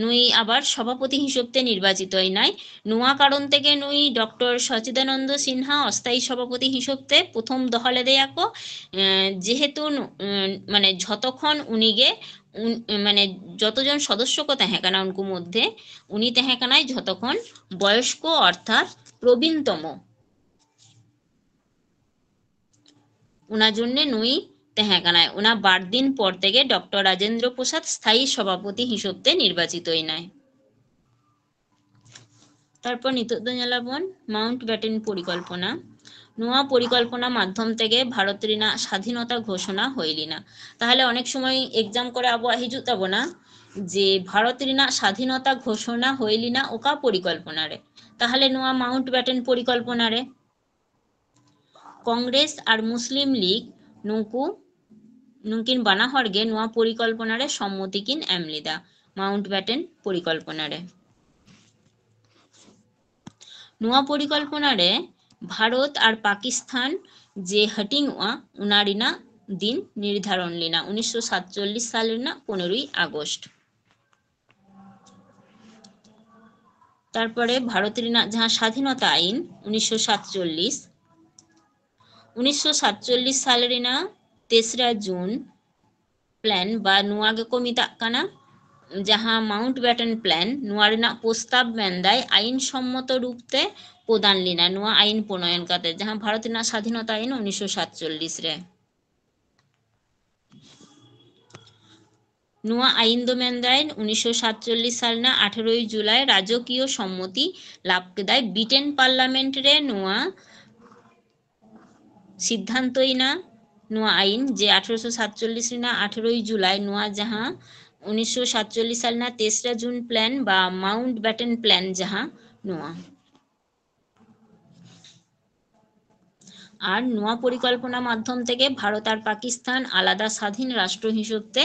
ᱱᱩᱭ ᱟᱵᱟᱨ ᱥᱚᱵᱷᱟᱯᱚᱛᱤ ᱦᱤᱥᱟᱹᱵ ᱛᱮ ᱱᱤᱨᱵᱟᱪᱤᱛᱚᱭᱮᱱᱟᱭ᱾ ᱱᱚᱣᱟ ᱠᱟᱨᱚᱱ ᱛᱮᱜᱮ ᱱᱩᱭ ᱰᱚᱠᱴᱚᱨ ᱥᱚᱪᱤᱫᱟᱱᱚᱱᱫᱚ ᱥᱤᱱᱦᱟ ᱚᱥᱛᱷᱟᱭᱤ ᱥᱚᱵᱷᱟᱯᱚᱛᱤ ᱦᱤᱥᱟᱹᱵ ᱛᱮ ᱯᱨᱚᱛᱷᱚᱢ ᱫᱚᱦᱚ ᱞᱮᱫᱮᱭᱟ ᱠᱚ᱾ ᱮᱸ, ᱡᱮᱦᱮᱛᱩ ᱱᱩ-, ᱮᱸ, ᱢᱟᱱᱮ ᱡᱷᱚᱛᱚ ᱠᱷᱚᱱ ᱩᱱᱤᱜᱮ ᱩᱱ-, ᱢᱟᱱᱮ ᱡᱚᱛᱚ ᱡᱚᱱ ᱥᱚᱫᱚᱥᱥᱚ ᱠᱚ ᱛᱟᱦᱮᱸ ᱠᱟᱱᱟ ᱩᱱᱠᱩ ᱢᱚᱫᱽᱫᱷᱮ, ᱩᱱᱤ ᱛᱟᱦᱮᱸ ᱠᱟᱱᱟᱭ ᱡᱷᱚᱛᱚ ᱠᱷᱚᱱ ᱵᱚᱭᱚᱥᱠᱚ ᱚᱨᱛᱷᱟᱛ ᱯᱨᱚᱵᱤᱱᱛᱚᱢᱚ᱾ ᱚᱱᱟ ᱡᱚᱱᱱᱮ ᱱᱩᱭ ᱛᱟᱦᱮᱸ ᱠᱟᱱᱟᱭ᱾ ᱚᱱᱟ ᱵᱟᱨ ᱫᱤᱱ ᱯᱚᱨ ᱛᱮᱜᱮ ᱰᱚᱠᱴᱚᱨ ᱨᱟᱡᱮᱱᱫᱨᱚ ᱯᱨᱚᱥᱟᱫᱽ ᱥᱛᱷᱟᱭᱤ ᱥᱚᱵᱷᱟᱯᱚᱛᱤ ᱦᱤᱥᱟᱹᱵ ᱛᱮ ᱱᱤᱨᱵᱟᱪᱤᱛᱚᱭᱮᱱᱟᱭ᱾ ᱛᱟᱨᱯᱚᱨ ᱱᱤᱛᱚᱜ ᱫᱚ ᱧᱮᱞᱟᱵᱚᱱ ᱢᱟᱣᱩᱱᱴ ᱵᱮᱴᱮᱱ ᱯᱚᱨᱤᱠᱚᱞᱯᱚᱱᱟ᱾ ᱱᱚᱣᱟ ᱯᱚᱨᱤᱠᱚᱞᱯᱚᱱᱟ ᱢᱟᱫᱽᱫᱷᱚᱢ ᱛᱮᱜᱮ ᱵᱷᱟᱨᱚᱛ ᱨᱮᱱᱟᱜ ᱥᱟᱫᱷᱤᱱᱚᱛᱟ ᱜᱷᱳᱥᱚᱱᱟ ᱦᱩᱭ ᱞᱮᱱᱟ᱾ ᱛᱟᱦᱚᱞᱮ ᱚᱱᱮᱠ ᱥᱚᱢᱚᱭ exam ᱠᱚᱨᱮ ᱟᱵᱚᱣᱟᱜ ᱦᱤᱡᱩᱜ ᱛᱟᱵᱚᱱᱟ ᱡᱮ ᱵᱷᱟᱨᱚᱛ ᱨᱮᱱᱟᱜ ᱥᱟᱫᱷᱤᱱᱚᱛᱟ ᱜᱷᱳᱥᱚᱱᱟ ᱦᱩᱭ ᱞᱮᱱᱟ ᱚᱠᱟ ᱯᱚᱨᱤᱠᱚᱞᱯᱚᱱᱟ ᱨᱮ? ᱛᱟᱦᱚᱞᱮ ᱱᱚᱣᱟ ᱢᱟᱣᱩᱱᱴ ᱵᱮᱴᱮᱱ ᱯᱚᱨᱤᱠᱚᱞᱯᱚᱱᱟ ᱨᱮ᱾ ᱠᱚᱝᱜᱨᱮᱥ ᱟᱨ ᱢᱩᱥᱞᱤᱢ ᱞᱤᱜᱽ ᱱᱩᱠᱩ, ᱱᱩᱠᱤᱱ ᱵᱟᱱᱟ ᱦᱚᱲ ᱜᱮ ᱱᱚᱣᱟ ᱯᱚᱨᱤᱠᱚᱞᱯᱚᱱᱟ ᱨᱮ ᱥᱚᱢᱢᱚᱛᱤ ᱠᱤᱱ ᱮᱢ ᱞᱮᱫᱟ, ᱢᱟᱣᱩᱱᱴ ᱵᱮᱴᱮᱱ ᱯᱚᱨᱤᱠᱚᱞᱯᱚᱱᱟ ᱨᱮ᱾ ᱱᱚᱣᱟ ᱯᱚᱨᱤᱠᱚᱞᱯᱚᱱᱟ ᱨᱮ ᱵᱷᱟᱨᱚᱛ ᱟᱨ ᱯᱟᱠᱤᱥᱛᱷᱟᱱ ᱡᱮ ᱦᱟᱹᱴᱤᱧᱚᱜᱼᱟ, ᱚᱱᱟ ᱨᱮᱱᱟᱜ ᱫᱤᱱ ᱱᱤᱨᱫᱷᱟᱨᱚᱱ ᱞᱮᱱᱟ ᱩᱱᱤᱥᱥᱚ ᱥᱟᱛᱪᱚᱞᱞᱤᱥ ᱥᱟᱞ ᱨᱮᱱᱟᱜ ᱯᱚᱱᱮᱨᱚᱭ ᱟᱜᱚᱥᱴ᱾ ᱛᱟᱨᱯᱚᱨᱮ ᱵᱷᱟᱨᱚᱛ ᱨᱮᱱᱟᱜ ᱡᱟᱦᱟᱸ ᱥᱟᱫᱷᱤᱱᱚᱛᱟ ᱟᱭᱤᱱ ᱩᱱᱤᱥᱥᱚ ᱥᱟᱛᱪᱚᱞᱞᱤᱥ, ᱩᱱᱤᱥᱥᱚ ᱥᱟᱛᱪᱚᱞᱞᱤᱥ ᱥᱟᱞ ᱨᱮᱱᱟᱜ ᱛᱮᱥᱨᱟ ᱡᱩᱱ ᱯᱞᱮᱱ ᱵᱟ ᱱᱚᱣᱟ ᱜᱮᱠᱚ ᱢᱮᱛᱟᱜ ᱠᱟᱱᱟ ᱡᱟᱦᱟᱸ ᱢᱟᱣᱩᱱᱴ ᱵᱮᱴᱮᱱ ᱯᱞᱮᱱ, ᱱᱚᱣᱟ ᱨᱮᱱᱟᱜ ᱯᱨᱚᱥᱛᱟᱵ ᱢᱮᱱᱫᱟᱭ ᱟᱭᱤᱱ ᱥᱚᱢᱢᱚᱛᱚ ᱨᱩᱯ ᱛᱮ ᱯᱨᱚᱫᱟᱱ ᱞᱮᱱᱟ᱾ ᱱᱚᱣᱟ ᱟᱭᱤᱱ ᱯᱨᱚᱱᱚᱭᱚᱱ ᱠᱟᱛᱮ ᱡᱟᱦᱟᱸ ᱵᱷᱟᱨᱚᱛ ᱨᱮᱱᱟᱜ ᱥᱟᱫᱷᱤᱱᱚᱛᱟ ᱟᱭᱤᱱ ᱩᱱᱤᱥᱥᱚ ᱥᱟᱛᱪᱚᱞᱞᱤᱥ ᱨᱮ᱾ ᱱᱚᱣᱟ ᱟᱭᱤᱱ ᱫᱚ ᱢᱮᱱᱫᱟᱭ ᱩᱱᱤᱥᱥᱚ ᱥᱟᱛᱪᱚᱞᱞᱤᱥ ᱥᱟᱞ ᱨᱮᱱᱟᱜ ᱟᱴᱷᱮᱨᱚᱭ ᱡᱩᱞᱟᱭ ᱨᱟᱡᱚᱠᱤᱭᱚ ᱥᱚᱢᱢᱚᱛᱤ ᱞᱟᱵᱷ ᱠᱮᱫᱟᱭ᱾ ᱵᱨᱤᱴᱮᱱ ᱯᱟᱨᱞᱟᱢᱮᱱᱴ ᱨᱮ ᱱᱚᱣᱟ ᱥᱤᱫᱽᱫᱷᱟᱱᱛᱚᱭᱮᱱᱟ ᱱᱚᱣᱟ ᱟᱭᱤᱱ ᱡᱮ ᱟᱴᱷᱮᱨᱚᱥᱚ ᱥᱟᱛᱪᱚᱞᱞᱤᱥ ᱨᱮᱱᱟᱜ ᱟᱴᱷᱮᱨᱚᱭ ᱡᱩᱞᱟᱭ ᱱᱚᱣᱟ ᱡᱟᱦᱟᱸ ᱩᱱᱤᱥᱥᱚ ᱥᱟᱛᱪᱚᱞᱞᱤᱥ ᱥᱟᱞ ᱨᱮᱱᱟᱜ ᱛᱮᱥᱨᱟ ᱡᱩᱱ ᱯᱞᱮᱱ ᱵᱟ ᱢᱟᱣᱩᱱᱴ ᱵᱮᱴᱮᱱ ᱯᱞᱮᱱ ᱡᱟᱦᱟᱸ ᱱᱚᱣᱟ᱾ ᱟᱨ ᱱᱚᱣᱟ ᱯᱚᱨᱤᱠᱚᱞᱯᱚᱱᱟ ᱢᱟᱫᱽᱫᱷᱚᱢ ᱛᱮᱜᱮ ᱵᱷᱟᱨᱚᱛ ᱟᱨ ᱯᱟᱠᱤᱥᱛᱟᱱ ᱟᱞᱟᱫᱟ ᱥᱟᱫᱷᱤᱱ ᱨᱟᱥᱴᱨᱚ ᱦᱤᱥᱟᱹᱵ ᱛᱮ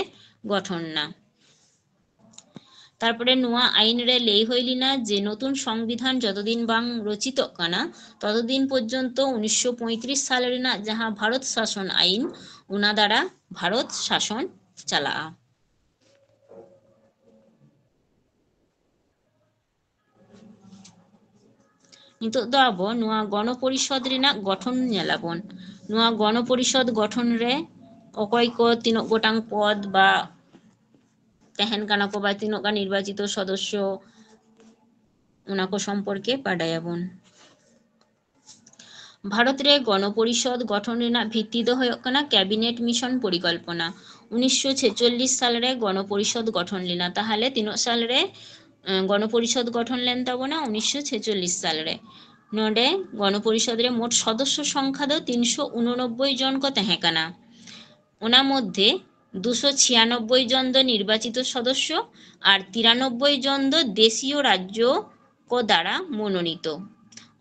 ᱜᱚᱴᱷᱚᱱ ᱮᱱᱟ᱾ ᱛᱟᱨᱯᱚᱨᱮ ᱱᱚᱣᱟ ᱟᱭᱤᱱ ᱨᱮ ᱞᱟᱹᱭ ᱦᱩᱭ ᱞᱮᱱᱟ ᱡᱮ ᱱᱚᱛᱩᱱ ᱥᱚᱝᱵᱤᱫᱷᱟᱱ ᱡᱚᱛᱚᱫᱤᱱ ᱵᱟᱝ ᱨᱚᱪᱤᱛᱚᱜ ᱠᱟᱱᱟ, ᱛᱚᱛᱚᱫᱤᱱ ᱯᱚᱨᱡᱚᱱᱛᱚ ᱩᱱᱤᱥᱥᱚ ᱯᱚᱸᱭᱛᱨᱤᱥ ᱥᱟᱞ ᱨᱮᱱᱟᱜ ᱡᱟᱦᱟᱸ ᱵᱷᱟᱨᱚᱛ ᱥᱟᱥᱚᱱ ᱟᱭᱤᱱ, ᱚᱱᱟ ᱫᱟᱨᱟ ᱵᱷᱟᱨᱚᱛ ᱥᱟᱥᱚᱱ ᱪᱟᱞᱟᱜᱼᱟ᱾ ᱱᱤᱛᱚᱜ ᱫᱚ ᱟᱵᱚ ᱱᱚᱣᱟ ᱜᱚᱱᱚ ᱯᱚᱨᱤᱥᱚᱫ ᱨᱮᱱᱟᱜ ᱜᱚᱴᱷᱚᱱ ᱧᱮᱞᱟᱵᱚᱱ᱾ ᱱᱚᱣᱟ ᱜᱚᱱᱚ ᱯᱚᱨᱤᱥᱚᱫ ᱜᱚᱴᱷᱚᱱ ᱨᱮ ᱚᱠᱚᱭ ᱠᱚ ᱛᱤᱱᱟᱹᱜ ᱜᱚᱴᱟᱝ ᱯᱚᱫ ᱵᱟ ᱛᱟᱦᱮᱱ ᱠᱟᱱᱟ ᱠᱚ ᱵᱟ ᱛᱤᱱᱟᱹᱜ ᱜᱟᱱ ᱱᱤᱨᱵᱟᱪᱤᱛᱚ ᱥᱚᱫᱚᱥᱥᱚ, ᱚᱱᱟ ᱠᱚ ᱥᱚᱢᱯᱚᱨᱠᱮ ᱵᱟᱰᱟᱭᱟᱵᱚᱱ᱾ ᱵᱷᱟᱨᱚᱛ ᱨᱮ ᱜᱚᱱᱚ ᱯᱚᱨᱤᱥᱚᱫ ᱜᱚᱴᱷᱚᱱ ᱨᱮᱱᱟᱜ ᱵᱷᱤᱛᱛᱤ ᱫᱚ ᱦᱩᱭᱩᱜ ᱠᱟᱱᱟ ᱠᱮᱵᱤᱱᱮᱴ ᱢᱤᱥᱚᱱ ᱯᱚᱨᱤᱠᱚᱞᱯᱚᱱᱟ᱾ ᱩᱱᱤᱥᱥᱚ ᱪᱷᱮᱪᱚᱞᱞᱤᱥ ᱥᱟᱞ ᱨᱮ ᱜᱚᱱᱚ ᱯᱚᱨᱤᱥᱚᱫ ᱜᱚᱴᱷᱚᱱ ᱞᱮᱱᱟ᱾ ᱛᱟᱦᱚᱞᱮ ᱛᱤᱱᱟᱹᱜ ᱥᱟᱞ ᱨᱮ, ᱮᱸ, ᱜᱚᱱᱚ ᱯᱚᱨᱤᱥᱚᱫ ᱜᱚᱴᱷᱚᱱ ᱞᱮᱱ ᱛᱟᱵᱚᱱᱟ? ᱩᱱᱤᱥᱥᱚ ᱪᱷᱮᱪᱚᱞᱞᱤᱥ ᱥᱟᱞ ᱨᱮ᱾ ᱱᱚᱰᱮ ᱜᱚᱱᱚ ᱯᱚᱨᱤᱥᱚᱫᱽ ᱨᱮ ᱢᱳᱴ ᱥᱚᱫᱚᱥᱥᱚ ᱥᱚᱝᱠᱷᱟ ᱫᱚ ᱛᱤᱱᱥᱚ ᱩᱱᱚᱱᱚᱵᱵᱳᱭ ᱡᱚᱱ ᱠᱚ ᱛᱟᱦᱮᱸ ᱠᱟᱱᱟ᱾ ᱚᱱᱟ ᱢᱚᱫᱽᱫᱷᱮ ᱫᱩᱥᱚ ᱪᱷᱤᱭᱟᱱᱚᱵᱵᱳᱭ ᱡᱚᱱ ᱫᱚ ᱱᱤᱨᱵᱟᱪᱤᱛᱚ ᱥᱚᱫᱚᱥᱥᱚ ᱟᱨ ᱛᱤᱨᱟᱱᱚᱵᱵᱳᱭ ᱡᱚᱱ ᱫᱚ ᱫᱮᱥᱤᱭᱚ ᱨᱟᱡᱽᱡᱚ ᱠᱚ ᱫᱟᱨᱟ ᱢᱚᱱᱳᱱᱤᱛᱚ᱾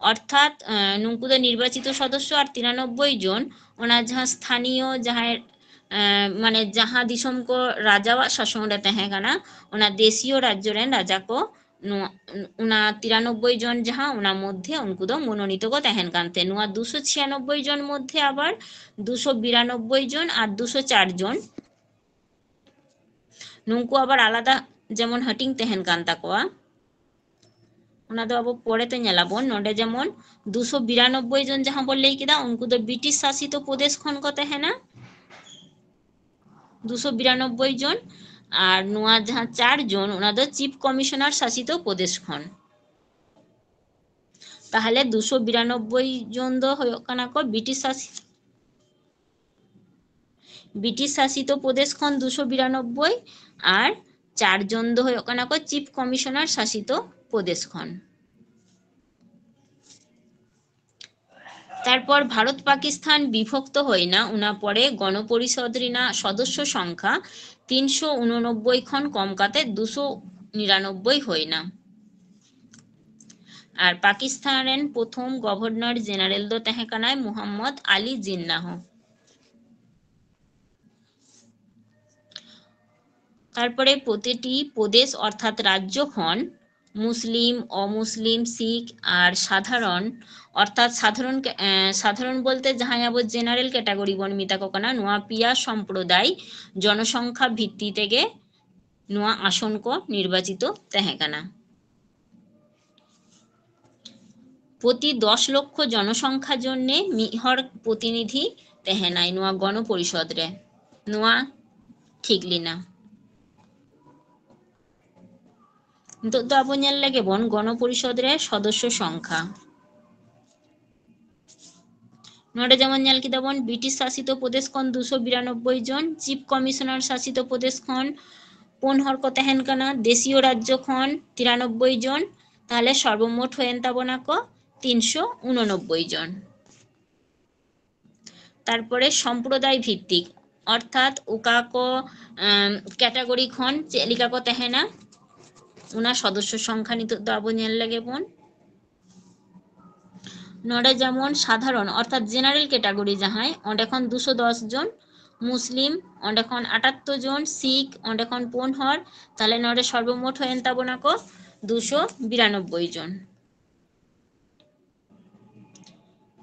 ᱚᱨᱛᱷᱟᱛ, ᱟᱸ, ᱱᱩᱠᱩ ᱫᱚ ᱱᱤᱨᱵᱟᱪᱤᱛᱚ ᱥᱚᱫᱚᱥᱥᱚ ᱟᱨ ᱛᱤᱨᱟᱱᱚᱵᱵᱳᱭ ᱡᱚᱱ, ᱚᱱᱟ ᱡᱟᱦᱟᱸ ᱥᱛᱷᱟᱱᱤᱭᱚ ᱡᱟᱦᱟᱸᱭ, ᱟᱸ, ᱢᱟᱱᱮ ᱡᱟᱦᱟᱸ ᱫᱤᱥᱚᱢ ᱠᱚ ᱨᱟᱡᱟᱣᱟᱜ ᱥᱟᱥᱚᱱ ᱨᱮ ᱛᱟᱦᱮᱸ ᱠᱟᱱᱟ, ᱚᱱᱟ ᱫᱮᱥᱤᱭᱚ ᱨᱟᱡᱽᱡᱚ ᱨᱮᱱ ᱨᱟᱡᱟ ᱠᱚ ᱱᱚᱣᱟ, ᱚᱱᱟ ᱛᱤᱨᱟᱱᱚᱵᱵᱳᱭ ᱡᱚᱱ ᱡᱟᱦᱟᱸ, ᱚᱱᱟ ᱢᱚᱫᱽᱫᱷᱮ ᱩᱱᱠᱩ ᱫᱚ ᱢᱚᱱᱳᱱᱤᱛᱚ ᱠᱚ ᱛᱟᱦᱮᱱ ᱠᱟᱱ ᱛᱟᱦᱮᱸᱫ᱾ ᱱᱚᱣᱟ ᱫᱩᱥᱚ ᱪᱷᱤᱭᱟᱱᱚᱵᱵᱳᱭ ᱡᱚᱱ ᱢᱚᱫᱽᱫᱷᱮ ᱟᱵᱟᱨ ᱫᱩᱥᱚ ᱵᱤᱨᱟᱱᱚᱵᱵᱳᱭ ᱡᱚᱱ ᱟᱨ ᱫᱩᱥᱚ ᱪᱟᱨ ᱡᱚᱱ, ᱱᱩᱠᱩ ᱟᱵᱟᱨ ᱟᱞᱟᱫᱟ ᱡᱮᱢᱚᱱ ᱦᱟᱹᱴᱤᱧ ᱛᱟᱦᱮᱱ ᱠᱟᱱ ᱛᱟᱠᱚᱣᱟ, ᱚᱱᱟ ᱫᱚ ᱟᱵᱚ ᱯᱚᱨᱮᱛᱮ ᱧᱮᱞᱟᱵᱚᱱ᱾ ᱱᱚᱰᱮ ᱡᱮᱢᱚᱱ ᱫᱩᱥᱚ ᱵᱤᱨᱟᱱᱚᱵᱵᱳᱭ ᱡᱚᱱ ᱡᱟᱦᱟᱸ ᱵᱚᱱ ᱞᱟᱹᱭ ᱠᱮᱫᱟ, ᱩᱱᱠᱩ ᱫᱚ ᱵᱨᱤᱴᱤᱥ ᱥᱟᱥᱤᱛᱚ ᱯᱨᱚᱫᱮᱥ ᱠᱷᱚᱱ ᱠᱚ ᱛᱟᱦᱮᱱᱟ, ᱫᱩᱥᱚ ᱵᱤᱨᱟᱱᱚᱵᱵᱳᱭ ᱡᱚᱱ, ᱟᱨ ᱱᱚᱣᱟ ᱡᱟᱦᱟᱸ ᱪᱟᱨ ᱡᱚᱱ, ᱚᱱᱟ ᱫᱚ ᱪᱤᱯ ᱠᱚᱢᱤᱥᱚᱱᱟᱨ ᱥᱟᱥᱤᱛᱚ ᱯᱨᱚᱫᱮᱥ ᱠᱷᱚᱱ᱾ ᱛᱟᱦᱚᱞᱮ ᱫᱩᱥᱚ ᱵᱤᱨᱟᱱᱚᱵᱵᱳᱭ ᱡᱚᱱ ᱫᱚ ᱦᱩᱭᱩᱜ ᱠᱟᱱᱟ ᱠᱚ ᱵᱨᱤᱴᱤᱥ ᱥᱟᱥᱤᱛ, ᱵᱨᱤᱴᱤᱥ ᱥᱟᱥᱤᱛᱚ ᱯᱨᱚᱫᱮᱥ ᱠᱷᱚᱱ ᱫᱩᱥᱚ ᱵᱤᱨᱟᱱᱚᱵᱵᱳᱭ, ᱟᱨ ᱪᱟᱨ ᱡᱚᱱ ᱫᱚ ᱦᱩᱭᱩᱜ ᱠᱟᱱᱟ ᱠᱚ ᱪᱤᱯ ᱠᱚᱢᱤᱥᱚᱱᱟᱨ ᱥᱟᱥᱤᱛᱚ ᱯᱨᱚᱫᱮᱥ ᱠᱷᱚᱱ᱾ ᱛᱟᱨᱯᱚᱨ ᱵᱷᱟᱨᱚᱛ ᱯᱟᱠᱤᱥᱛᱷᱟᱱ ᱵᱤᱵᱷᱚᱠᱛᱚ ᱦᱩᱭᱱᱟ, ᱚᱱᱟ ᱯᱚᱨᱮ ᱜᱚᱱᱚ ᱯᱚᱨᱤᱥᱚᱫ ᱨᱮᱱᱟᱜ ᱥᱚᱫᱚᱥᱥᱚ ᱥᱚᱝᱠᱷᱟ ᱛᱤᱱᱥᱚ ᱩᱱᱚᱱᱚᱵᱵᱳᱭ ᱠᱷᱚᱱ ᱠᱚᱢ ᱠᱟᱛᱮ ᱫᱩᱥᱚ ᱱᱤᱨᱟᱱᱚᱵᱵᱳᱭ ᱦᱩᱭᱱᱟ᱾ ᱟᱨ ᱯᱟᱠᱤᱥᱛᱷᱟᱱ ᱨᱮᱱ ᱯᱨᱚᱛᱷᱚᱢ ᱜᱚᱵᱷᱚᱨᱱᱚᱨ ᱡᱮᱱᱟᱨᱮᱞ ᱫᱚ ᱛᱟᱦᱮᱸ ᱠᱟᱱᱟᱭ ᱢᱩᱦᱟᱢᱢᱚᱫ ᱟᱞᱤ ᱡᱤᱱᱱᱟᱦᱚ᱾ ᱛᱟᱨᱯᱚᱨᱮ ᱯᱨᱚᱛᱤᱴᱤ ᱯᱨᱚᱫᱮᱥ ᱚᱨᱛᱷᱟᱛ ᱨᱟᱡᱽᱡᱚ ᱠᱷᱚᱱ ᱢᱩᱥᱞᱤᱢ, ᱚᱢᱩᱥᱞᱤᱢ, ᱥᱤᱠᱷ ᱟᱨ ᱥᱟᱫᱷᱟᱨᱚᱱ, ᱚᱨᱛᱷᱟᱛ ᱥᱟᱫᱷᱟᱨᱚᱱ ᱠᱮ-, ᱮᱸ, ᱥᱟᱫᱷᱟᱨᱚᱱ ᱵᱚᱞᱛᱮ ᱡᱟᱦᱟᱸᱭ ᱟᱵᱚ ᱡᱮᱱᱟᱨᱮᱞ ᱠᱮᱴᱟᱜᱚᱨᱤ ᱵᱚᱱ ᱢᱮᱛᱟ ᱠᱚ ᱠᱟᱱᱟ, ᱱᱚᱣᱟ ᱯᱮᱭᱟ ᱥᱚᱢᱯᱨᱚᱫᱟᱭ ᱡᱚᱱᱚᱥᱚᱝᱠᱷᱟ ᱵᱷᱤᱛᱛᱤ ᱛᱮᱜᱮ ᱱᱚᱣᱟ ᱟᱥᱚᱱ ᱠᱚ ᱱᱤᱨᱵᱟᱪᱤᱛᱚ ᱛᱟᱦᱮᱸ ᱠᱟᱱᱟ᱾ ᱯᱨᱚᱛᱤ ᱫᱚᱥ ᱞᱚᱠᱠᱷᱚ ᱡᱚᱱᱚᱥᱚᱝᱠᱷᱟ ᱡᱚᱱᱱᱮ ᱢᱤᱫ ᱦᱚᱲ ᱯᱨᱚᱛᱤᱱᱤᱫᱷᱤ ᱛᱟᱦᱮᱱᱟᱭ ᱱᱚᱣᱟ ᱜᱚᱱᱚ ᱯᱚᱨᱤᱥᱚᱫ ᱨᱮ᱾ ᱱᱚᱣᱟ ᱴᱷᱤᱠ ᱞᱮᱱᱟ᱾ ᱱᱤᱛᱚᱜ ᱫᱚ ᱟᱵᱚ ᱧᱮᱞ ᱞᱮᱜᱮ ᱵᱚᱱ ᱜᱚᱱᱚ ᱯᱚᱨᱤᱥᱚᱫ ᱨᱮ ᱥᱚᱫᱚᱥᱥᱚ ᱥᱚᱝᱠᱷᱟ᱾ ᱱᱚᱰᱮ ᱡᱮᱢᱚᱱ ᱧᱮᱞ ᱠᱮᱫᱟ ᱵᱚᱱ, ᱵᱨᱤᱴᱤᱥ ᱥᱟᱥᱤᱛᱚ ᱯᱨᱚᱫᱮᱥ ᱠᱷᱚᱱ ᱫᱩᱥᱚ ᱵᱤᱨᱟᱱᱚᱵᱵᱳᱭ ᱡᱚᱱ, ᱪᱤᱯ ᱠᱚᱢᱤᱥᱚᱱᱟᱨ ᱥᱟᱥᱤᱛᱚ ᱯᱨᱚᱫᱮᱥ ᱠᱷᱚᱱ ᱯᱩᱱ ᱦᱚᱲ ᱠᱚ ᱛᱟᱦᱮᱱ ᱠᱟᱱᱟ, ᱫᱮᱥᱤᱭᱚ ᱨᱟᱡᱽᱡᱚ ᱠᱷᱚᱱ ᱛᱤᱨᱟᱱᱚᱵᱵᱳᱭ ᱡᱚᱱ, ᱛᱟᱦᱞᱮ ᱥᱚᱨᱵᱚᱢᱳᱴ ᱦᱩᱭᱮᱱ ᱛᱟᱵᱚᱱᱟ ᱠᱚ ᱛᱤᱱᱥᱚ ᱩᱱᱚᱱᱚᱵᱵᱳᱭ ᱡᱚᱱ᱾ ᱛᱟᱨᱯᱚᱨᱮ ᱥᱚᱢᱯᱨᱚᱫᱟᱭ ᱵᱷᱤᱛᱛᱤᱠ, ᱚᱨᱛᱷᱟᱛ ᱚᱠᱟ ᱠᱚ ᱠᱮᱴᱟᱜᱚᱨᱤ ᱠᱷᱚᱱ ᱪᱮᱫ ᱞᱮᱠᱟ ᱠᱚ ᱛᱟᱦᱮᱱᱟ, ᱚᱱᱟ ᱥᱚᱫᱚᱥᱥᱚ ᱥᱚᱝᱠᱷᱟ ᱱᱤᱛᱚᱜ ᱫᱚ ᱟᱵᱚ ᱧᱮᱞ ᱞᱮᱜᱮ ᱵᱚᱱ᱾ ᱱᱚᱰᱮ ᱡᱮᱢᱚᱱ ᱥᱟᱫᱷᱟᱨᱚᱱ ᱚᱨᱛᱷᱟᱛ ᱡᱮᱱᱟᱨᱮᱞ ᱠᱮᱴᱟᱜᱚᱨᱤ ᱡᱟᱦᱟᱸᱭ, ᱚᱸᱰᱮ ᱠᱷᱚᱱ ᱫᱩᱥᱚ ᱫᱚᱥ ᱡᱚᱱ, ᱢᱩᱥᱞᱤᱢ ᱚᱸᱰᱮ ᱠᱷᱚᱱ ᱟᱴᱟᱛᱛᱚᱨ ᱡᱚᱱ, ᱥᱤᱠᱷ ᱚᱸᱰᱮ ᱠᱷᱚᱱ ᱯᱩᱱ ᱦᱚᱲ, ᱛᱟᱦᱞᱮ ᱱᱚᱰᱮ ᱥᱚᱨᱵᱚᱢᱳᱴ ᱦᱩᱭᱮᱱ ᱛᱟᱵᱚᱱᱟ ᱠᱚ ᱫᱩᱥᱚ ᱵᱤᱨᱟᱱᱚᱵᱵᱳᱭ ᱡᱚᱱ᱾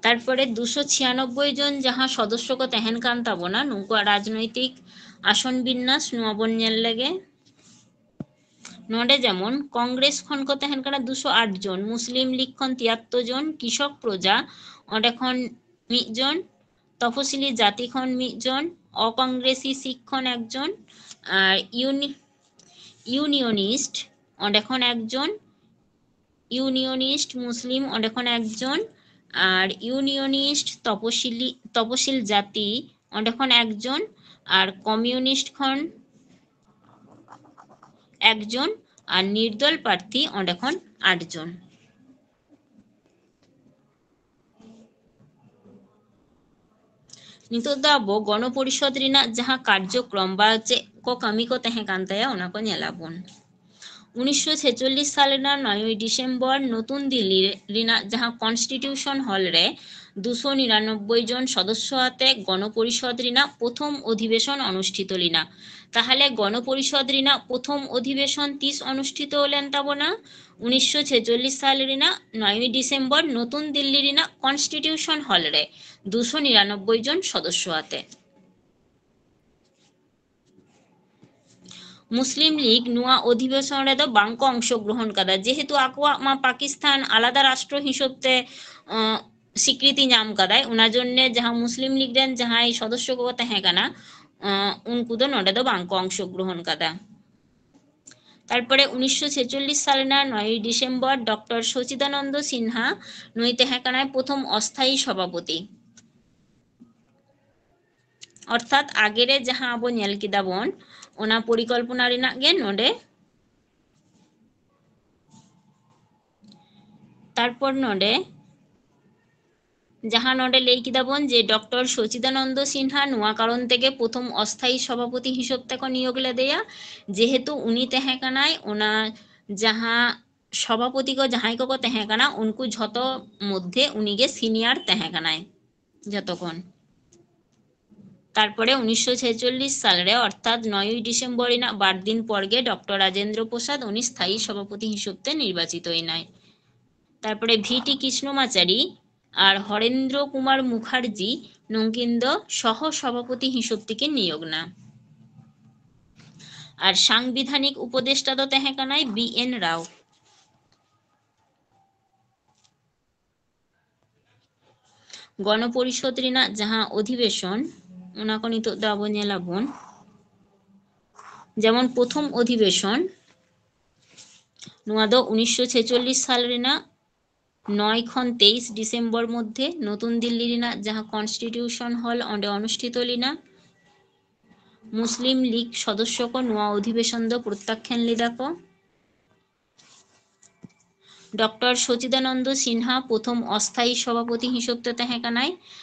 ᱛᱟᱨᱯᱚᱨᱮ ᱫᱩᱥᱚ ᱪᱷᱤᱭᱟᱱᱚᱵᱵᱳᱭ ᱡᱚᱱ ᱡᱟᱦᱟᱸ ᱥᱚᱫᱚᱥᱥᱚ ᱠᱚ ᱛᱟᱦᱮᱱ ᱠᱟᱱ ᱛᱟᱵᱚᱱᱟ, ᱱᱩᱠᱩᱣᱟᱜ ᱨᱟᱡᱽᱱᱳᱭᱛᱤᱠ ᱟᱥᱚᱱ ᱵᱤᱱᱱᱟᱥ ᱱᱚᱣᱟ ᱵᱚᱱ ᱧᱮᱞ ᱞᱮᱜᱮ᱾ ᱱᱚᱰᱮ ᱡᱮᱢᱚᱱ ᱠᱚᱝᱜᱨᱮᱥ ᱠᱷᱚᱱ ᱠᱚ ᱛᱟᱦᱮᱱ ᱠᱟᱱᱟ ᱫᱩᱥᱚ ᱟᱴ ᱡᱚᱱ, ᱢᱩᱥᱞᱤᱢ ᱞᱤᱜᱽ ᱠᱷᱚᱱ ᱛᱤᱭᱟᱛᱛᱚᱨ ᱡᱚᱱ, ᱠᱤᱥᱚᱠ ᱯᱨᱚᱡᱟ ᱚᱸᱰᱮ ᱠᱷᱚᱱ ᱢᱤᱫ ᱡᱚᱱ, ᱛᱚᱯᱚᱥᱤᱞᱤ ᱡᱟᱹᱛᱤ ᱠᱷᱚᱱ ᱢᱤᱫ ᱡᱚᱱ, ᱚᱠᱚᱝᱜᱨᱮᱥᱤ ᱥᱤᱠᱷ ᱠᱷᱚᱱ ᱮᱠᱡᱚᱱ, ᱟᱨ ᱤᱭᱩᱱᱤ-, ᱤᱭᱩᱱᱤᱭᱚᱱᱤᱥᱴ ᱚᱸᱰᱮ ᱠᱷᱚᱱ ᱮᱠᱡᱚᱱ, ᱤᱭᱩᱱᱤᱭᱚᱱᱤᱥᱴ ᱢᱩᱥᱞᱤᱢ ᱚᱸᱰᱮ ᱠᱷᱚᱱ ᱮᱠᱡᱚᱱ, ᱟᱨ ᱤᱭᱩᱱᱤᱭᱚᱱᱤᱥᱴ ᱛᱚᱯᱚᱥᱤᱞᱤ, ᱛᱚᱯᱚᱥᱤᱞ ᱡᱟᱹᱛᱤ ᱚᱸᱰᱮ ᱠᱷᱚᱱ ᱮᱠᱡᱚᱱ, ᱟᱨ ᱠᱚᱢᱤᱭᱩᱱᱤᱥᱴ ᱠᱷᱚᱱ ᱮᱠᱡᱚᱱ, ᱟᱨ ᱱᱤᱨᱫᱚᱞ ᱯᱨᱟᱨᱛᱷᱤ ᱚᱸᱰᱮ ᱠᱷᱚᱱ ᱟᱴ ᱡᱚᱱ᱾ ᱱᱤᱛᱚᱜ ᱫᱚ ᱟᱵᱚ ᱜᱚᱱᱚ ᱯᱚᱨᱤᱥᱚᱫ ᱨᱮᱱᱟᱜ ᱡᱟᱦᱟᱸ ᱠᱟᱨᱡᱚᱠᱨᱚᱢ ᱵᱟ ᱪᱮᱫ ᱠᱚ ᱠᱟᱹᱢᱤ ᱠᱚ ᱛᱟᱦᱮᱸ ᱠᱟᱱ ᱛᱟᱭᱟ, ᱚᱱᱟ ᱠᱚ ᱧᱮᱞᱟᱵᱚᱱ᱾ ᱩᱱᱤᱥᱥᱚ ᱪᱷᱮᱪᱚᱞᱞᱤᱥ ᱥᱟᱞ ᱨᱮᱱᱟᱜ ᱱᱚᱭᱚᱭ ᱰᱤᱥᱮᱢᱵᱚᱨ ᱱᱚᱛᱩᱱ ᱫᱤᱞᱞᱤ ᱨᱮᱱᱟᱜ ᱡᱟᱦᱟᱸ ᱠᱚᱱᱥᱴᱤᱴᱤᱭᱩᱥᱚᱱ ᱦᱚᱞ ᱨᱮ ᱫᱩᱥᱚ ᱱᱤᱨᱟᱱᱚᱵᱵᱳᱭ ᱡᱚᱱ ᱥᱚᱫᱚᱥᱥᱚ ᱟᱛᱮ ᱜᱚᱱᱚ ᱯᱚᱨᱤᱥᱚᱫ ᱨᱮᱱᱟᱜ ᱯᱨᱚᱛᱷᱚᱢ ᱚᱫᱷᱤᱵᱮᱥᱚᱱ ᱚᱱᱩᱥᱴᱷᱤᱛᱚ ᱞᱮᱱᱟ᱾ ᱛᱟᱦᱞᱮ ᱜᱚᱱᱚ ᱯᱚᱨᱤᱥᱚᱫ ᱨᱮᱱᱟᱜ ᱯᱨᱚᱛᱷᱚᱢ ᱚᱫᱷᱤᱵᱮᱥᱚᱱ ᱛᱤᱥ ᱚᱱᱩᱥᱴᱷᱤᱛᱚ ᱞᱮᱱ ᱛᱟᱵᱚᱱᱟ? ᱩᱱᱤᱥᱥᱚ ᱪᱷᱮᱪᱚᱞᱞᱤᱥ ᱥᱟᱞ ᱨᱮᱱᱟᱜ ᱱᱚᱭᱚᱭ ᱰᱤᱥᱮᱢᱵᱚᱨ ᱱᱚᱛᱩᱱ ᱫᱤᱞᱞᱤ ᱨᱮᱱᱟᱜ ᱠᱚᱱᱥᱴᱤᱴᱤᱭᱩᱥᱚᱱ ᱦᱚᱞ ᱨᱮ ᱫᱩᱥᱚ ᱱᱤᱨᱟᱱᱚᱵᱵᱳᱭ ᱡᱚᱱ ᱥᱚᱫᱚᱥᱥᱚ ᱟᱛᱮ᱾ ᱢᱩᱥᱞᱤᱢ ᱞᱤᱜᱽ ᱱᱚᱣᱟ ᱚᱫᱷᱤᱵᱮᱥᱚᱱ ᱨᱮᱫᱚ ᱵᱟᱝ ᱠᱚ ᱚᱝᱥᱚᱜᱨᱚᱦᱚᱱ ᱠᱟᱫᱟ, ᱡᱮᱦᱮᱛᱩ ᱟᱠᱚᱣᱟᱜ ᱢᱟ ᱯᱟᱠᱤᱥᱛᱟᱱ ᱟᱞᱟᱫᱟ ᱨᱟᱥᱴᱨᱚ ᱦᱤᱥᱟᱹᱵ ᱛᱮ, ᱟᱸ, ᱥᱤᱠᱨᱤᱛᱤ ᱧᱟᱢ ᱠᱟᱫᱟᱭ᱾ ᱚᱱᱟ ᱡᱚᱱᱱᱮ ᱡᱟᱦᱟᱸ ᱢᱩᱥᱞᱤᱢ ᱞᱤᱜᱽ ᱨᱮᱱ ᱡᱟᱦᱟᱸᱭ ᱥᱚᱫᱚᱥᱥᱚ ᱠᱚᱠᱚ ᱛᱟᱦᱮᱸ ᱠᱟᱱᱟ, ᱟᱸ, ᱩᱱᱠᱩ ᱫᱚ ᱱᱚᱰᱮ ᱫᱚ ᱵᱟᱝ ᱠᱚ ᱚᱝᱥᱚᱜᱨᱚᱦᱚᱱ ᱠᱟᱫᱟ᱾ ᱛᱟᱨᱯᱚᱨᱮ ᱩᱱᱤᱥᱥᱚ ᱪᱷᱮᱪᱚᱞᱞᱤᱥ ᱥᱟᱞ ᱨᱮᱱᱟᱜ ᱱᱚᱭᱚᱭ ᱰᱤᱥᱮᱢᱵᱚᱨ ᱰᱚᱠᱴᱚᱨ ᱥᱚᱪᱤᱫᱟᱱᱚᱱᱫᱚ ᱥᱤᱱᱦᱟ, ᱱᱩᱭ ᱛᱟᱦᱮᱸ ᱠᱟᱱᱟᱭ ᱯᱨᱚᱛᱷᱚᱢ ᱚᱥᱛᱷᱟᱭᱤ ᱥᱚᱵᱷᱟᱯᱚᱛᱤ᱾ ᱚᱨᱛᱷᱟᱛ ᱟᱜᱮ ᱨᱮ ᱡᱟᱦᱟᱸ ᱟᱵᱚ ᱧᱮᱞ ᱠᱮᱫᱟ ᱵᱚᱱ, ᱚᱱᱟ ᱯᱚᱨᱤᱠᱚᱞᱯᱚᱱᱟ ᱨᱮᱱᱟᱜ ᱜᱮ ᱱᱚᱰᱮ ᱛᱟᱨᱯᱚᱨ ᱱᱚᱰᱮ ᱡᱟᱦᱟᱸ ᱱᱚᱰᱮ ᱞᱟᱹᱭ ᱠᱮᱫᱟ ᱵᱚᱱ ᱡᱮ ᱰᱚᱠᱴᱚᱨ ᱥᱚᱪᱤᱫᱟᱱᱚᱱᱫᱚ ᱥᱤᱱᱦᱟ ᱱᱚᱣᱟ ᱠᱟᱨᱚᱱ ᱛᱮᱜᱮ ᱯᱨᱚᱛᱷᱚᱢ ᱚᱥᱛᱷᱟᱭᱤ ᱥᱚᱵᱷᱟᱯᱚᱛᱤ ᱦᱤᱥᱟᱹᱵ ᱛᱮᱠᱚ ᱱᱤᱭᱳᱜ ᱞᱮᱫᱮᱭᱟ, ᱡᱮᱦᱮᱛᱩ ᱩᱱᱤ ᱛᱟᱦᱮᱸ ᱠᱟᱱᱟᱭ ᱚᱱᱟ ᱡᱟᱦᱟᱸ ᱥᱚᱵᱷᱟᱯᱚᱛᱤ ᱠᱚ ᱡᱟᱦᱟᱸᱭ ᱠᱚᱠᱚ ᱛᱟᱦᱮᱸ ᱠᱟᱱᱟ ᱩᱱᱠᱩ ᱡᱷᱚᱛᱚ ᱢᱚᱫᱽᱫᱷᱮ ᱩᱱᱤᱜᱮ ᱥᱤᱱᱤᱭᱟᱨ ᱛᱟᱦᱮᱸ ᱠᱟᱱᱟᱭ ᱡᱷᱚᱛᱚ ᱠᱷᱚᱱ᱾ ᱛᱟᱨᱯᱚᱨᱮ ᱩᱱᱤᱥᱥᱚ ᱪᱷᱮᱪᱚᱞᱞᱤᱥ ᱥᱟᱞᱨᱮ ᱚᱨᱛᱷᱟᱛ ᱱᱚᱭᱚᱭ ᱰᱤᱥᱮᱢᱵᱚᱨ ᱨᱮᱱᱟᱜ ᱵᱟᱨ ᱫᱤᱱ ᱯᱚᱨ ᱜᱮ ᱰᱚᱠᱴᱚᱨ ᱨᱟᱡᱮᱱᱫᱨᱚ ᱯᱨᱚᱥᱟᱫᱽ ᱩᱱᱤ ᱥᱛᱷᱟᱭᱤ ᱥᱚᱵᱷᱟᱯᱚᱛᱤ ᱦᱤᱥᱟᱹᱵ ᱛᱮ ᱱᱤᱨᱵᱟᱪᱤᱛᱚ ᱮᱱᱟᱭ᱾ ᱛᱟᱨᱯᱚᱨᱮ ᱵᱷᱤ ᱴᱤ ᱠᱨᱤᱥᱱᱚᱢᱟᱪᱟᱨᱤ ᱟᱨ ᱦᱚᱨᱮᱱᱫᱨᱚ ᱠᱩᱢᱟᱨ ᱢᱩᱠᱷᱟᱨᱡᱤ ᱱᱩᱝᱠᱤᱱ ᱫᱚ ᱥᱚᱦᱚ ᱥᱚᱵᱷᱟᱯᱚᱛᱤ ᱦᱤᱥᱟᱹᱵ ᱛᱮᱠᱤᱱ ᱱᱤᱭᱳᱜ ᱮᱱᱟ᱾ ᱟᱨ ᱥᱟᱝᱵᱤᱫᱷᱟᱱᱤᱠ ᱩᱯᱚᱫᱮᱥᱴᱟ ᱫᱚ ᱛᱟᱦᱮᱸ ᱠᱟᱱᱟᱭ ᱵᱤ ᱮᱱ ᱨᱟᱣ᱾ ᱜᱚᱱᱚᱯᱚᱨᱤᱥᱚᱫᱽ ᱨᱮᱱᱟᱜ ᱡᱟᱦᱟᱸ ᱚᱫᱷᱤᱵᱮᱥᱚᱱ, ᱚᱱᱟ ᱠᱚ ᱱᱤᱛᱚᱜ ᱫᱚ ᱟᱵᱚ ᱧᱮᱞᱟᱵᱚᱱ᱾ ᱡᱮᱢᱚᱱ ᱯᱨᱚᱛᱷᱚᱢ ᱚᱫᱷᱤᱵᱮᱥᱚᱱ, ᱱᱚᱣᱟ ᱫᱚ ᱩᱱᱤᱥᱥᱚ ᱪᱷᱮᱪᱚᱞᱞᱤᱥ ᱥᱟᱞ ᱨᱮᱱᱟᱜ ᱱᱚᱭ ᱠᱷᱚᱱ ᱛᱮᱭᱤᱥ ᱰᱤᱥᱮᱢᱵᱚᱨ ᱢᱚᱫᱽᱫᱷᱮ ᱱᱚᱛᱩᱱ ᱫᱤᱞᱞᱤ ᱨᱮᱱᱟᱜ ᱡᱟᱦᱟᱸ ᱠᱚᱱᱥᱴᱤᱴᱤᱭᱩᱥᱚᱱ ᱦᱚᱞ, ᱚᱸᱰᱮ ᱚᱱᱩᱥᱴᱷᱤᱛᱚ ᱞᱮᱱᱟ᱾ ᱢᱩᱥᱞᱤᱢ ᱞᱤᱜᱽ ᱥᱚᱫᱚᱥᱥᱚ ᱠᱚ ᱱᱚᱣᱟ ᱚᱫᱷᱤᱵᱮᱥᱚᱱ ᱫᱚ ᱯᱨᱚᱛᱛᱟᱠᱷᱟᱱ ᱞᱮᱫᱟ ᱠᱚ᱾ ᱰᱚᱠᱴᱚᱨ ᱥᱚᱪᱤᱫᱟᱱᱚᱱᱫᱚ ᱥᱤᱱᱦᱟ ᱯᱨᱚᱛᱷᱚᱢ ᱚᱥᱛᱷᱟᱭᱤ ᱥᱚᱵᱷᱟᱯᱚᱛᱤ ᱦᱤᱥᱟᱹᱵ ᱛᱮ ᱛᱟᱦᱮᱸ ᱠᱟᱱᱟᱭ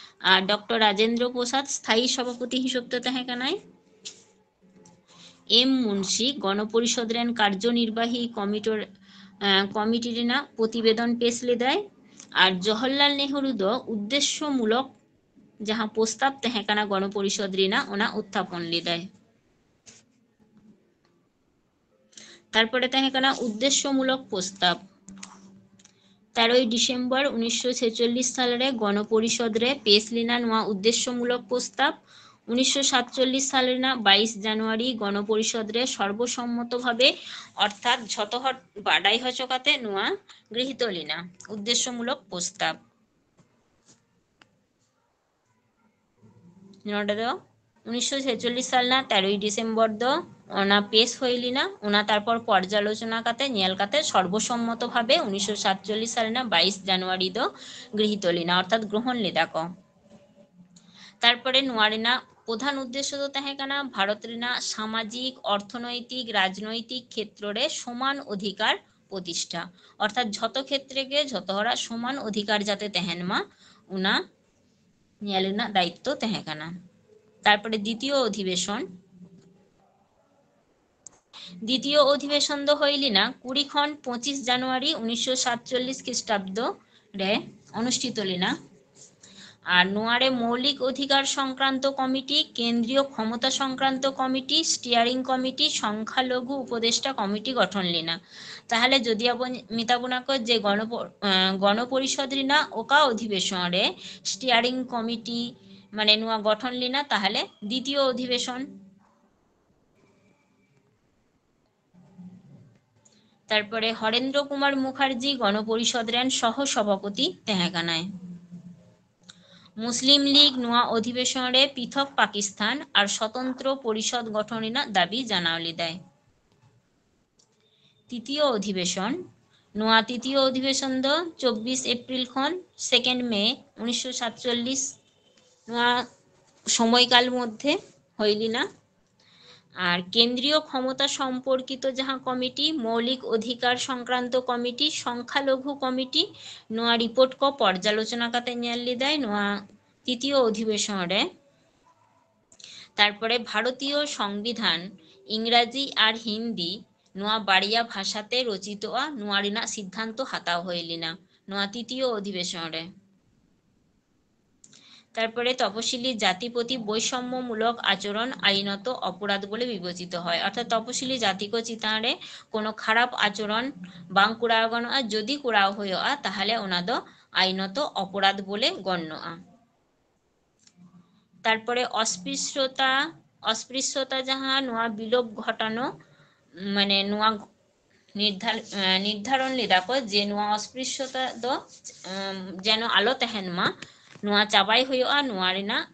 ᱟᱨ ᱰᱚᱠᱴᱚᱨ ᱨᱟᱡᱮᱱᱫᱨᱚ ᱯᱨᱚᱥᱟᱫᱽ ᱥᱛᱷᱟᱭᱤ ᱥᱚᱵᱷᱟᱯᱚᱛᱤ ᱦᱤᱥᱟᱹᱵ ᱛᱮ ᱛᱟᱦᱮᱸ ᱠᱟᱱᱟᱭ᱾ ᱮᱢ ᱢᱩᱱᱥᱤ ᱜᱚᱱᱚᱯᱚᱨᱤᱥᱚᱫᱽ ᱨᱮᱱ ᱠᱟᱨᱡᱚᱱᱤᱨᱵᱟᱦᱤ ᱠᱚᱢᱤᱴᱚᱨ, ᱮᱸ, ᱠᱚᱢᱤᱴᱤ ᱨᱮᱱᱟᱜ ᱯᱨᱚᱛᱤᱵᱮᱫᱚᱱ ᱯᱮᱥ ᱞᱮᱫᱟᱭ ᱟᱨ ᱡᱚᱦᱚᱨᱞᱟᱞ ᱱᱮᱦᱨᱩ ᱫᱚ ᱩᱫᱽᱫᱮᱥᱥᱚᱢᱩᱞᱚᱠ ᱡᱟᱦᱟᱸ ᱯᱨᱚᱥᱛᱟᱵ ᱛᱟᱦᱮᱸ ᱠᱟᱱᱟ ᱜᱚᱱᱚᱯᱚᱨᱤᱥᱚᱫᱽ ᱨᱮᱱᱟᱜ, ᱚᱱᱟ ᱩᱛᱛᱷᱟᱯᱚᱱ ᱞᱮᱫᱟᱭ᱾ ᱛᱟᱨᱯᱚᱨᱮ ᱛᱟᱦᱮᱸ ᱠᱟᱱᱟ ᱩᱫᱽᱫᱮᱥᱥᱚᱢᱩᱞᱚᱠ ᱯᱨᱚᱥᱛᱟᱵ᱾ ᱛᱮᱨᱚᱭ ᱰᱤᱥᱮᱢᱵᱚᱨ ᱩᱱᱤᱥᱥᱚ ᱪᱷᱮᱪᱚᱞᱞᱤᱥ ᱥᱟᱞᱨᱮ ᱜᱚᱱᱚᱯᱚᱨᱤᱥᱚᱫᱽ ᱨᱮ ᱯᱮᱥ ᱞᱮᱱᱟ ᱱᱚᱣᱟ ᱩᱫᱽᱫᱮᱥᱥᱚᱢᱩᱞᱚᱠ ᱯᱨᱚᱥᱛᱟᱵ᱾ ᱩᱱᱤᱥᱥᱚ ᱥᱟᱛᱪᱚᱞᱞᱤᱥ ᱥᱟᱞ ᱨᱮᱱᱟᱜ ᱵᱟᱭᱤᱥ ᱡᱟᱱᱩᱣᱟᱨᱤ ᱜᱚᱱᱚᱯᱚᱨᱤᱥᱚᱫᱽ ᱨᱮ ᱥᱚᱨᱵᱚᱥᱚᱢᱢᱚᱛᱚ ᱵᱷᱟᱵᱮ, ᱚᱨᱛᱷᱟᱛ ᱡᱷᱚᱛᱚ ᱦᱚᱲ ᱵᱟᱰᱟᱭ ᱦᱚᱪᱚ ᱠᱟᱛᱮ ᱱᱚᱣᱟ ᱜᱨᱤᱦᱤᱛᱚ ᱞᱮᱱᱟ ᱩᱫᱽᱫᱮᱥᱥᱚᱢᱩᱞᱚᱠ ᱯᱨᱚᱥᱛᱟᱵ᱾ ᱱᱚᱰᱮ ᱫᱚ ᱩᱱᱤᱥᱥᱚ ᱪᱷᱮᱪᱚᱞᱞᱤᱥ ᱥᱟᱞ ᱨᱮᱱᱟᱜ ᱛᱮᱨᱚᱭ ᱰᱤᱥᱮᱢᱵᱚᱨ ᱫᱚ ᱚᱱᱟ ᱯᱮᱥ ᱦᱩᱭ ᱞᱮᱱᱟ, ᱚᱱᱟ ᱛᱟᱨᱯᱚᱨ ᱯᱚᱨᱡᱟᱞᱳᱪᱚᱱᱟ ᱠᱟᱛᱮ, ᱧᱮᱞ ᱠᱟᱛᱮ ᱥᱚᱨᱵᱚᱥᱚᱢᱢᱚᱛᱚ ᱵᱷᱟᱵᱮ ᱩᱱᱤᱥᱥᱚ ᱥᱟᱛᱪᱚᱞᱞᱤᱥ ᱥᱟᱞ ᱨᱮᱱᱟᱜ ᱵᱟᱭᱤᱥ ᱡᱟᱱᱩᱣᱟᱨᱤ ᱫᱚ ᱜᱨᱤᱦᱤᱛᱚ ᱞᱮᱱᱟ, ᱚᱨᱛᱷᱟᱛ ᱜᱨᱚᱦᱚᱱ ᱞᱮᱫᱟ ᱠᱚ᱾ ᱛᱟᱨᱯᱚᱨᱮ ᱱᱚᱣᱟ ᱨᱮᱱᱟᱜ ᱯᱨᱚᱫᱷᱟᱱ ᱩᱫᱽᱫᱮᱥᱥᱚ ᱫᱚ ᱛᱟᱦᱮᱸ ᱠᱟᱱᱟ ᱵᱷᱟᱨᱚᱛ ᱨᱮᱱᱟᱜ ᱥᱟᱢᱟᱡᱤᱠ, ᱚᱨᱛᱷᱚᱱᱳᱭᱛᱤᱠ, ᱨᱟᱡᱽᱱᱳᱭᱛᱤᱠ ᱠᱷᱮᱛᱨᱚ ᱨᱮ ᱥᱚᱢᱟᱱ ᱚᱫᱷᱤᱠᱟᱨ ᱯᱨᱚᱛᱤᱥᱴᱷᱟ, ᱚᱨᱛᱷᱟᱛ ᱡᱷᱚᱛᱚ ᱠᱷᱮᱛᱨᱮ ᱜᱮ ᱡᱷᱚᱛᱚ ᱦᱚᱲᱟᱜ ᱥᱚᱢᱟᱱ ᱚᱫᱷᱤᱠᱟᱨ ᱡᱟᱛᱮ ᱛᱟᱦᱮᱱ ᱢᱟ, ᱚᱱᱟ ᱧᱮᱞ ᱨᱮᱱᱟᱜ ᱫᱟᱭᱤᱛᱛᱚ ᱛᱟᱦᱮᱸ ᱠᱟᱱᱟ᱾ ᱛᱟᱨᱯᱚᱨᱮ ᱫᱤᱛᱤᱭᱚ ᱚᱫᱷᱤᱵᱮᱥᱚᱱ, ᱫᱤᱛᱤᱭᱚ ᱚᱫᱷᱤᱵᱮᱥᱚᱱ ᱫᱚ ᱦᱩᱭ ᱞᱮᱱᱟ ᱠᱩᱲᱤ ᱠᱷᱚᱱ ᱯᱚᱸᱪᱤᱥ ᱡᱟᱱᱩᱣᱟᱨᱤ ᱩᱱᱤᱥᱥᱚ ᱥᱟᱛᱪᱚᱞᱞᱤᱥ ᱠᱷᱨᱤᱥᱴᱟᱵᱫᱚ ᱨᱮ ᱚᱱᱩᱥᱴᱷᱤᱛᱚ ᱞᱮᱱᱟ᱾ ᱟᱨ ᱱᱚᱣᱟ ᱨᱮ ᱢᱳᱣᱞᱤᱠ ᱚᱫᱷᱤᱠᱟᱨ ᱥᱚᱝᱠᱨᱟᱱᱛᱚ ᱠᱚᱢᱤᱴᱤ, ᱠᱮᱱᱫᱨᱤᱭᱚ ᱠᱷᱚᱢᱚᱛᱟ ᱥᱚᱝᱠᱨᱟᱱᱛᱚ ᱠᱚᱢᱤᱴᱤ, ᱥᱴᱤᱭᱟᱨᱤᱝ ᱠᱚᱢᱤᱴᱤ, ᱥᱚᱝᱠᱷᱟᱞᱚᱜᱷᱩ ᱩᱯᱚᱫᱮᱥᱴᱟ ᱠᱚᱢᱤᱴᱤ ᱜᱚᱴᱷᱚᱱ ᱞᱮᱱᱟ᱾ ᱛᱟᱦᱚᱞᱮ ᱡᱩᱫᱤ ᱟᱵᱚ ᱢᱮᱛᱟ ᱵᱚᱱᱟ ᱠᱚ ᱡᱮ ᱜᱚᱬᱚ ᱯᱚ-, ᱮᱸ, ᱜᱚᱬᱚ ᱯᱚᱨᱤᱥᱚᱫ ᱨᱮᱱᱟᱜ ᱚᱠᱟ ᱚᱫᱷᱤᱵᱮᱥᱚᱱ ᱨᱮ ᱥᱴᱤᱭᱟᱨᱤᱝ ᱠᱚᱢᱤᱴᱤ ᱢᱟᱱᱮ ᱱᱚᱣᱟ ᱜᱚᱴᱷᱚᱱ ᱞᱮᱱᱟ, ᱛᱟᱦᱚᱞᱮ ᱫᱤᱛᱤᱭᱚ ᱚᱫᱷᱤᱵᱮᱥᱚᱱ᱾ ᱛᱟᱨᱯᱚᱨᱮ ᱦᱚᱨᱮᱱᱫᱨᱚ ᱠᱩᱢᱟᱨ ᱢᱩᱠᱷᱟᱨᱡᱤ ᱜᱚᱬᱚ ᱯᱚᱨᱤᱥᱚᱫ ᱨᱮᱱ ᱥᱚᱦᱚ ᱥᱚᱵᱷᱟᱯᱚᱛᱤ ᱛᱟᱦᱮᱸ ᱠᱟᱱᱟᱭ᱾ ᱢᱩᱥᱞᱤᱢ ᱞᱤᱜᱽ ᱱᱚᱣᱟ ᱚᱫᱷᱤᱵᱮᱥᱚᱱ ᱨᱮ ᱯᱨᱤᱛᱷᱚᱠ ᱯᱟᱠᱤᱥᱛᱟᱱ ᱟᱨ ᱥᱚᱛᱚᱱᱛᱨᱚ ᱯᱚᱨᱤᱥᱚᱫ ᱜᱚᱴᱷᱚᱱ ᱨᱮᱱᱟᱜ ᱫᱟᱹᱵᱤ ᱡᱟᱱᱟᱣ ᱞᱮᱫᱟᱭ᱾ ᱛᱤᱛᱤᱭᱚ ᱚᱫᱷᱤᱵᱮᱥᱚᱱ, ᱱᱚᱣᱟ ᱛᱤᱛᱤᱭᱚ ᱚᱫᱷᱤᱵᱮᱥᱚᱱ ᱫᱚ ᱪᱚᱵᱵᱤᱥ ᱮᱯᱨᱤᱞ ᱠᱷᱚᱱ ᱥᱮᱠᱮᱱᱰ ᱢᱮ ᱩᱱᱤᱥᱥᱚ ᱥᱟᱛᱪᱚᱞᱞᱤᱥ, ᱱᱚᱣᱟ ᱥᱚᱢᱚᱭᱠᱟᱞ ᱢᱚᱫᱽᱫᱷᱮ ᱦᱩᱭ ᱞᱮᱱᱟ᱾ ᱟᱨ ᱠᱮᱱᱫᱨᱤᱭᱚ ᱠᱷᱚᱢᱚᱛᱟ ᱥᱚᱢᱯᱚᱨᱠᱤᱛᱚ ᱡᱟᱦᱟᱸ ᱠᱚᱢᱤᱴᱤ, ᱢᱳᱣᱞᱤᱠ ᱚᱫᱷᱤᱠᱟᱨ ᱥᱚᱝᱠᱨᱟᱱᱛᱚ ᱠᱚᱢᱤᱴᱤ, ᱥᱚᱝᱠᱷᱟᱞᱚᱜᱷᱩ ᱠᱚᱢᱤᱴᱤ, ᱱᱚᱣᱟ ᱨᱤᱯᱳᱨᱴ ᱠᱚ ᱯᱚᱨᱡᱟᱞᱳᱪᱚᱱᱟ ᱠᱟᱛᱮ ᱧᱮᱞ ᱞᱮᱫᱟᱭ ᱱᱚᱣᱟ ᱛᱤᱛᱤᱭᱚ ᱚᱫᱷᱤᱵᱮᱥᱚᱱ ᱨᱮ᱾ ᱛᱟᱨᱯᱚᱨᱮ ᱵᱷᱟᱨᱚᱛᱤᱭᱚ ᱥᱚᱝᱵᱤᱫᱷᱟᱱ ᱤᱝᱨᱟᱡᱤ ᱟᱨ ᱦᱤᱱᱫᱤ ᱱᱚᱣᱟ ᱵᱟᱨᱭᱟ ᱵᱷᱟᱥᱟᱛᱮ ᱨᱚᱪᱤᱛᱚᱜᱼᱟ, ᱱᱚᱣᱟ ᱨᱮᱱᱟᱜ ᱥᱤᱫᱽᱫᱷᱟᱱᱛᱚ ᱦᱟᱛᱟᱣ ᱦᱩᱭ ᱞᱮᱱᱟ ᱱᱚᱣᱟ ᱛᱤᱛᱤᱭᱚ ᱚᱫᱷᱤᱵᱮᱥᱚᱱ ᱨᱮ᱾ ᱛᱟᱨᱯᱚᱨᱮ ᱛᱚᱯᱚᱥᱤᱞᱤ ᱡᱟᱹᱛᱤ ᱯᱨᱚᱛᱤ ᱵᱳᱭᱥᱚᱢᱢᱚᱢᱩᱞᱚᱠ ᱟᱪᱚᱨᱚᱱ ᱟᱭᱤᱱᱚᱛᱚ ᱚᱯᱚᱨᱟধ ᱵᱚᱞᱮ ᱵᱤᱵᱮᱪᱤᱛᱚ ᱦᱚᱭ, ᱚᱨᱛᱷᱟᱛ ᱛᱚᱯᱚᱥᱤᱞᱤ ᱡᱟᱹᱛᱤ ᱠᱚ ᱪᱮᱛᱟᱱ ᱨᱮ ᱠᱳᱱᱳ ᱠᱷᱟᱨᱟᱯ ᱟᱪᱚᱨᱚᱱ ᱵᱟᱝ ᱠᱚᱨᱟᱣ ᱜᱟᱱᱚᱜᱼᱟ, ᱡᱩᱫᱤ ᱠᱚᱨᱟᱣ ᱦᱩᱭᱩᱜᱼᱟ ᱛᱟᱦᱚᱞᱮ ᱚᱱᱟ ᱫᱚ ᱟᱭᱤᱱᱚᱛᱚ ᱚᱯᱚᱨᱟধ ᱵᱚᱞᱮ ᱜᱚণ্যᱚᱜᱼᱟ᱾ ᱛᱟᱨᱯᱚᱨᱮ ᱚᱥᱯᱨᱤᱥᱭᱚᱛᱟ, ᱚᱥᱯᱨᱤᱥᱭᱚᱛᱟ ᱡᱟᱦᱟᱸ ᱱᱚᱣᱟ ᱵᱤᱞᱳᱯ ᱜᱷᱚᱴᱟᱱᱚ, ᱢᱟᱱᱮ ᱱᱚᱣᱟ ᱱᱤᱨᱫᱷᱟᱨ-, ᱮᱸ, ᱱᱤᱨᱫᱷᱟᱨᱚᱱ ᱞᱮᱫᱟ ᱠᱚ ᱡᱮ ᱱᱚᱣᱟ ᱚᱥᱯᱨᱤᱥᱭᱚᱛᱟ ᱫᱚ, ᱮᱸ, ᱡᱮᱱᱚ ᱟᱞᱚ ᱛᱟᱦᱮᱱ ᱢᱟ, ᱱᱚᱣᱟ ᱪᱟᱵᱟᱭ ᱦᱩᱭᱩᱜᱼᱟ, ᱱᱚᱣᱟ ᱨᱮᱱᱟᱜ,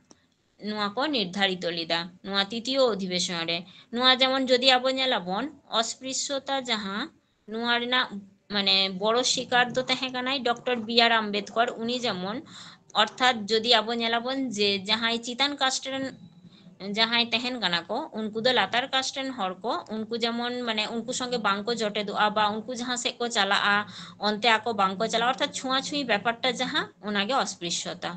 ᱱᱚᱣᱟ ᱠᱚ ᱱᱤᱨᱫᱷᱟᱨᱤᱛᱚ ᱞᱮᱫᱟ ᱱᱚᱣᱟ ᱛᱤᱛᱤᱭᱚ ᱚᱫᱷᱤᱵᱮᱥᱚᱱ ᱨᱮ᱾ ᱱᱚᱣᱟ ᱡᱮᱢᱚᱱ ᱡᱩᱫᱤ ᱟᱵᱚ ᱧᱮᱞᱟᱵᱚᱱ, ᱚᱥᱯᱨᱤᱥᱭᱚᱛᱟ ᱡᱟᱦᱟᱸ, ᱱᱚᱣᱟ ᱨᱮᱱᱟᱜ ᱢᱟᱱᱮ ᱵᱚᱲᱚ ᱥᱤᱠᱟᱨ ᱫᱚ ᱛᱟᱦᱮᱸ ᱠᱟᱱᱟᱭ ᱰᱚᱠᱴᱚᱨ ᱵᱤ ᱟᱨ ᱟᱢᱵᱮᱫᱠᱚᱨ᱾ ᱩᱱᱤ ᱡᱮᱢᱚᱱ, ᱚᱨᱛᱷᱟᱛ ᱡᱩᱫᱤ ᱟᱵᱚ ᱧᱮᱞᱟᱵᱚᱱ ᱡᱮ ᱡᱟᱦᱟᱸᱭ ᱪᱮᱛᱟᱱ ᱠᱟᱥᱴ ᱨᱮᱱ ᱡᱟᱦᱟᱸᱭ ᱛᱟᱦᱮᱱ ᱠᱟᱱᱟ ᱠᱚ, ᱩᱱᱠᱩ ᱫᱚ ᱞᱟᱛᱟᱨ ᱠᱟᱥᱴ ᱨᱮᱱ ᱦᱚᱲ ᱠᱚ, ᱩᱱᱠᱩ ᱡᱮᱢᱚᱱ ᱢᱟᱱᱮ ᱩᱱᱠᱩ ᱥᱚᱸᱜᱮ ᱵᱟᱝ ᱠᱚ ᱡᱚᱴᱮᱫᱚᱜᱼᱟ ᱵᱟ ᱩᱱᱠᱩ ᱡᱟᱦᱟᱸ ᱥᱮᱫ ᱠᱚ ᱪᱟᱞᱟᱜᱼᱟ, ᱚᱱᱛᱮ ᱟᱠᱚ ᱵᱟᱝ ᱠᱚ ᱪᱟᱞᱟᱜᱼᱟ, ᱚᱨᱛᱷᱟᱛ ᱪᱷᱩᱣᱟᱹᱪᱷᱩᱭᱤ ᱵᱮᱯᱟᱨᱴᱟ ᱡᱟᱦᱟᱸ, ᱚᱱᱟᱜᱮ ᱚᱥᱯᱨᱤᱥᱥᱚᱛᱟ᱾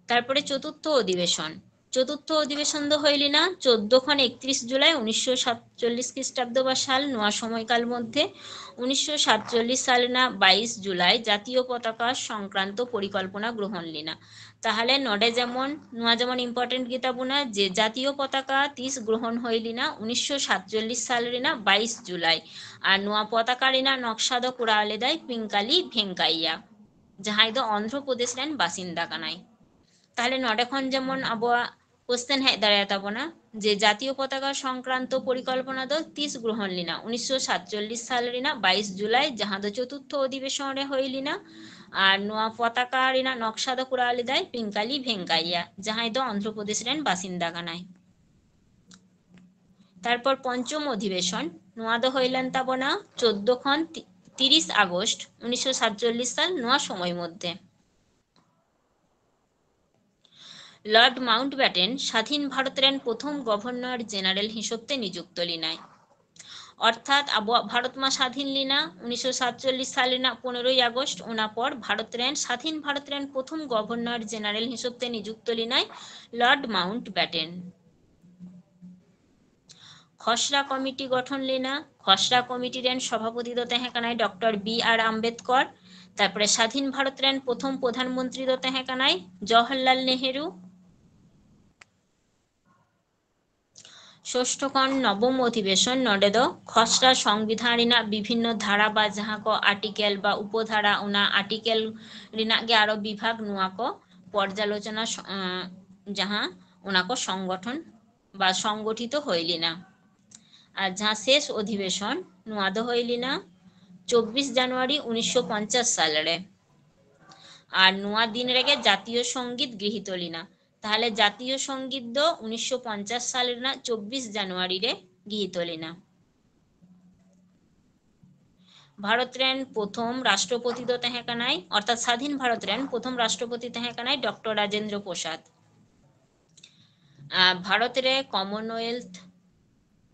ᱛᱟᱨᱯᱚᱨᱮ ᱪᱚᱛᱩᱨᱛᱷᱚ ᱚᱫᱷᱤᱵᱮᱥᱚᱱ, ᱪᱚᱛᱩᱨᱛᱷᱚ ᱚᱫᱷᱤᱵᱮᱥᱚᱱ ᱫᱚ ᱦᱩᱭ ᱞᱮᱱᱟ ᱪᱳᱫᱽᱫᱳ ᱠᱷᱚᱱ ᱮᱠᱛᱨᱤᱥ ᱡᱩᱞᱟᱭ ᱩᱱᱤᱥᱥᱚ ᱥᱟᱛᱪᱚᱞᱞᱤᱥ ᱠᱷᱨᱤᱥᱴᱟᱵᱫᱚ ᱵᱟ ᱥᱟᱞ᱾ ᱱᱚᱣᱟ ᱥᱚᱢᱚᱭᱠᱟᱞ ᱢᱚᱫᱽᱫᱷᱮ ᱩᱱᱤᱥᱥᱚ ᱥᱟᱛᱪᱚᱞᱞᱤᱥ ᱥᱟᱞ ᱨᱮᱱᱟᱜ ᱵᱟᱭᱤᱥ ᱡᱩᱞᱟᱭ ᱡᱟᱛᱤᱭᱚ ᱯᱚᱛᱟᱠᱟ ᱥᱚᱝᱠᱨᱟᱱᱛᱚ ᱯᱚᱨᱤᱠᱚᱞᱯᱚᱱᱟ ᱜᱨᱚᱦᱚᱱ ᱞᱮᱱᱟ᱾ ᱛᱟᱦᱚᱞᱮ ᱱᱚᱰᱮ ᱡᱮᱢᱚᱱ, ᱱᱚᱣᱟ ᱡᱮᱢᱚᱱ important ᱜᱮᱛᱟ ᱵᱚᱱᱟ ᱡᱮ ᱡᱟᱛᱤᱭᱚ ᱯᱚᱛᱟᱠᱟ ᱛᱤᱥ ᱜᱨᱚᱦᱚᱱ ᱦᱩᱭ ᱞᱮᱱᱟ? ᱩᱱᱤᱥᱥᱚ ᱥᱟᱛᱪᱚᱞᱞᱤᱥ ᱥᱟᱞ ᱨᱮᱱᱟᱜ ᱵᱟᱭᱤᱥ ᱡᱩᱞᱟᱭ᱾ ᱟᱨ ᱱᱚᱣᱟ ᱯᱚᱛᱟᱠᱟ ᱨᱮᱱᱟᱜ ᱱᱚᱠᱥᱟ ᱫᱚ ᱠᱚᱨᱟᱣ ᱞᱮᱫᱟᱭ ᱯᱤᱝᱠᱟᱞᱤ ᱵᱷᱮᱝᱠᱟᱭᱭᱟ, ᱡᱟᱦᱟᱸᱭ ᱫᱚ ᱚᱱᱫᱷᱨᱚ ᱯᱨᱚᱫᱮᱥ ᱨᱮᱱ ᱵᱟᱥᱤᱱᱫᱟ ᱠᱟᱱᱟᱭ᱾ ᱛᱟᱦᱞᱮ ᱱᱚᱰᱮ ᱠᱷᱚᱱ ᱡᱮᱢᱚᱱ ᱟᱵᱚᱣᱟᱜ question ᱦᱮᱡ ᱫᱟᱲᱮᱭᱟᱛᱟᱵᱚᱱᱟ ᱡᱮ ᱡᱟᱛᱤᱭᱚ ᱯᱚᱛᱟᱠᱟ ᱥᱚᱝᱠᱨᱟᱱᱛᱚ ᱯᱚᱨᱤᱠᱚᱞᱯᱚᱱᱟ ᱫᱚ ᱛᱤᱥ ᱜᱨᱚᱦᱚᱱ ᱞᱮᱱᱟ? ᱩᱱᱤᱥᱥᱚ ᱥᱟᱛᱪᱚᱞᱞᱤᱥ ᱥᱟᱞ ᱨᱮᱱᱟᱜ ᱵᱟᱭᱤᱥ ᱡᱩᱞᱟᱭ, ᱡᱟᱦᱟᱸ ᱫᱚ ᱪᱚᱛᱩᱨᱛᱷᱚ ᱚᱫᱷᱤᱵᱮᱥᱚᱱ ᱨᱮ ᱦᱩᱭ ᱞᱮᱱᱟ᱾ ᱟᱨ ᱱᱚᱣᱟ ᱯᱚᱛᱟᱠᱟ ᱨᱮᱱᱟᱜ ᱱᱚᱠᱥᱟ ᱫᱚ ᱠᱚᱨᱟᱣ ᱞᱮᱫᱟᱭ ᱯᱤᱝᱠᱟᱞᱤ ᱵᱷᱮᱝᱠᱟᱭᱭᱟ, ᱡᱟᱦᱟᱸᱭ ᱫᱚ ᱚᱱᱫᱷᱨᱚ ᱯᱨᱚᱫᱮᱥ ᱨᱮᱱ ᱵᱟᱥᱤᱱᱫᱟ ᱠᱟᱱᱟᱭ᱾ ᱛᱟᱨᱯᱚᱨ ᱯᱚᱧᱪᱚᱢ ᱚᱫᱷᱤᱵᱮᱥᱚᱱ, ᱱᱚᱣᱟ ᱫᱚ ᱦᱩᱭ ᱞᱮᱱ ᱛᱟᱵᱚᱱᱟ ᱪᱳᱫᱽᱫᱳ ᱠᱷᱚᱱ ᱛᱤᱨᱤᱥ ᱟᱜᱚᱥᱴ ᱩᱱᱤᱥᱥᱚ ᱥᱟᱛᱪᱚᱞᱞᱤᱥ ᱥᱟᱞ, ᱱᱚᱣᱟ ᱥᱚᱢᱚᱭ ᱢᱚᱫᱽᱫᱷᱮ᱾ ᱞᱚᱨᱰ ᱢᱟᱣᱩᱱᱴᱵᱮᱴᱮᱱ ᱥᱟᱫᱷᱤᱱ ᱵᱷᱟᱨᱚᱛ ᱨᱮᱱ ᱯᱨᱚᱛᱷᱚᱢ ᱜᱚᱵᱷᱚᱨᱱᱚᱨ ᱡᱮᱱᱟᱨᱮᱞ ᱦᱤᱥᱟᱹᱵ ᱛᱮ ᱱᱤᱡᱩᱠᱛᱚ ᱞᱮᱱᱟᱭ᱾ ᱚᱨᱛᱷᱟᱛ ᱟᱵᱚᱣᱟᱜ ᱵᱷᱟᱨᱚᱛ ᱢᱟ ᱥᱟᱫᱷᱤᱱ ᱞᱮᱱᱟ ᱩᱱᱤᱥᱥᱚ ᱥᱟᱛᱪᱚᱞᱞᱤᱥ ᱥᱟᱞ ᱨᱮᱱᱟᱜ ᱯᱚᱱᱮᱨᱚᱭ ᱟᱜᱚᱥᱴ, ᱚᱱᱟ ᱯᱚᱨ ᱵᱷᱟᱨᱚᱛ ᱨᱮᱱ ᱥᱟᱫᱷᱤᱱ ᱵᱷᱟᱨᱚᱛ ᱨᱮᱱ ᱯᱨᱚᱛᱷᱚᱢ ᱜᱚᱵᱷᱚᱨᱱᱚᱨ ᱡᱮᱱᱟᱨᱮᱞ ᱦᱤᱥᱟᱹᱵ ᱛᱮ ᱱᱤᱡᱩᱠᱛᱚ ᱞᱮᱱᱟᱭ ᱞᱚᱨᱰ ᱢᱟᱣᱩᱱᱴᱵᱮᱴᱮᱱ᱾ ᱠᱷᱚᱥᱲᱟ ᱠᱚᱢᱤᱴᱤ ᱜᱚᱴᱷᱚᱱ ᱞᱮᱱᱟ᱾ ᱠᱷᱚᱥᱲᱟ ᱠᱚᱢᱤᱴᱤ ᱨᱮᱱ ᱥᱚᱵᱷᱟᱯᱚᱛᱤ ᱫᱚ ᱛᱟᱦᱮᱸ ᱠᱟᱱᱟᱭ ᱰᱚᱠᱴᱚᱨ ᱵᱤ ᱟᱨ ᱟᱢᱵᱮᱫᱠᱚᱨ᱾ ᱛᱟᱨᱯᱚᱨᱮ ᱥᱟᱫᱷᱤᱱ ᱵᱷᱟᱨᱚᱛ ᱨᱮᱱ ᱯᱨᱚᱛᱷᱚᱢ ᱯᱨᱚᱫᱷᱟᱱ ᱢᱚᱱᱛᱨᱤ ᱫᱚ ᱛᱟᱦᱮᱸ ᱠᱟᱱᱟᱭ ᱡᱚᱣᱟᱦᱚᱨᱞᱟᱞ ᱱᱮᱦᱨᱩ᱾ ᱥᱳᱥᱴᱷᱚ ᱠᱷᱚᱱ ᱱᱚᱵᱚᱢ ᱚᱫᱷᱤᱵᱮᱥᱚᱱ, ᱱᱚᱰᱮ ᱫᱚ ᱠᱷᱚᱥᱲᱟ ᱥᱚᱝᱵᱤᱫᱷᱟᱱ ᱨᱮᱱᱟᱜ ᱵᱤᱵᱷᱤᱱᱱᱚ ᱫᱷᱟᱨᱟ ᱵᱟ ᱡᱟᱦᱟᱸ ᱠᱚ ᱟᱨᱴᱤᱠᱮᱞ ᱵᱟ ᱩᱯᱚᱫᱷᱟᱨᱟ, ᱚᱱᱟ ᱟᱨᱴᱤᱠᱮᱞ ᱨᱮᱱᱟᱜ ᱜᱮ ᱟᱨᱚ ᱵᱤᱵᱷᱟᱜᱽ, ᱱᱚᱣᱟ ᱠᱚ ᱯᱚᱨᱡᱟᱞᱳᱪᱚᱱᱟ ᱥᱚ-, ᱟᱸ, ᱡᱟᱦᱟᱸ, ᱚᱱᱟ ᱠᱚ ᱥᱚᱝᱜᱚᱴᱷᱚᱱ ᱵᱟ ᱥᱚᱝᱜᱚᱴᱷᱤᱛᱚ ᱦᱩᱭ ᱞᱮᱱᱟ᱾ ᱟᱨ ᱡᱟᱦᱟᱸ ᱥᱮᱥ ᱚᱫᱷᱤᱵᱮᱥᱚᱱ, ᱱᱚᱣᱟ ᱫᱚ ᱦᱩᱭ ᱞᱮᱱᱟ ᱪᱚᱵᱵᱤᱥ ᱡᱟᱱᱩᱣᱟᱨᱤ ᱩᱱᱤᱥᱥᱚ ᱯᱚᱧᱪᱟᱥ ᱥᱟᱞ ᱨᱮ᱾ ᱟᱨ ᱱᱚᱣᱟ ᱫᱤᱱ ᱨᱮᱜᱮ ᱡᱟᱛᱤᱭᱚ ᱥᱚᱝᱜᱤᱛ ᱜᱨᱤᱦᱤᱛᱚ ᱞᱮᱱᱟ᱾ ᱛᱟᱦᱞᱮ ᱡᱟᱛᱤᱭᱚ ᱥᱚᱝᱜᱤᱛ ᱫᱚ ᱩᱱᱤᱥᱥᱚ ᱯᱚᱧᱪᱟᱥ ᱥᱟᱞ ᱨᱮᱱᱟᱜ ᱪᱚᱵᱵᱤᱥ ᱡᱟᱱᱩᱣᱟᱨᱤ ᱨᱮ ᱜᱨᱤᱦᱤᱛᱚ ᱞᱮᱱᱟ᱾ ᱵᱷᱟᱨᱚᱛ ᱨᱮᱱ ᱯᱨᱚᱛᱷᱚᱢ ᱨᱟᱥᱴᱨᱚᱯᱚᱛᱤ ᱫᱚ ᱛᱟᱦᱮᱸ ᱠᱟᱱᱟᱭ, ᱚᱨᱛᱷᱟᱛ ᱥᱟᱫᱷᱤᱱ ᱵᱷᱟᱨᱚᱛ ᱨᱮᱱ ᱯᱨᱚᱛᱷᱚᱢ ᱨᱟᱥᱴᱨᱚᱯᱚᱛᱤ ᱛᱟᱦᱮᱸ ᱠᱟᱱᱟᱭ ᱰᱚᱠᱴᱚᱨ ᱨᱟᱡᱮᱱᱫᱨᱚ ᱯᱨᱚᱥᱟᱫᱽ᱾ ᱟᱨ ᱵᱷᱟᱨᱚᱛ ᱨᱮ ᱠᱚᱢᱚᱱᱣᱮᱞᱛᱷ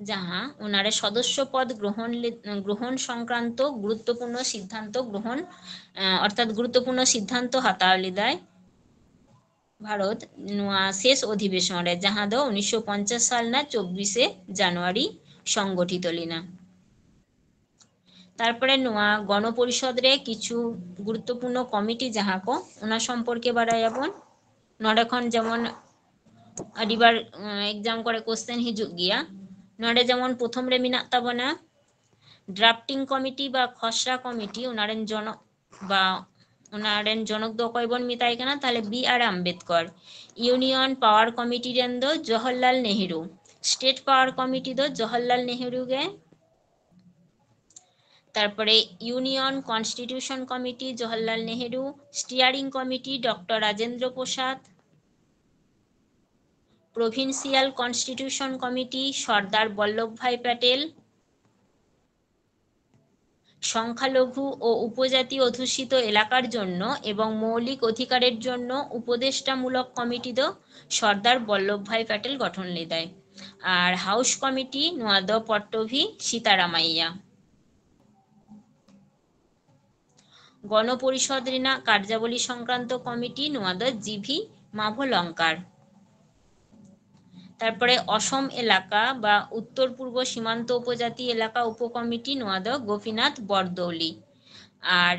ᱡᱟᱦᱟᱸ, ᱚᱱᱟᱨᱮ ᱥᱚᱫᱚᱥᱥᱚ ᱯᱚᱫ ᱜᱨᱚᱦᱚᱱ ᱞᱮ-, ᱜᱨᱚᱦᱚᱱ ᱥᱚᱝᱠᱨᱟᱱᱛᱚ ᱜᱩᱨᱩᱛᱛᱚᱯᱩᱨᱱᱚ ᱥᱤᱫᱽᱫᱷᱟᱱᱛᱚ ᱜᱨᱚᱦᱚᱱ, ᱟᱸ, ᱚᱨᱛᱷᱟᱛ ᱜᱩᱨᱩᱛᱛᱚᱯᱩᱨᱱᱚ ᱥᱤᱫᱽᱫᱷᱟᱱᱛᱚ ᱦᱟᱛᱟᱣ ᱞᱮᱫᱟᱭ ᱵᱷᱟᱨᱚᱛ ᱱᱚᱣᱟ ᱥᱮᱥ ᱚᱫᱷᱤᱵᱮᱥᱚᱱ ᱨᱮ, ᱡᱟᱦᱟᱸ ᱫᱚ ᱩᱱᱤᱥᱥᱚ ᱯᱚᱧᱪᱟᱥ ᱥᱟᱞ ᱨᱮᱱᱟᱜ ᱪᱚᱵᱵᱤᱥᱮ ᱡᱟᱱᱩᱣᱟᱨᱤ ᱥᱚᱝᱜᱚᱴᱷᱤᱛᱚ ᱞᱮᱱᱟ᱾ ᱛᱟᱨᱯᱚᱨᱮ ᱱᱚᱣᱟ ᱜᱚᱱᱚ ᱯᱚᱨᱤᱥᱚᱫ ᱨᱮ ᱠᱤᱪᱷᱩ ᱜᱩᱨᱩᱛᱛᱚᱯᱩᱨᱱᱚ ᱠᱚᱢᱤᱴᱤ ᱡᱟᱦᱟᱸ ᱠᱚ, ᱚᱱᱟ ᱥᱚᱢᱯᱚᱨᱠᱮ ᱵᱟᱲᱟᱭᱟᱵᱚᱱ᱾ ᱱᱚᱰᱮ ᱠᱷᱚᱱ ᱡᱮᱢᱚᱱ ᱟᱹᱰᱤᱵᱟᱨ, ᱩᱸ, exam ᱠᱚᱨᱮ question ᱦᱤᱡᱩᱜ ᱜᱮᱭᱟ᱾ ᱱᱚᱰᱮ ᱡᱮᱢᱚᱱ ᱯᱨᱚᱛᱷᱚᱢ ᱨᱮ ᱢᱮᱱᱟᱜ ᱛᱟᱵᱚᱱᱟ drafting committee ᱵᱟ ᱠᱷᱚᱥᱲᱟ ᱠᱚᱢᱤᱴᱤ, ᱚᱱᱟ ᱨᱮᱱ ᱡᱚᱱᱚᱠ ᱵᱟ ᱚᱱᱟ ᱨᱮᱱ ᱡᱚᱱᱚᱠ ᱫᱚ ᱚᱠᱚᱭ ᱵᱚᱱ ᱢᱮᱛᱟᱭ ᱠᱟᱱᱟ? ᱛᱟᱦᱞᱮ B R Ambedkar. Union Power Committee ᱨᱮᱱ ᱫᱚ Jawaharlal Nehru. State Power Committee ᱫᱚ ᱡᱚᱦᱚᱨᱞᱟᱞ ᱱᱮᱦᱨᱩ ᱜᱮ᱾ ᱛᱟᱨᱯᱚᱨᱮ Union Constitution Committee Jawaharlal Nehru, Steering Committee doctor Rajendra Prasad, Provincial Constitution Committee সর্দার বল্লভ ভাই প্যাটেল, সংখ্যালঘু ও উপজাতি অধ্যুষিত এলাকার জন্য এবং মৌলিক অধিকারের জন্য উপদেষ্টামূলক কমিটি ᱫᱚ ᱥᱚᱨᱫᱟᱨ ᱵᱚᱞᱞᱚᱵᱷ ᱵᱷᱟᱭ ᱯᱮᱴᱮᱞ ᱜᱚᱴᱷᱚᱱ ᱞᱮᱫᱟᱭ᱾ ᱟᱨ House Committee, ᱱᱚᱣᱟ ᱫᱚ ᱯᱚᱴᱴᱚᱵᱷᱤ ᱥᱤᱛᱟᱨᱟᱢᱟᱭᱭᱟ᱾ ᱜᱚᱱᱚ ᱯᱚᱨᱤᱥᱚᱫ ᱨᱮᱱᱟᱜ ᱠᱟᱨᱡᱟᱵᱚᱞᱤ ᱥᱚᱝᱠᱨᱟᱱᱛᱚ ᱠᱚᱢᱤᱴᱤ, ᱱᱚᱣᱟ ᱫᱚ ᱡᱤ ᱵᱷᱤ ᱢᱟᱵᱷᱚᱞᱚᱝᱠᱟᱨ᱾ ᱛᱟᱨᱯᱚᱨᱮ ᱚᱥᱚᱢ ᱮᱞᱟᱠᱟ ᱵᱟ ᱩᱛᱛᱚᱨ ᱯᱩᱨᱵᱚ ᱥᱤᱢᱟᱱᱛᱚ ᱩᱯᱚᱡᱟᱛᱤ ᱮᱞᱟᱠᱟ ᱩᱯᱚ ᱠᱚᱢᱤᱴᱤ, ᱱᱚᱣᱟ ᱫᱚ ᱜᱳᱯᱤᱱᱟᱛᱷ ᱵᱚᱨᱫᱚᱣᱞᱤ᱾ ᱟᱨ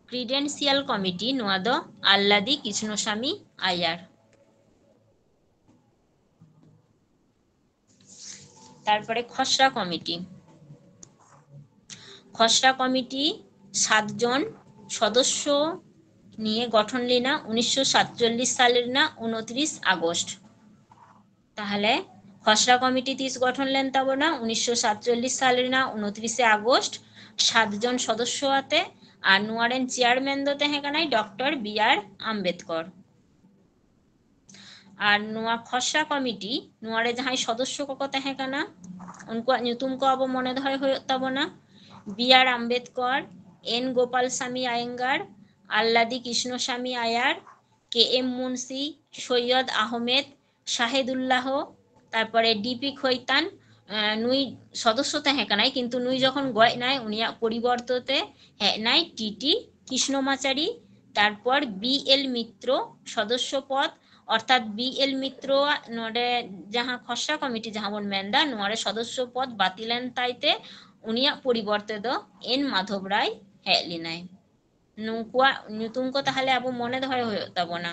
Credential Committee, ᱱᱚᱣᱟ ᱫᱚ ᱟᱞᱞᱟᱫᱤ ᱠᱨᱤᱥᱱᱚᱥᱟᱢᱤ ᱟᱭᱟᱨ᱾ ᱛᱟᱨᱯᱚᱨᱮ ᱠᱷᱚᱥᱲᱟ ᱠᱚᱢᱤᱴᱤ᱾ ᱠᱷᱚᱥᱲᱟ ᱠᱚᱢᱤᱴᱤ ᱥᱟᱛ ᱡᱚᱱ ᱥᱚᱫᱚᱥᱥᱚ ᱱᱤᱭᱮ ᱜᱚᱴᱷᱚᱱ ᱞᱮᱱᱟ ᱩᱱᱤᱥᱥᱚ ᱥᱟᱛᱪᱚᱞᱞᱤᱥ ᱥᱟᱞ ᱨᱮᱱᱟᱜ ᱩᱱᱛᱨᱤᱥ ᱟᱜᱚᱥᱴ᱾ ᱛᱟᱦᱞᱮ ᱠᱷᱚᱥᱲᱟ ᱠᱚᱢᱤᱴᱤ ᱛᱤᱥ ᱜᱚᱴᱷᱚᱱ ᱞᱮᱱ ᱛᱟᱵᱚᱱᱟ? ᱩᱱᱤᱥᱥᱚ ᱥᱟᱛᱪᱚᱞᱞᱤᱥ ᱥᱟᱞ ᱨᱮᱱᱟᱜ ᱩᱱᱛᱨᱤᱥᱮ ᱟᱜᱚᱥᱴ, ᱥᱟᱛ ᱡᱚᱱ ᱥᱚᱫᱚᱥᱥᱚ ᱟᱛᱮ᱾ ᱟᱨ ᱱᱚᱣᱟ ᱨᱮᱱ ᱪᱮᱭᱟᱨᱢᱮᱱ ᱫᱚ ᱛᱟᱦᱮᱸ ᱠᱟᱱᱟᱭ ᱰᱚᱠᱴᱚᱨ ᱵᱤ ᱟᱨ ᱟᱢᱵᱮᱫᱠᱚᱨ᱾ ᱟᱨ ᱱᱚᱣᱟ ᱠᱷᱚᱥᱲᱟ ᱠᱚᱢᱤᱴᱤ, ᱱᱚᱣᱟ ᱨᱮ ᱡᱟᱦᱟᱸᱭ ᱥᱚᱫᱚᱥᱥᱚ ᱠᱚᱠᱚ ᱛᱟᱦᱮᱸ ᱠᱟᱱᱟ, ᱩᱱᱠᱩᱣᱟᱜ ᱧᱩᱛᱩᱢ ᱠᱚ ᱟᱵᱚ ᱢᱚᱱᱮ ᱫᱚᱦᱚᱭ ᱦᱩᱭᱩᱜ ᱛᱟᱵᱚᱱᱟ᱾ B R Ambedkar, N Gopalsamy Iyengar, Alladi Krishnasamy Iyer, K M Munshi, Soiyod Ahmed, Shahidullah, ᱛᱟᱨᱯᱚᱨᱮ D P Khaitan, ᱱᱩᱭ ᱥᱚᱫᱚᱥᱥᱚ ᱛᱟᱦᱮᱸ ᱠᱟᱱᱟᱭ, ᱠᱤᱱᱛᱩ ᱱᱩᱭ ᱡᱚᱠᱷᱚᱱ ᱜᱚᱡ ᱱᱟᱭ, ᱩᱱᱤᱭᱟᱜ ᱯᱚᱨᱤᱵᱚᱨᱛᱚ ᱛᱮ ᱦᱮᱡ ᱱᱟᱭ T T ᱠᱨᱤᱥᱱᱚᱢᱟᱪᱟᱨᱤ, ᱛᱟᱨᱯᱚᱨ B L ᱢᱤᱛᱨᱚ ᱥᱚᱫᱚᱥᱥᱚ ᱯᱚᱫ, ᱚᱨᱛᱷᱟᱛ B L ᱢᱤᱛᱨᱚᱣᱟᱜ ᱱᱚᱰᱮ ᱡᱟᱦᱟᱸ ᱠᱷᱚᱥᱲᱟ ᱠᱚᱢᱤᱴᱤ ᱡᱟᱦᱟᱸ ᱵᱚᱱ ᱢᱮᱱᱫᱟ, ᱱᱚᱣᱟ ᱨᱮ ᱥᱚᱫᱚᱥᱥᱚ ᱯᱚᱫ ᱵᱟᱹᱛᱤᱞ ᱮᱱ ᱛᱟᱭ ᱛᱮ ᱩᱱᱤᱭᱟᱜ ᱯᱚᱨᱤᱵᱚᱨᱛᱮ ᱫᱚ N ᱢᱟᱫᱷᱚᱵ ᱨᱟᱭ ᱦᱮᱡ ᱞᱮᱱᱟᱭ᱾ ᱱᱩᱠᱩᱣᱟᱜ ᱧᱩᱛᱩᱢ ᱠᱚ ᱛᱟᱦᱞᱮ ᱟᱵᱚ ᱢᱚᱱᱮ ᱫᱚᱦᱚᱭ ᱦᱩᱭᱩᱜ ᱛᱟᱵᱚᱱᱟ᱾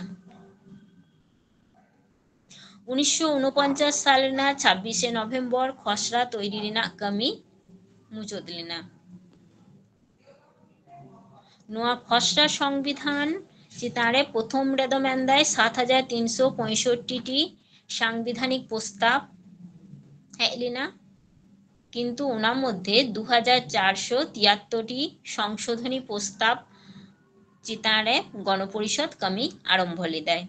ᱩᱱᱤᱥᱥᱚ ᱩᱱᱚᱯᱚᱧᱪᱟᱥ ᱥᱟᱞ ᱨᱮᱱᱟᱜ ᱪᱷᱟᱵᱵᱤᱥᱮ ᱱᱚᱵᱷᱮᱢᱵᱚᱨ ᱠᱷᱚᱥᱲᱟ ᱛᱚᱭᱨᱤ ᱨᱮᱱᱟᱜ ᱠᱟᱹᱢᱤ ᱢᱩᱪᱟᱹᱫ ᱞᱮᱱᱟ᱾ ᱱᱚᱣᱟ ᱠᱷᱚᱥᱲᱟ ᱥᱚᱝᱵᱤᱫᱷᱟᱱ ᱪᱮᱛᱟᱱ ᱨᱮ ᱯᱨᱚᱛᱷᱚᱢ ᱨᱮᱫᱚ ᱢᱮᱱᱫᱟᱭ ᱥᱟᱛ ᱦᱟᱡᱟᱨ ᱛᱤᱱᱥᱚ ᱯᱚᱸᱭᱥᱚᱴᱴᱤ ᱴᱤ ᱥᱟᱝᱵᱤᱫᱷᱟᱱᱤᱠ ᱯᱨᱚᱥᱛᱟᱵ ᱦᱮᱡ ᱞᱮᱱᱟ, ᱠᱤᱱᱛᱩ ᱚᱱᱟ ᱢᱚᱫᱽᱫᱷᱮ ᱫᱩ ᱦᱟᱡᱟᱨ ᱪᱟᱨᱥᱚ ᱛᱤᱭᱟᱛᱛᱳᱨ ᱴᱤ ᱥᱚᱝᱥᱳᱫᱷᱚᱱᱤ ᱯᱨᱚᱥᱛᱟᱵ ᱪᱮᱛᱟᱱ ᱨᱮ ᱜᱚᱱᱚᱯᱚᱨᱤᱥᱚᱫ ᱠᱟᱹᱢᱤ ᱟᱨᱚᱢᱵᱷᱚ ᱞᱮᱫᱟᱭ᱾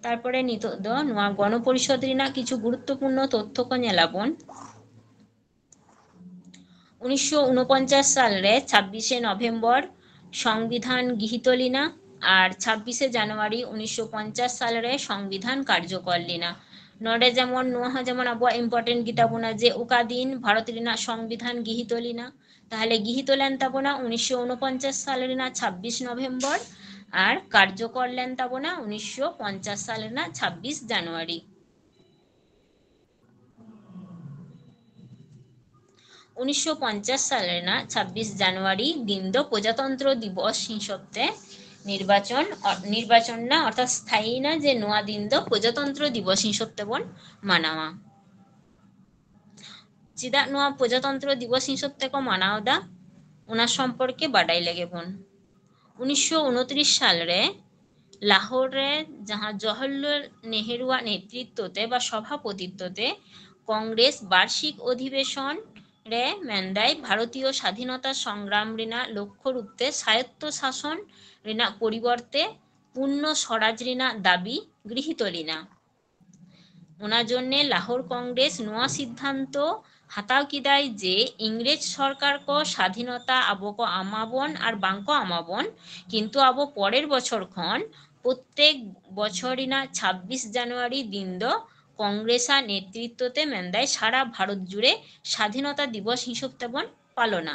ᱛᱟᱨᱯᱚᱨᱮ ᱱᱤᱛᱚᱜ ᱫᱚ ᱱᱚᱣᱟ ᱜᱚᱱᱚᱯᱚᱨᱤᱥᱚᱫ ᱨᱮᱱᱟᱜ ᱠᱤᱪᱷᱩ ᱜᱩᱨᱩᱛᱛᱚᱯᱩᱨᱱᱚ ᱛᱚᱛᱛᱷᱚ ᱠᱚ ᱧᱮᱞᱟᱵᱚᱱ᱾ ᱩᱱᱤᱥᱥᱚ ᱩᱱᱚᱯᱚᱧᱪᱟᱥ ᱥᱟᱞ ᱨᱮ ᱪᱷᱟᱵᱵᱤᱥᱮ ᱱᱚᱵᱷᱮᱢᱵᱚᱨ ᱥᱚᱝᱵᱤᱫᱷᱟᱱ ᱜᱤᱦᱤᱛ ᱞᱮᱱᱟ ᱟᱨ ᱪᱷᱟᱵᱵᱤᱥᱮ ᱡᱟᱱᱩᱣᱟᱨᱤ ᱩᱱᱤᱥᱥᱚ ᱯᱚᱧᱪᱟᱥ ᱥᱟᱞ ᱨᱮ ᱥᱚᱝᱵᱤᱫᱷᱟᱱ ᱠᱟᱨᱡᱚᱠᱚᱨ ᱞᱮᱱᱟ᱾ ᱱᱚᱰᱮ ᱡᱮᱢᱚᱱ ᱱᱚᱣᱟ ᱦᱚᱸ ᱡᱮᱢᱚᱱ ᱟᱵᱚᱣᱟᱜ important ᱜᱮᱛᱟ ᱵᱚᱱᱟ ᱡᱮ ᱚᱠᱟ ᱫᱤᱱ ᱵᱷᱟᱨᱚᱛ ᱨᱮᱱᱟᱜ ᱥᱚᱝᱵᱤᱫᱷᱟᱱ ᱜᱤᱦᱤᱛ ᱞᱮᱱᱟ᱾ ᱛᱟᱦᱞᱮ ᱜᱤᱦᱤᱛ ᱞᱮᱱ ᱛᱟᱵᱚᱱᱟ ᱩᱱᱤᱥᱥᱚ ᱩᱱᱚᱯᱚᱧᱪᱟᱥ ᱥᱟᱞ ᱨᱮᱱᱟᱜ ᱪᱷᱟᱵᱵᱤᱥ ᱱᱚᱵᱷᱮᱢᱵᱚᱨ ᱟᱨ ᱠᱟᱨᱡᱚᱠᱚᱨ ᱞᱮᱱ ᱛᱟᱵᱚᱱᱟ ᱩᱱᱤᱥᱥᱚ ᱯᱚᱧᱪᱟᱥ ᱥᱟᱞ ᱨᱮᱱᱟᱜ ᱪᱷᱟᱵᱵᱤᱥ ᱡᱟᱱᱩᱣᱟᱨᱤ᱾ ᱩᱱᱤᱥᱥᱚ ᱯᱚᱧᱪᱟᱥ ᱥᱟᱞ ᱨᱮᱱᱟᱜ ᱪᱷᱟᱵᱵᱤᱥ ᱡᱟᱱᱩᱣᱟᱨᱤ ᱫᱤᱱ ᱫᱚ ᱯᱨᱚᱡᱟᱛᱚᱱᱛᱨᱚ ᱫᱤᱵᱚᱥ ᱦᱤᱥᱟᱹᱵ ᱛᱮ ᱱᱤᱨᱵᱟᱪᱚᱱ, ᱱᱤᱨᱵᱟᱪᱚᱱ ᱮᱱᱟ, ᱚᱨᱛᱷᱟᱛ ᱥᱛᱷᱟᱭᱤ ᱮᱱᱟ ᱡᱮ ᱱᱚᱣᱟ ᱫᱤᱱ ᱫᱚ ᱯᱨᱚᱡᱟᱛᱚᱱᱛᱨᱚ ᱫᱤᱵᱚᱥ ᱦᱤᱥᱟᱹᱵ ᱛᱮᱵᱚᱱ ᱢᱟᱱᱟᱣᱟ᱾ ᱪᱮᱫᱟᱜ ᱱᱚᱣᱟ ᱯᱨᱚᱡᱟᱛᱚᱱᱛᱨᱚ ᱫᱤᱵᱚᱥ ᱦᱤᱥᱟᱹᱵ ᱛᱮᱠᱚ ᱢᱟᱱᱟᱣ ᱮᱫᱟ, ᱚᱱᱟ ᱥᱚᱢᱯᱚᱨᱠᱮ ᱵᱟᱰᱟᱭ ᱞᱮᱜᱮ ᱵᱚᱱ᱾ ᱩᱱᱤᱥᱥᱚ ᱩᱱᱚᱛᱨᱤᱥ ᱥᱟᱞ ᱨᱮ ᱞᱟᱦᱳᱨ ᱨᱮ ᱡᱟᱦᱟᱸ ᱡᱚᱣᱟᱦᱚᱨᱞᱟᱞ ᱱᱮᱦᱨᱩᱣᱟᱜ ᱱᱮᱛᱨᱤᱛᱛᱚ ᱛᱮ ᱵᱟ ᱥᱚᱵᱷᱟᱯᱚᱛᱤᱛᱛᱚ ᱛᱮ ᱠᱚᱝᱜᱨᱮᱥ ᱵᱟᱨᱥᱤᱠ ᱚᱫᱷᱤᱵᱮᱥᱚᱱ ᱨᱮ ᱢᱮᱱᱫᱟᱭ ᱵᱷᱟᱨᱚᱛᱤᱭᱚ ᱥᱟᱫᱷᱤᱱᱚᱛᱟ ᱥᱚᱝᱜᱨᱟᱢ ᱨᱮᱱᱟᱜ ᱞᱚᱠᱠᱷᱚ ᱨᱩᱯ ᱛᱮ ᱥᱟᱭᱚᱛᱛᱚ ᱥᱟᱥᱚᱱ ᱨᱮᱱᱟᱜ ᱯᱚᱨᱤᱵᱚᱨᱛᱮ ᱯᱩᱨᱱᱚ ᱥᱚᱨᱟᱡᱽ ᱨᱮᱱᱟᱜ ᱫᱟᱵᱤ ᱜᱨᱤᱦᱤᱛᱚ ᱞᱮᱱᱟ᱾ ᱚᱱᱟ ᱡᱚᱱᱱᱮ ᱞᱟᱦᱳᱨ ᱠᱚᱝᱜᱨᱮᱥ ᱱᱚᱣᱟ ᱥᱤᱫᱽᱫᱷᱟᱱᱛᱚ ᱦᱟᱛᱟᱣ ᱠᱮᱫᱟᱭ ᱡᱮ ᱤᱝᱨᱮᱡᱽ ᱥᱚᱨᱠᱟᱨ ᱠᱚ ᱥᱟᱫᱷᱤᱱᱚᱛᱟ ᱟᱵᱚ ᱠᱚ ᱮᱢᱟᱵᱚᱱ ᱟᱨ ᱵᱟᱝ ᱠᱚ ᱮᱢᱟᱵᱚᱱ, ᱠᱤᱱᱛᱩ ᱟᱵᱚ ᱯᱚᱨᱮᱨ ᱵᱚᱪᱷᱚᱨ ᱠᱷᱚᱱ ᱯᱨᱚᱛᱛᱮᱠ ᱵᱚᱪᱷᱚᱨ ᱨᱮᱱᱟᱜ ᱪᱷᱟᱵᱵᱤᱥ ᱡᱟᱱᱩᱣᱟᱨᱤ ᱫᱤᱱ ᱫᱚ ᱠᱚᱝᱜᱨᱮᱥᱟᱜ ᱱᱮᱛᱨᱤᱛᱵ ᱛᱮ ᱢᱮᱱᱫᱟᱭ ᱥᱟᱨᱟ ᱵᱷᱟᱨᱚᱛ ᱡᱩᱲᱮ ᱥᱟᱫᱷᱤᱱᱚᱛᱟ ᱫᱤᱵᱚᱥ ᱦᱤᱥᱟᱹᱵ ᱛᱮᱵᱚᱱ ᱯᱟᱞᱚᱱᱟ᱾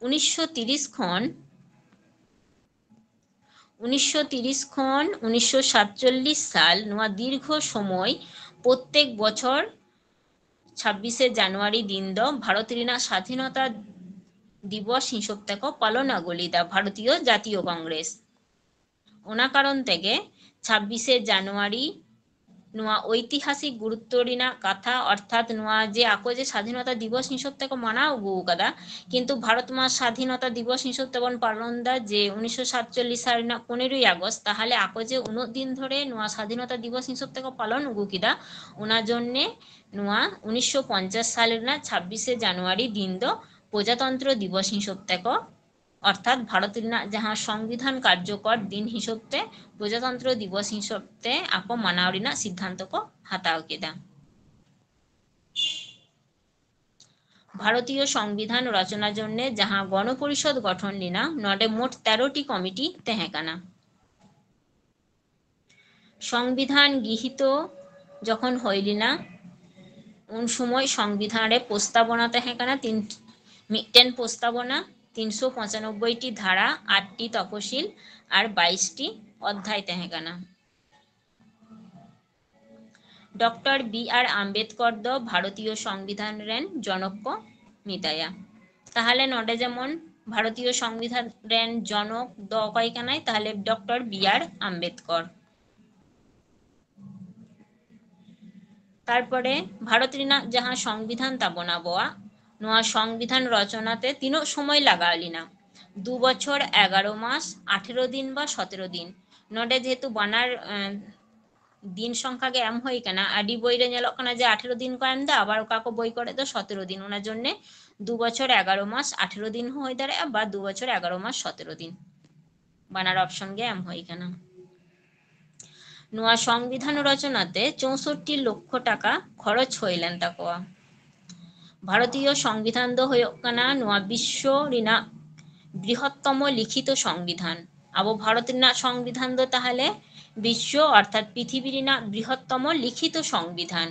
ᱩᱱᱤᱥᱥᱚ ᱛᱤᱨᱤᱥ ᱠᱷᱚᱱ ᱩᱱᱤᱥᱥᱚ ᱛᱤᱨᱤᱥ ᱠᱷᱚᱱ ᱩᱱᱤᱥᱥᱚ ᱥᱟᱛᱪᱚᱞᱞᱤᱥ ᱥᱟᱞ, ᱱᱚᱣᱟ ᱫᱤᱨᱜᱷᱚ ᱥᱚᱢᱚᱭ ᱯᱨᱚᱛᱛᱮᱠ ᱵᱚᱪᱷᱚᱨ ᱪᱷᱟᱵᱵᱤᱥᱮ ᱡᱟᱱᱩᱣᱟᱨᱤ ᱫᱤᱱ ᱫᱚ ᱵᱷᱟᱨᱚᱛ ᱨᱮᱱᱟᱜ ᱥᱟᱫᱷᱤᱱᱚᱛᱟ ᱫᱤᱵᱚᱥ ᱦᱤᱥᱟᱹᱵ ᱛᱮᱠᱚ ᱯᱟᱞᱚᱱ ᱟᱹᱜᱩ ᱞᱮᱫᱟ ᱵᱷᱟᱨᱚᱛᱤᱭᱚ ᱡᱟᱛᱤᱭᱚ ᱠᱚᱝᱜᱨᱮᱥ᱾ ᱚᱱᱟ ᱠᱟᱨᱚᱱ ᱛᱮᱜᱮ ᱪᱷᱟᱵᱵᱤᱥᱮ ᱡᱟᱱᱩᱣᱟᱨᱤ ᱱᱚᱣᱟ ᱳᱭᱛᱤᱦᱟᱥᱤᱠ ᱜᱩᱨᱩᱛᱛᱚ ᱨᱮᱱᱟᱜ ᱠᱟᱛᱷᱟ, ᱚᱨᱛᱷᱟᱛ ᱱᱚᱣᱟ ᱡᱮ ᱟᱠᱚ ᱡᱮ ᱥᱟᱫᱷᱤᱱᱚᱛᱟ ᱫᱤᱵᱚᱥ ᱦᱤᱥᱟᱹᱵ ᱛᱮᱠᱚ ᱢᱟᱱᱟᱣ ᱟᱹᱜᱩ ᱟᱠᱟᱫᱟ, ᱠᱤᱱᱛᱩ ᱵᱷᱟᱨᱚᱛ ᱢᱟ ᱥᱟᱫᱷᱤᱱᱚᱛᱟ ᱫᱤᱵᱚᱥ ᱦᱤᱥᱟᱹᱵ ᱛᱮᱵᱚᱱ ᱯᱟᱞᱚᱱ ᱮᱫᱟ ᱡᱮ ᱩᱱᱤᱥᱥᱚ ᱥᱟᱛᱪᱚᱞᱞᱤᱥ ᱥᱟᱞ ᱨᱮᱱᱟᱜ ᱯᱚᱱᱮᱨᱚᱭ ᱟᱜᱚᱥᱴ, ᱛᱟᱦᱚᱞᱮ ᱟᱠᱚ ᱡᱮ ᱩᱱᱟᱹᱜ ᱫᱤᱱ ᱫᱷᱚᱨᱮ ᱱᱚᱣᱟ ᱥᱟᱫᱷᱤᱱᱚᱛᱟ ᱫᱤᱵᱚᱥ ᱦᱤᱥᱟᱹᱵ ᱛᱮᱠᱚ ᱯᱟᱞᱚᱱ ᱟᱹᱜᱩ ᱠᱮᱫᱟ, ᱚᱱᱟ ᱡᱚᱱᱱᱮ ᱱᱚᱣᱟ ᱩᱱᱤᱥᱥᱚ ᱯᱚᱧᱪᱟᱥ ᱥᱟᱞ ᱨᱮᱱᱟᱜ ᱪᱷᱟᱵᱵᱤᱥᱮ ᱡᱟᱱᱩᱣᱟᱨᱤ ᱫᱤᱱ ᱫᱚ ᱯᱨᱚᱡᱟᱛᱚᱱᱛᱨᱚ ᱫᱤᱵᱚᱥ ᱦᱤᱥᱟᱹᱵ ᱛᱮᱠᱚ, ᱚᱨᱛᱷᱟᱛ ᱵᱷᱟᱨᱚᱛ ᱨᱮᱱᱟᱜ ᱡᱟᱦᱟᱸ ᱥᱚᱝᱵᱤᱫᱷᱟᱱ ᱠᱟᱨᱡᱚᱠᱚᱨ ᱫᱤᱱ ᱦᱤᱥᱟᱹᱵ ᱛᱮ ᱯᱨᱚᱡᱟᱛᱚᱱᱛᱨᱚ ᱫᱤᱵᱚᱥ ᱦᱤᱥᱟᱹᱵ ᱛᱮ ᱟᱠᱚ ᱢᱟᱱᱟᱣ ᱨᱮᱱᱟᱜ ᱥᱤᱫᱽᱫᱷᱟᱱᱛᱚ ᱠᱚ ᱦᱟᱛᱟᱣ ᱠᱮᱫᱟ᱾ ᱵᱷᱟᱨᱚᱛᱤᱭᱚ ᱥᱚᱝᱵᱤᱫᱷᱟᱱ ᱨᱚᱪᱚᱱᱟ ᱡᱚᱱᱱᱮ ᱡᱟᱦᱟᱸ ᱜᱚᱱᱚᱯᱚᱨᱤᱥᱚᱫ ᱜᱚᱴᱷᱚᱱ ᱞᱮᱱᱟ, ᱱᱚᱰᱮ ᱢᱳᱴ ᱛᱮᱨᱚ ᱴᱤ ᱠᱚᱢᱤᱴᱤ ᱛᱟᱦᱮᱸ ᱠᱟᱱᱟ᱾ ᱥᱚᱝᱵᱤᱫᱷᱟᱱ ᱜᱤᱦᱤᱛᱚ ᱡᱚᱠᱷᱚᱱ ᱦᱩᱭ ᱞᱮᱱᱟ, ᱩᱱ ᱥᱚᱢᱚᱭ ᱥᱚᱝᱵᱤᱫᱷᱟᱱ ᱨᱮ ᱯᱨᱚᱥᱛᱟᱵᱚᱱᱟ ᱛᱟᱦᱮᱸ ᱠᱟᱱᱟ ᱛᱤᱱ, ᱢᱤᱫᱴᱮᱱ ᱯᱨᱚᱥᱛᱟᱵᱚᱱᱟ, ᱛᱤᱱᱥᱚ ᱯᱚᱸᱪᱟᱱᱚᱵᱵᱳᱭ ᱴᱤ ᱫᱷᱟᱨᱟ, ᱟᱴ ᱴᱤ ᱛᱚᱯᱚᱥᱤᱞ ᱟᱨ ᱵᱟᱭᱤᱥ ᱴᱤ ᱚᱫᱷᱭᱟᱭ ᱛᱟᱦᱮᱸ ᱠᱟᱱᱟ᱾ ᱰᱚᱠᱴᱚᱨ ᱵᱤ ᱟᱨ ᱟᱢᱵᱮᱫᱠᱚᱨ ᱫᱚ ᱵᱷᱟᱨᱚᱛᱤᱭᱚ ᱥᱚᱝᱵᱤᱫᱷᱟᱱ ᱨᱮᱱ ᱡᱚᱱᱚᱠ ᱠᱚ ᱢᱮᱛᱟᱭᱟ᱾ ᱛᱟᱦᱚᱞᱮ ᱱᱚᱰᱮ ᱡᱮᱢᱚᱱ ᱵᱷᱟᱨᱚᱛᱤᱭᱚ ᱥᱚᱝᱵᱤᱫᱷᱟᱱ ᱨᱮᱱ ᱡᱚᱱᱚᱠ ᱫᱚ ᱚᱠᱚᱭ ᱠᱟᱱᱟᱭ? ᱛᱟᱦᱚᱞᱮ ᱰᱚᱠᱴᱚᱨ ᱵᱤ ᱟᱨ ᱟᱢᱵᱮᱫᱠᱚᱨ᱾ ᱛᱟᱨᱯᱚᱨᱮ ᱵᱷᱟᱨᱚᱛ ᱨᱮᱱᱟᱜ ᱡᱟᱦᱟᱸ ᱥᱚᱝᱵᱤᱫᱷᱟᱱ ᱛᱟᱵᱚᱱ ᱟᱵᱚᱣᱟᱜ, ᱱᱚᱣᱟ ᱥᱚᱝᱵᱤᱫᱷᱟᱱ ᱨᱚᱪᱚᱱᱟ ᱛᱮ ᱛᱤᱱᱟᱹᱜ ᱥᱚᱢᱚᱭ ᱞᱟᱜᱟᱣ ᱞᱮᱱᱟ? ᱫᱩ ᱵᱚᱪᱷᱚᱨ, ᱮᱜᱟᱨᱚ ᱢᱟᱥ, ᱟᱴᱷᱮᱨᱚ ᱫᱤᱱ ᱵᱟ ᱥᱚᱛᱮᱨᱚ ᱫᱤᱱ᱾ ᱱᱚᱰᱮ ᱡᱮᱦᱮᱛᱩ ᱵᱟᱱᱟᱨ, ᱮᱸ, ᱫᱤᱱ ᱥᱚᱝᱠᱷᱟ ᱜᱮ ᱮᱢ ᱦᱩᱭ ᱠᱟᱱᱟ, ᱟᱹᱰᱤ ᱵᱳᱭ ᱨᱮ ᱧᱮᱞᱚᱜ ᱠᱟᱱᱟ ᱡᱮ ᱟᱴᱷᱮᱨᱚ ᱫᱤᱱ ᱠᱚ ᱮᱢ ᱮᱫᱟ, ᱟᱵᱟᱨ ᱚᱠᱟ ᱠᱚ ᱵᱳᱭ ᱠᱚᱨᱮ ᱫᱚ ᱥᱚᱛᱮᱨᱚ ᱫᱤᱱ᱾ ᱚᱱᱟ ᱡᱚᱱᱱᱮ ᱫᱩ ᱵᱚᱪᱷᱚᱨ, ᱮᱜᱟᱨᱚ ᱢᱟᱥ, ᱟᱴᱷᱮᱨᱚ ᱫᱤᱱ ᱦᱚᱸ ᱦᱩᱭ ᱫᱟᱲᱮᱭᱟᱜᱼᱟ ᱵᱟ ᱫᱩ ᱵᱚᱪᱷᱚᱨ, ᱮᱜᱟᱨᱚ ᱢᱟᱥ, ᱥᱚᱛᱮᱨᱚ ᱫᱤᱱ, ᱵᱟᱱᱟᱨ ᱚᱯᱥᱚᱱ ᱜᱮ ᱮᱢ ᱦᱩᱭ ᱠᱟᱱᱟ᱾ ᱱᱚᱣᱟ ᱥᱚᱝᱵᱤᱫᱷᱟᱱ ᱨᱚᱪᱚᱱᱟ ᱛᱮ ᱪᱳᱥᱚᱴᱴᱤ ᱞᱚᱠᱠᱷᱚ ᱴᱟᱠᱟ ᱠᱷᱚᱨᱚᱪ ᱦᱩᱭ ᱞᱮᱱ ᱛᱟᱠᱚᱣᱟ᱾ ᱵᱷᱟᱨᱚᱛᱤᱭᱚ ᱥᱚᱝᱵᱤᱫᱷᱟᱱ ᱫᱚ ᱦᱩᱭᱩᱜ ᱠᱟᱱᱟ ᱱᱚᱣᱟ ᱵᱤᱥᱥᱚ ᱨᱮᱱᱟᱜ ᱵᱨᱤᱦᱚᱛᱛᱚᱢᱚ ᱞᱤᱠᱷᱤᱛᱚ ᱥᱚᱝᱵᱤᱫᱷᱟᱱ᱾ ᱟᱵᱚ ᱵᱷᱟᱨᱚᱛ ᱨᱮᱱᱟᱜ ᱥᱚᱝᱵᱤᱫᱷᱟᱱ ᱫᱚ ᱛᱟᱦᱚᱞᱮ ᱵᱤᱥᱥᱚ ᱚᱨᱛᱷᱟᱛ ᱯᱨᱤᱛᱷᱤᱵᱤ ᱨᱮᱱᱟᱜ ᱵᱨᱤᱦᱚᱛᱛᱚᱢᱚ ᱞᱤᱠᱷᱤᱛᱚ ᱥᱚᱝᱵᱤᱫᱷᱟᱱ᱾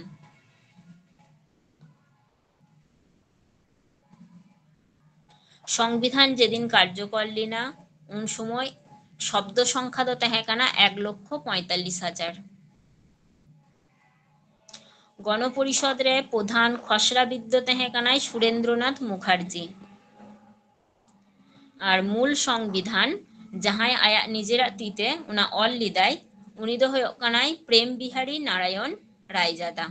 ᱥᱚᱝᱵᱤᱫᱷᱟᱱ ᱡᱮᱫᱤᱱ ᱠᱟᱨᱡᱚᱠᱚᱨ ᱞᱮᱱᱟ, ᱩᱱ ᱥᱚᱢᱚᱭ ᱥᱚᱵᱫᱚ ᱥᱚᱝᱠᱷᱟ ᱫᱚ ᱛᱟᱦᱮᱸ ᱠᱟᱱᱟ ᱮᱠ ᱞᱚᱠᱠᱷᱚ ᱯᱚᱸᱭᱛᱟᱞᱞᱤᱥ ᱦᱟᱡᱟᱨ᱾ ᱜᱚᱱᱚᱯᱚᱨᱤᱥᱚᱫ ᱨᱮ ᱯᱨᱚᱫᱷᱟᱱ ᱠᱷᱚᱥᱲᱟᱵᱤᱫ ᱫᱚ ᱛᱟᱦᱮᱸ ᱠᱟᱱᱟᱭ ᱥᱩᱨᱮᱱᱫᱨᱚᱱᱟᱛᱷ ᱢᱩᱠᱷᱟᱨᱡᱤ᱾ ᱟᱨ ᱢᱩᱞ ᱥᱚᱝᱵᱤᱫᱷᱟᱱ ᱡᱟᱦᱟᱸᱭ ᱟᱭᱟᱜ ᱱᱤᱡᱮᱨᱟᱜ ᱛᱤ ᱛᱮ ᱚᱱᱟ ᱚᱞ ᱞᱮᱫᱟᱭ, ᱩᱱᱤ ᱫᱚ ᱦᱩᱭᱩᱜ ᱠᱟᱱᱟᱭ ᱯᱨᱮᱢ ᱵᱤᱦᱟᱨᱤ ᱱᱟᱨᱟᱭᱚᱱ ᱨᱟᱭᱡᱟᱫᱟ᱾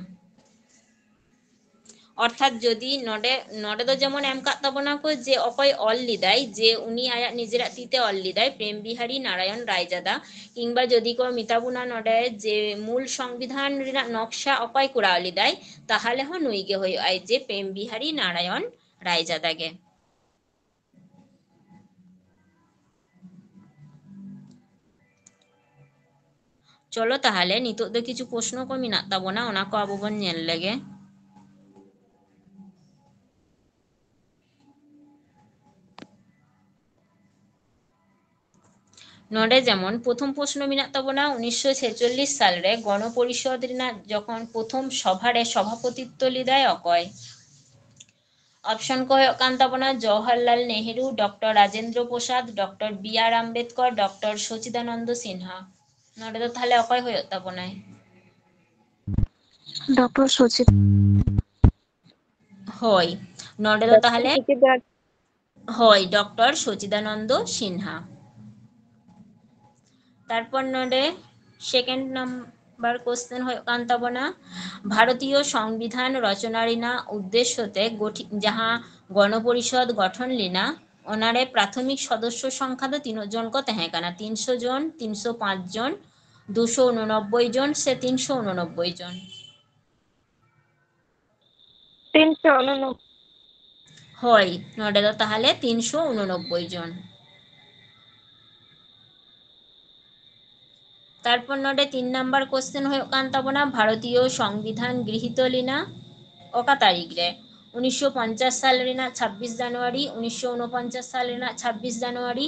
ᱚᱨᱛᱷᱟᱛ ᱡᱩᱫᱤ ᱱᱚᱰᱮ, ᱱᱚᱰᱮ ᱫᱚ ᱡᱮᱢᱚᱱ ᱮᱢ ᱠᱟᱜ ᱛᱟᱵᱚᱱᱟ ᱠᱚ ᱡᱮ ᱚᱠᱚᱭ ᱚᱞ ᱞᱮᱫᱟᱭ, ᱡᱮ ᱩᱱᱤ ᱟᱭᱟᱜ ᱱᱤᱡᱮᱨᱟᱜ ᱛᱤ ᱛᱮ ᱚᱞ ᱞᱮᱫᱟᱭ, ᱯᱨᱮᱢ ᱵᱤᱦᱟᱨᱤ ᱱᱟᱨᱟᱭᱚᱱ ᱨᱟᱭᱡᱟᱫᱟ, ᱠᱤᱝᱵᱟ ᱡᱩᱫᱤ ᱠᱚ ᱢᱮᱛᱟ ᱵᱚᱱᱟ ᱱᱚᱰᱮ ᱡᱮ ᱢᱩᱞ ᱥᱚᱝᱵᱤᱫᱷᱟᱱ ᱨᱮᱱᱟᱜ ᱱᱚᱠᱥᱟ ᱚᱠᱚᱭ ᱠᱚᱨᱟᱣ ᱞᱮᱫᱟᱭ, ᱛᱟᱦᱚᱞᱮ ᱦᱚᱸ ᱱᱩᱭ ᱜᱮ ᱦᱩᱭᱩᱜᱼᱟᱭ, ᱡᱮ ᱯᱨᱮᱢ ᱵᱤᱦᱟᱨᱤ ᱱᱟᱨᱟᱭᱚᱱ ᱨᱟᱭᱡᱟᱫᱟ ᱜᱮ᱾ ᱪᱚᱞᱚ ᱛᱟᱦᱚᱞᱮ ᱱᱤᱛᱚᱜ ᱫᱚ ᱠᱤᱪᱷᱩ ᱯᱨᱚᱥᱱᱚ ᱠᱚ ᱢᱮᱱᱟᱜ ᱛᱟᱵᱚᱱᱟ, ᱚᱱᱟ ᱠᱚ ᱟᱵᱚ ᱵᱚᱱ ᱧᱮᱞ ᱞᱮᱜᱮ᱾ ᱱᱚᱰᱮ ᱡᱮᱢᱚᱱ ᱯᱨᱚᱛᱷᱚᱢ ᱯᱨᱚᱥᱱᱚ ᱢᱮᱱᱟᱜ ᱛᱟᱵᱚᱱᱟ, ᱩᱱᱤᱥᱥᱚ ᱪᱷᱮᱪᱚᱞᱞᱤᱥ ᱥᱟᱞ ᱨᱮ ᱜᱚᱱᱚ ᱯᱚᱨᱤᱥᱚᱫ ᱨᱮᱱᱟᱜ ᱡᱚᱠᱷᱚᱱ ᱯᱨᱚᱛᱷᱚᱢ ᱥᱚᱵᱷᱟ ᱨᱮ ᱥᱚᱵᱷᱟᱯᱚᱛᱤᱛᱛᱚ ᱞᱮᱫᱟᱭ ᱚᱠᱚᱭ? ᱚᱯᱥᱚᱱ ᱠᱚ ᱦᱩᱭᱩᱜ ᱠᱟᱱ ᱛᱟᱵᱚᱱᱟ Jawaharlal Nehru, doctor Rajendra Prasad, doctor B R Ambedkar, doctor Sachchidananda Sinha. ᱱᱚᱰᱮ ᱫᱚ ᱛᱟᱦᱞᱮ ᱚᱠᱚᱭ ᱦᱩᱭᱩᱜ ᱛᱟᱵᱚᱱᱟᱭ? ᱰᱚᱠᱴᱚᱨ ᱥᱚᱪᱤᱫ᱾ ᱦᱳᱭ, ᱱᱚᱰᱮ ᱫᱚ ᱰᱚᱠᱴᱚᱨ ᱛᱟᱦᱞᱮ ᱥᱚᱪᱤᱫᱟᱱ᱾ ᱦᱳᱭ, ᱰᱚᱠᱴᱚᱨ ᱥᱚᱪᱤᱫᱟᱱᱚᱱᱫᱚ ᱥᱤᱱᱦᱟ᱾ ᱛᱟᱨᱯᱚᱨ ᱱᱚᱰᱮ second number question ᱦᱩᱭᱩᱜ ᱠᱟᱱ ᱛᱟᱵᱚᱱᱟ, ᱵᱷᱟᱨᱚᱛᱤᱭᱚ ᱥᱚᱝᱵᱤᱫᱷᱟᱱ ᱨᱚᱪᱚᱱᱟ ᱨᱮᱱᱟᱜ ᱩᱫᱽᱫᱮᱥᱥᱚ ᱛᱮ ᱜᱚᱴᱷᱤ-, ᱡᱟᱦᱟᱸ ᱜᱚᱱᱚᱯᱚᱨᱤᱥᱚᱫ ᱜᱚᱴᱷᱚᱱ ᱞᱮᱱᱟ, ᱚᱱᱟᱨᱮ ᱯᱨᱟᱛᱷᱚᱢᱤᱠ ᱥᱚᱫᱚᱥᱥᱚ ᱥᱚᱝᱠᱷᱟ ᱫᱚ ᱛᱤᱱᱟᱹᱜ ᱡᱚᱱ ᱠᱚ ᱛᱟᱦᱮᱸ ᱠᱟᱱᱟ? ᱛᱤᱱᱥᱚ ᱡᱚᱱ, ᱛᱤᱱᱥᱚ ᱯᱟᱸᱪ ᱡᱚᱱ, ᱫᱩᱥᱚ ᱩᱱᱚᱱᱚᱵᱵᱳᱭ ᱡᱚᱱ ᱥᱮ ᱛᱤᱱᱥᱚ ᱩᱱᱚᱱᱚᱵᱵᱳᱭ ᱡᱚᱱ? ᱛᱤᱱᱥᱚ ᱩᱱᱚᱱᱚᱵᱵᱳᱭ᱾ ᱦᱳᱭ, ᱱᱚᱰᱮ ᱫᱚ ᱛᱟᱦᱞᱮ ᱛᱤᱱᱥᱚ ᱩᱱᱚᱱᱚᱵᱵᱳᱭ ᱡᱚᱱ᱾ ᱛᱟᱨᱯᱚᱨ ᱱᱚᱰᱮ ᱛᱤᱱ ᱱᱟᱢᱵᱟᱨ ᱠᱚᱥᱪᱮᱱ ᱦᱩᱭᱩᱜ ᱠᱟᱱ ᱛᱟᱵᱚᱱᱟ, ᱵᱷᱟᱨᱚᱛᱤᱭᱚ ᱥᱚᱝᱵᱤᱫᱷᱟᱱ ᱜᱨᱤᱦᱤᱛᱚ ᱞᱮᱱᱟ ᱚᱠᱟ ᱛᱟᱹᱨᱤᱠᱷ ᱨᱮ? ᱩᱱᱤᱥᱥᱚ ᱯᱚᱧᱪᱟᱥ ᱥᱟᱞ ᱨᱮᱱᱟᱜ ᱪᱷᱟᱵᱵᱤᱥ ᱡᱟᱱᱩᱣᱟᱨᱤ, ᱩᱱᱤᱥᱥᱚ ᱩᱱᱚᱯᱚᱧᱪᱟᱥ ᱥᱟᱞ ᱨᱮᱱᱟᱜ ᱪᱷᱟᱵᱵᱤᱥ ᱡᱟᱱᱩᱣᱟᱨᱤ,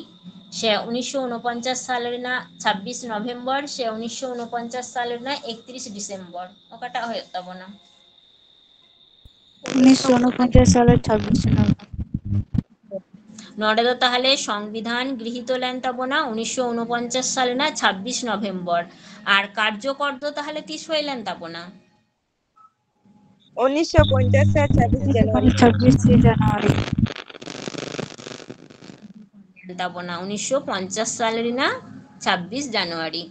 ᱥᱮ ᱩᱱᱤᱥᱥᱚ ᱩᱱᱚᱯᱚᱧᱪᱟᱥ ᱥᱟᱞ ᱨᱮᱱᱟᱜ ᱪᱷᱟᱵᱵᱤᱥ ᱱᱚᱵᱷᱮᱢᱵᱚᱨ, ᱥᱮ ᱩᱱᱤᱥᱥᱚ ᱩᱱᱚᱯᱚᱧᱪᱟᱥ ᱥᱟᱞ ᱨᱮᱱᱟᱜ ᱮᱠᱛᱨᱤᱥ ᱰᱤᱥᱮᱢᱵᱚᱨ, ᱚᱠᱟᱴᱟᱜ ᱦᱩᱭᱩᱜ ᱛᱟᱵᱚᱱᱟ? ᱩᱱᱤᱥᱥᱚ ᱩᱱᱚᱯᱚᱧᱪᱟᱥ ᱥᱟᱞᱮ ᱪᱷᱟᱵᱵᱤᱥ ᱱᱚᱵᱷᱮᱢᱵᱚᱨ᱾ ᱱᱚᱰᱮ ᱫᱚ ᱛᱟᱦᱚᱞᱮ ᱥᱚᱝᱵᱤᱫᱷᱟᱱ ᱜᱨᱤᱦᱤᱛᱚ ᱞᱮᱱ ᱛᱟᱵᱚᱱᱟ ᱩᱱᱤᱥᱥᱚ ᱩᱱᱚᱯᱚᱧᱪᱟᱥ ᱥᱟᱞ ᱨᱮᱱᱟᱜ ᱪᱷᱟᱵᱵᱤᱥ ᱱᱚᱵᱷᱮᱢᱵᱚᱨ᱾ ᱟᱨ ᱠᱟᱨᱡᱚᱠᱚᱨ ᱫᱚ ᱛᱟᱦᱚᱞᱮ ᱛᱤᱥ ᱦᱩᱭ ᱞᱮᱱ ᱛᱟᱵᱚᱱᱟ? ᱩᱱᱤᱥᱥᱚ ᱯᱚᱧᱪᱟᱥ ᱥᱟᱞ ᱪᱷᱟᱵᱵᱤᱥ ᱡᱟᱱᱩᱣᱟᱨᱤ᱾ ᱪᱷᱟᱵᱵᱤᱥ ᱡᱟᱱᱩᱣᱟᱨᱤ᱾ ᱞᱮᱱ ᱛᱟᱵᱚᱱᱟ ᱩᱱᱤᱥᱥᱚ ᱯᱚᱧᱪᱟᱥ ᱥᱟᱞ ᱨᱮᱱᱟᱜ ᱪᱷᱟᱵᱵᱤᱥ ᱡᱟᱱᱩᱣᱟᱨᱤ᱾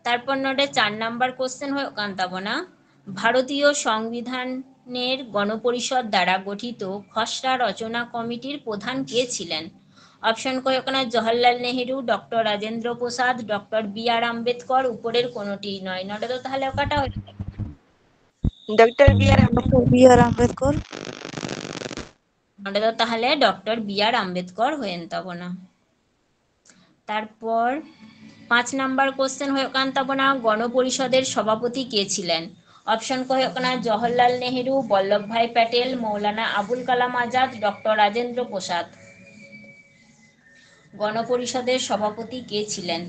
ᱛᱟᱨᱯᱚᱨ ᱱᱚᱰᱮ ᱪᱟᱨ ᱱᱟᱢᱵᱟᱨ ᱠᱚᱥᱪᱮᱱ ᱦᱩᱭᱩᱜ ᱠᱟᱱ ᱛᱟᱵᱚᱱᱟ, ᱵᱷᱟᱨᱚᱛᱤᱭᱚ ᱥᱚᱝᱵᱤᱫᱷᱟᱱᱮᱨ ᱜᱚᱱᱚᱯᱚᱨᱤᱥᱚᱫ ᱫᱟᱨᱟ ᱜᱚᱴᱷᱤᱛ ᱠᱷᱚᱥᱲᱟ ᱨᱚᱪᱚᱱᱟ ᱠᱚᱢᱤᱴᱤᱨ ᱯᱨᱚধান কে ছিলেন? অপশন ᱠᱚ ᱦᱩᱭᱩᱜ ᱠᱟᱱᱟ ᱡᱚᱣᱟᱦᱚᱨᱞᱟᱞ ᱱᱮᱦᱨᱩ, ᱰᱚᱠᱴᱚᱨ ᱨᱟᱡᱮᱱᱫᱨᱚ ᱯᱨᱚᱥᱟᱫᱽ, ᱰᱚᱠᱴᱚর বি আর আম্বেদকর, উপরের কোনোটি নয়। ᱱᱚᱰᱮ ᱫᱚ ᱛᱟᱦᱚᱞᱮ ᱚᱠᱟᱴᱟᱜ ᱦᱩᱭᱩᱜ ᱠᱟᱱᱟ? Doctor B R Ambedkar. Doctor B R Ambedkar. ᱱᱚᱰᱮ ᱫᱚ ᱛᱟᱦᱚᱞᱮ ᱰᱚᱠᱴᱚᱨ ᱵᱤ ᱟᱨ ᱟᱢᱵᱮᱫᱠᱚᱨ ᱦᱩᱭᱮᱱ ᱛᱟᱵᱚᱱᱟ᱾ ᱛᱟᱨᱯᱚᱨ ᱯᱟᱸᱪ ᱱᱟᱢᱵᱟᱨ ᱠᱚᱥᱪᱮᱱ ᱦᱩᱭᱩᱜ ᱠᱟᱱ ᱛᱟᱵᱚᱱᱟ, গণপরিষদের সভাপতি কে ছিলেন? ᱚᱯᱥᱚᱱ ᱠᱚ ᱦᱩᱭᱩᱜ ᱠᱟᱱᱟ ᱡᱚᱣᱟᱦᱚᱨᱞᱟᱞ ᱱᱮᱦᱨᱩ, ᱵᱚᱞᱞᱚᱵᱷ ᱵᱷᱟᱭ ᱯᱮᱴᱮᱞ, ᱢᱚᱣᱞᱟᱱᱟ ᱟᱵᱩᱞ ᱠᱟᱞᱟᱢ ᱟᱡᱟᱫ, ᱰᱚᱠᱴᱚᱨ ᱨᱟᱡᱮᱱᱫᱨᱚ ᱯᱨᱚᱥᱟᱫᱽ। গণপরিষদের সভাপতি কে ছিলেন?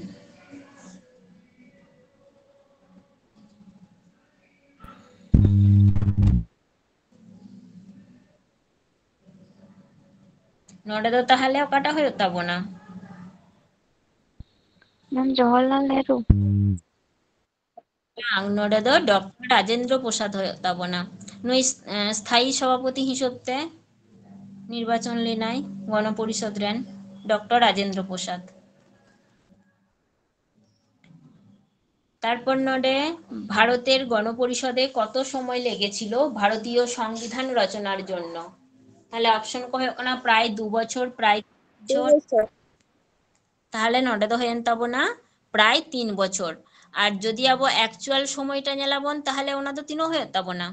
ᱱᱚᱰᱮ ᱫᱚ ᱛᱟᱦᱚᱞᱮ ᱚᱠᱟᱴᱟᱜ ᱦᱩᱭᱩᱜ ᱛᱟᱵᱚᱱᱟ? ᱢᱮᱢ ᱡᱚᱣᱟᱦᱚᱨᱞᱟᱞ ᱱᱮᱦᱨᱩ᱾ ᱵᱟᱝ, ᱱᱚᱰᱮ ᱫᱚ ᱰᱚᱠᱴᱚᱨ ᱨᱟᱡᱮᱱᱫᱨᱚ ᱯᱨᱚᱥᱟᱫᱽ ᱦᱩᱭᱩᱜ ᱛᱟᱵᱚᱱᱟ᱾ ᱱᱩᱭ ᱮ, ᱥᱛᱷᱟᱭᱤ ᱥᱚᱵᱷᱟᱯᱚᱛᱤ ᱦᱤᱥᱟᱹᱵ ᱛᱮ ᱱᱤᱨᱵᱟᱪᱚᱱ ᱞᱮᱱᱟᱭ ᱜᱚᱱᱚᱯᱚᱨᱤᱥᱚᱫᱽ ᱨᱮᱱ ᱰᱚᱠᱴᱚᱨ ᱨᱟᱡᱮᱱᱫᱨᱚ ᱯᱨᱚᱥᱟᱫᱽ। তারপর ᱱᱚᱰᱮ ভারতের গণপরিষদে কত সময় লেগেছিল ভারতীয় সংবিধান রচনার জন্য? তাহলে ᱚᱯᱥᱚᱱ ᱠᱚ ᱦᱩᱭᱩᱜ ᱠᱟᱱᱟ ᱯᱨᱟᱭ ᱫᱩ ᱵᱚᱪᱷᱚᱨ, ᱯᱨᱟᱭ ᱫᱩ ᱵᱚᱪᱷᱚᱨ, ᱛᱟᱦᱚᱞᱮ ᱱᱚᱰᱮ ᱫᱚ ᱦᱩᱭᱮᱱ ᱛᱟᱵᱚᱱᱟ ᱯᱨᱟᱭ ᱛᱤᱱ ᱵᱚᱪᱷᱚᱨ᱾ ᱟᱨ ᱡᱩᱫᱤ ᱟᱵᱚ ᱮᱠᱪᱩᱭᱟᱞ ᱥᱚᱢᱚᱭᱴᱟ ᱧᱮᱞᱟᱵᱚᱱ, ᱛᱟᱦᱚᱞᱮ ᱚᱱᱟ ᱫᱚ ᱛᱤᱱᱟᱹᱜ ᱦᱩᱭᱩᱜ ᱛᱟᱵᱚᱱᱟ?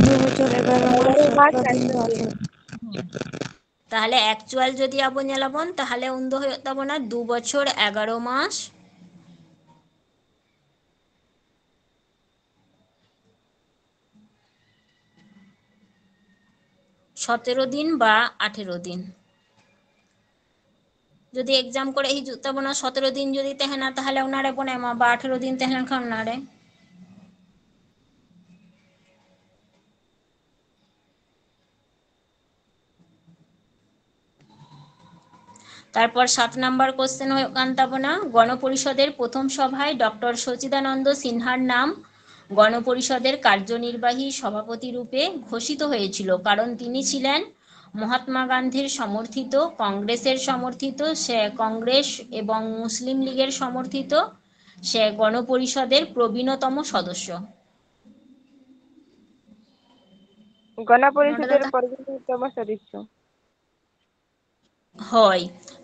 ᱫᱩ ᱵᱚᱪᱷᱚᱨ ᱮᱜᱟᱨᱚ ᱢᱟᱥ ᱟᱴᱷᱨᱚ ᱫᱤᱱ᱾ ᱛᱟᱦᱚᱞᱮ ᱮᱠᱪᱩᱭᱟᱞ ᱡᱩᱫᱤ ᱟᱵᱚ ᱧᱮᱞᱟᱵᱚᱱ, ᱛᱟᱦᱚᱞᱮ ᱩᱱᱫᱚ ᱦᱩᱭᱩᱜ ᱛᱟᱵᱚᱱᱟ ᱫᱩ ᱵᱚᱪᱷᱚᱨ ᱮᱜᱟᱨᱚ ᱢᱟᱥ, ᱥᱚᱛᱮᱨᱚ ᱫᱤᱱ ᱵᱟ ᱟᱴᱷᱮᱨᱚ ᱫᱤᱱ᱾ ᱡᱩᱫᱤ ᱮᱠᱡᱟᱢ ᱠᱚᱨᱮ ᱦᱤᱡᱩᱜ ᱛᱟᱵᱚᱱᱟ, ᱥᱚᱛᱮᱨᱚ ᱫᱤᱱ ᱡᱩᱫᱤ ᱛᱟᱦᱮᱱᱟ, ᱛᱟᱦᱚᱞᱮ ᱚᱱᱟ ᱨᱮᱵᱚᱱ ᱮᱢᱟ, ᱵᱟ ᱟᱴᱷᱮᱨᱚ ᱫᱤᱱ ᱛᱟᱦᱮᱸ ᱞᱮᱱᱠᱷᱟᱱ ᱚᱱᱟ ᱨᱮ᱾ ᱛᱟᱨᱯᱚᱨ ᱥᱟᱛ ᱱᱟᱢᱵᱟᱨ ᱠᱚᱥᱪᱮᱱ ᱦᱩᱭᱩᱜ ᱠᱟᱱ ᱛᱟᱵᱚᱱᱟ, ᱜᱚণᱯᱚᱨᱤষদের প্রথম সভায় ডক্টর সচ্চিদানন্দ সিনহার নাম গণপরিষদের কার্যনির্বাহী সভাপতি রূপে ঘোষিত হয়েছিল, কারণ তিনি ছিলেন মহাত্মা গান্ধীর সমর্থিত, কংগ্রেসের সমর্থিত, সে কংগ্রেস এবং মুসলিম লীগের সমর্থিত, সে গণপরিষদের প্রবীণতম সদস্য। ᱜᱚᱱᱚ ᱯᱚᱨᱤᱥᱚᱫ ᱱᱚᱰᱮ ᱫᱚ ᱨᱮ ᱛᱟ- ᱯᱨᱚᱵᱤᱱᱫᱨᱚᱛᱚᱢ ᱥᱚᱫᱚᱥᱥᱚ᱾ ᱦᱳᱭ,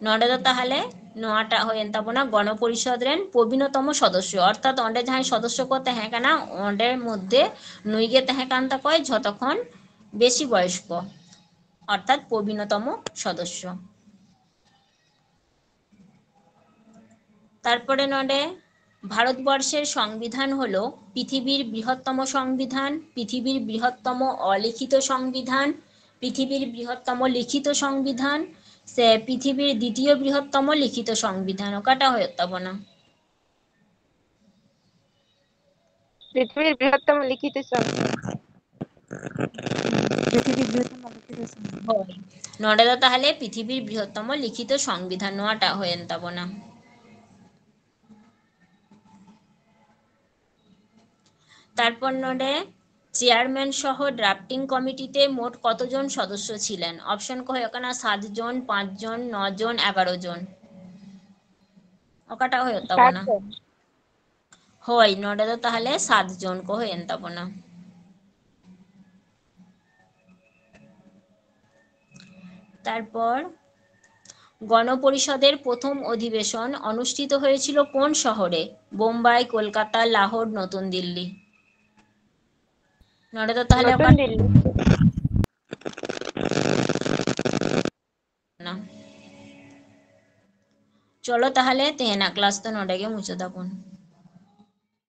ᱱᱚᱰᱮ ᱫᱚ ᱛᱟᱦᱚᱞᱮ ᱱᱚᱣᱟᱴᱟᱜ ᱦᱩᱭᱮᱱ ᱛᱟᱵᱚᱱᱟ ᱜᱚᱱᱚ ᱯᱚᱨᱤᱥᱚᱫ ᱨᱮᱱ ᱯᱨᱚᱵᱤᱱᱚᱛᱚᱢ ᱥᱚᱫᱚᱥᱥᱚ, ᱚᱨᱛᱷᱟᱛ ᱚᱸᱰᱮ ᱡᱟᱦᱟᱸᱭ ᱥᱚᱫᱚᱥᱥᱚ ᱠᱚ ᱛᱟᱦᱮᱸ ᱠᱟᱱᱟ, ᱚᱸᱰᱮ ᱢᱚᱫᱽᱫᱷᱮ ᱱᱩᱭ ᱜᱮ ᱛᱟᱦᱮᱸ ᱠᱟᱱ ᱛᱟᱠᱚᱣᱟᱭ ᱡᱷᱚᱛᱚ ᱠᱷᱚᱱ ᱵᱮᱥᱤ ᱵᱚᱭᱚᱥᱠᱚ, ᱚᱨᱛᱷᱟᱛ ᱯᱨᱚᱵᱤᱱᱚᱛᱚᱢ ᱥᱚᱫᱚᱥᱥᱚ᱾ তারপরে ᱱᱚᱰᱮ, ভারতবর্ষের সংবিধান হলো পৃথিবীর বৃহত্তম সংবিধান, পৃথিবীর বৃহত্তম অলিখিত সংবিধান, পৃথিবীর বৃহত্তম লিখিত সংবিধান, ᱥᱮ ᱯᱨᱤᱛᱷᱤᱵᱤᱨ ᱫᱤᱛᱤᱭᱚ ᱵᱨᱤᱦᱚᱛᱛᱚᱢᱚ ᱞᱤᱠᱷᱤᱛᱚ ᱥᱚᱝᱵᱤᱫᱷᱟᱱ, ᱚᱠᱟᱴᱟᱜ ᱦᱩᱭᱩᱜ ᱛᱟᱵᱚᱱᱟ? ᱯᱨᱤᱛᱷᱤᱵᱤᱨ ᱵᱨᱤᱦᱚᱛᱛᱚᱢᱚ ᱞᱤᱠᱷᱤᱛᱚ ᱥᱚᱝᱵᱤᱫᱷᱟᱱ᱾ ᱯᱨᱤᱛᱷᱤᱵᱤᱨ ᱵᱨᱤᱦᱚᱛᱛᱚᱢᱚ ᱞᱤᱠᱷᱤᱛᱚ ᱥᱚᱝᱵᱤᱫᱷᱟᱱ᱾ ᱦᱳᱭ, ᱱᱚᱰᱮ ᱫᱚ ᱛᱟᱦᱚᱞᱮ ᱯᱨᱤᱛᱷᱤᱵᱤᱨ ᱵᱨᱤᱦᱚᱛᱛᱚᱢᱚ ᱞᱤᱠᱷᱤᱛᱚ ᱥᱚᱝᱵᱤᱫᱷᱟᱱ ᱱᱚᱣᱟᱴᱟᱜ ᱦᱩᱭᱮᱱ ᱛᱟᱵᱚᱱᱟ᱾ ᱛᱟᱨᱯᱚᱨ ᱱᱚᱰᱮ ᱪᱮᱭᱟᱨᱢᱮᱱ ᱥᱚᱦᱚ ᱰᱨᱟᱯᱴᱤᱝ ᱠᱚᱢᱤᱴᱤ ᱛᱮ ᱢᱳᱴ ᱠᱚᱛᱚ ᱡᱚᱱ ᱥᱚᱫᱚᱥᱥᱚ ᱪᱷᱤᱞᱮᱱ? ᱚᱯᱥᱚᱱ ᱠᱚ ᱦᱩᱭᱩᱜ ᱠᱟᱱᱟ ᱥᱟᱛ ᱡᱚᱱ, ᱯᱟᱸᱪ ᱡᱚᱱ, ᱱᱚ ᱡᱚᱱ, ᱮᱜᱟᱨᱚ ᱡᱚᱱ᱾ ᱚᱠᱟᱴᱟᱜ ᱦᱩᱭᱩᱜ ᱛᱟᱵᱚᱱᱟ? ᱥᱟᱛ ᱡᱚᱱ᱾ ᱦᱳᱭ, ᱱᱚᱰᱮ ᱫᱚ ᱛᱟᱦᱚᱞᱮ ᱥᱟᱛ ᱡᱚᱱ ᱠᱚ ᱦᱩᱭᱮᱱ ᱛᱟᱵᱚᱱᱟ᱾ তারপর গণপরিষদের প্রথম অধিবেশন অনুষ্ঠিত হয়েছিল কোন শহরে? বোম্বাই, কলকাতা, লাহোর, নতুন দিল্লি। ᱱᱚᱰᱮ ᱫᱚ ᱛᱟᱦᱚᱞᱮ ᱱᱚᱛᱩᱱ ᱚᱠᱟ ᱫᱤᱞᱞᱤ᱾ ᱪᱚᱞᱚ ᱛᱟᱦᱚᱞᱮ ᱛᱮᱦᱮᱧᱟᱜ class ᱫᱚ ᱱᱚᱰᱮ ᱜᱮ ᱢᱩᱪᱟᱹᱫ ᱟᱵᱚᱱ᱾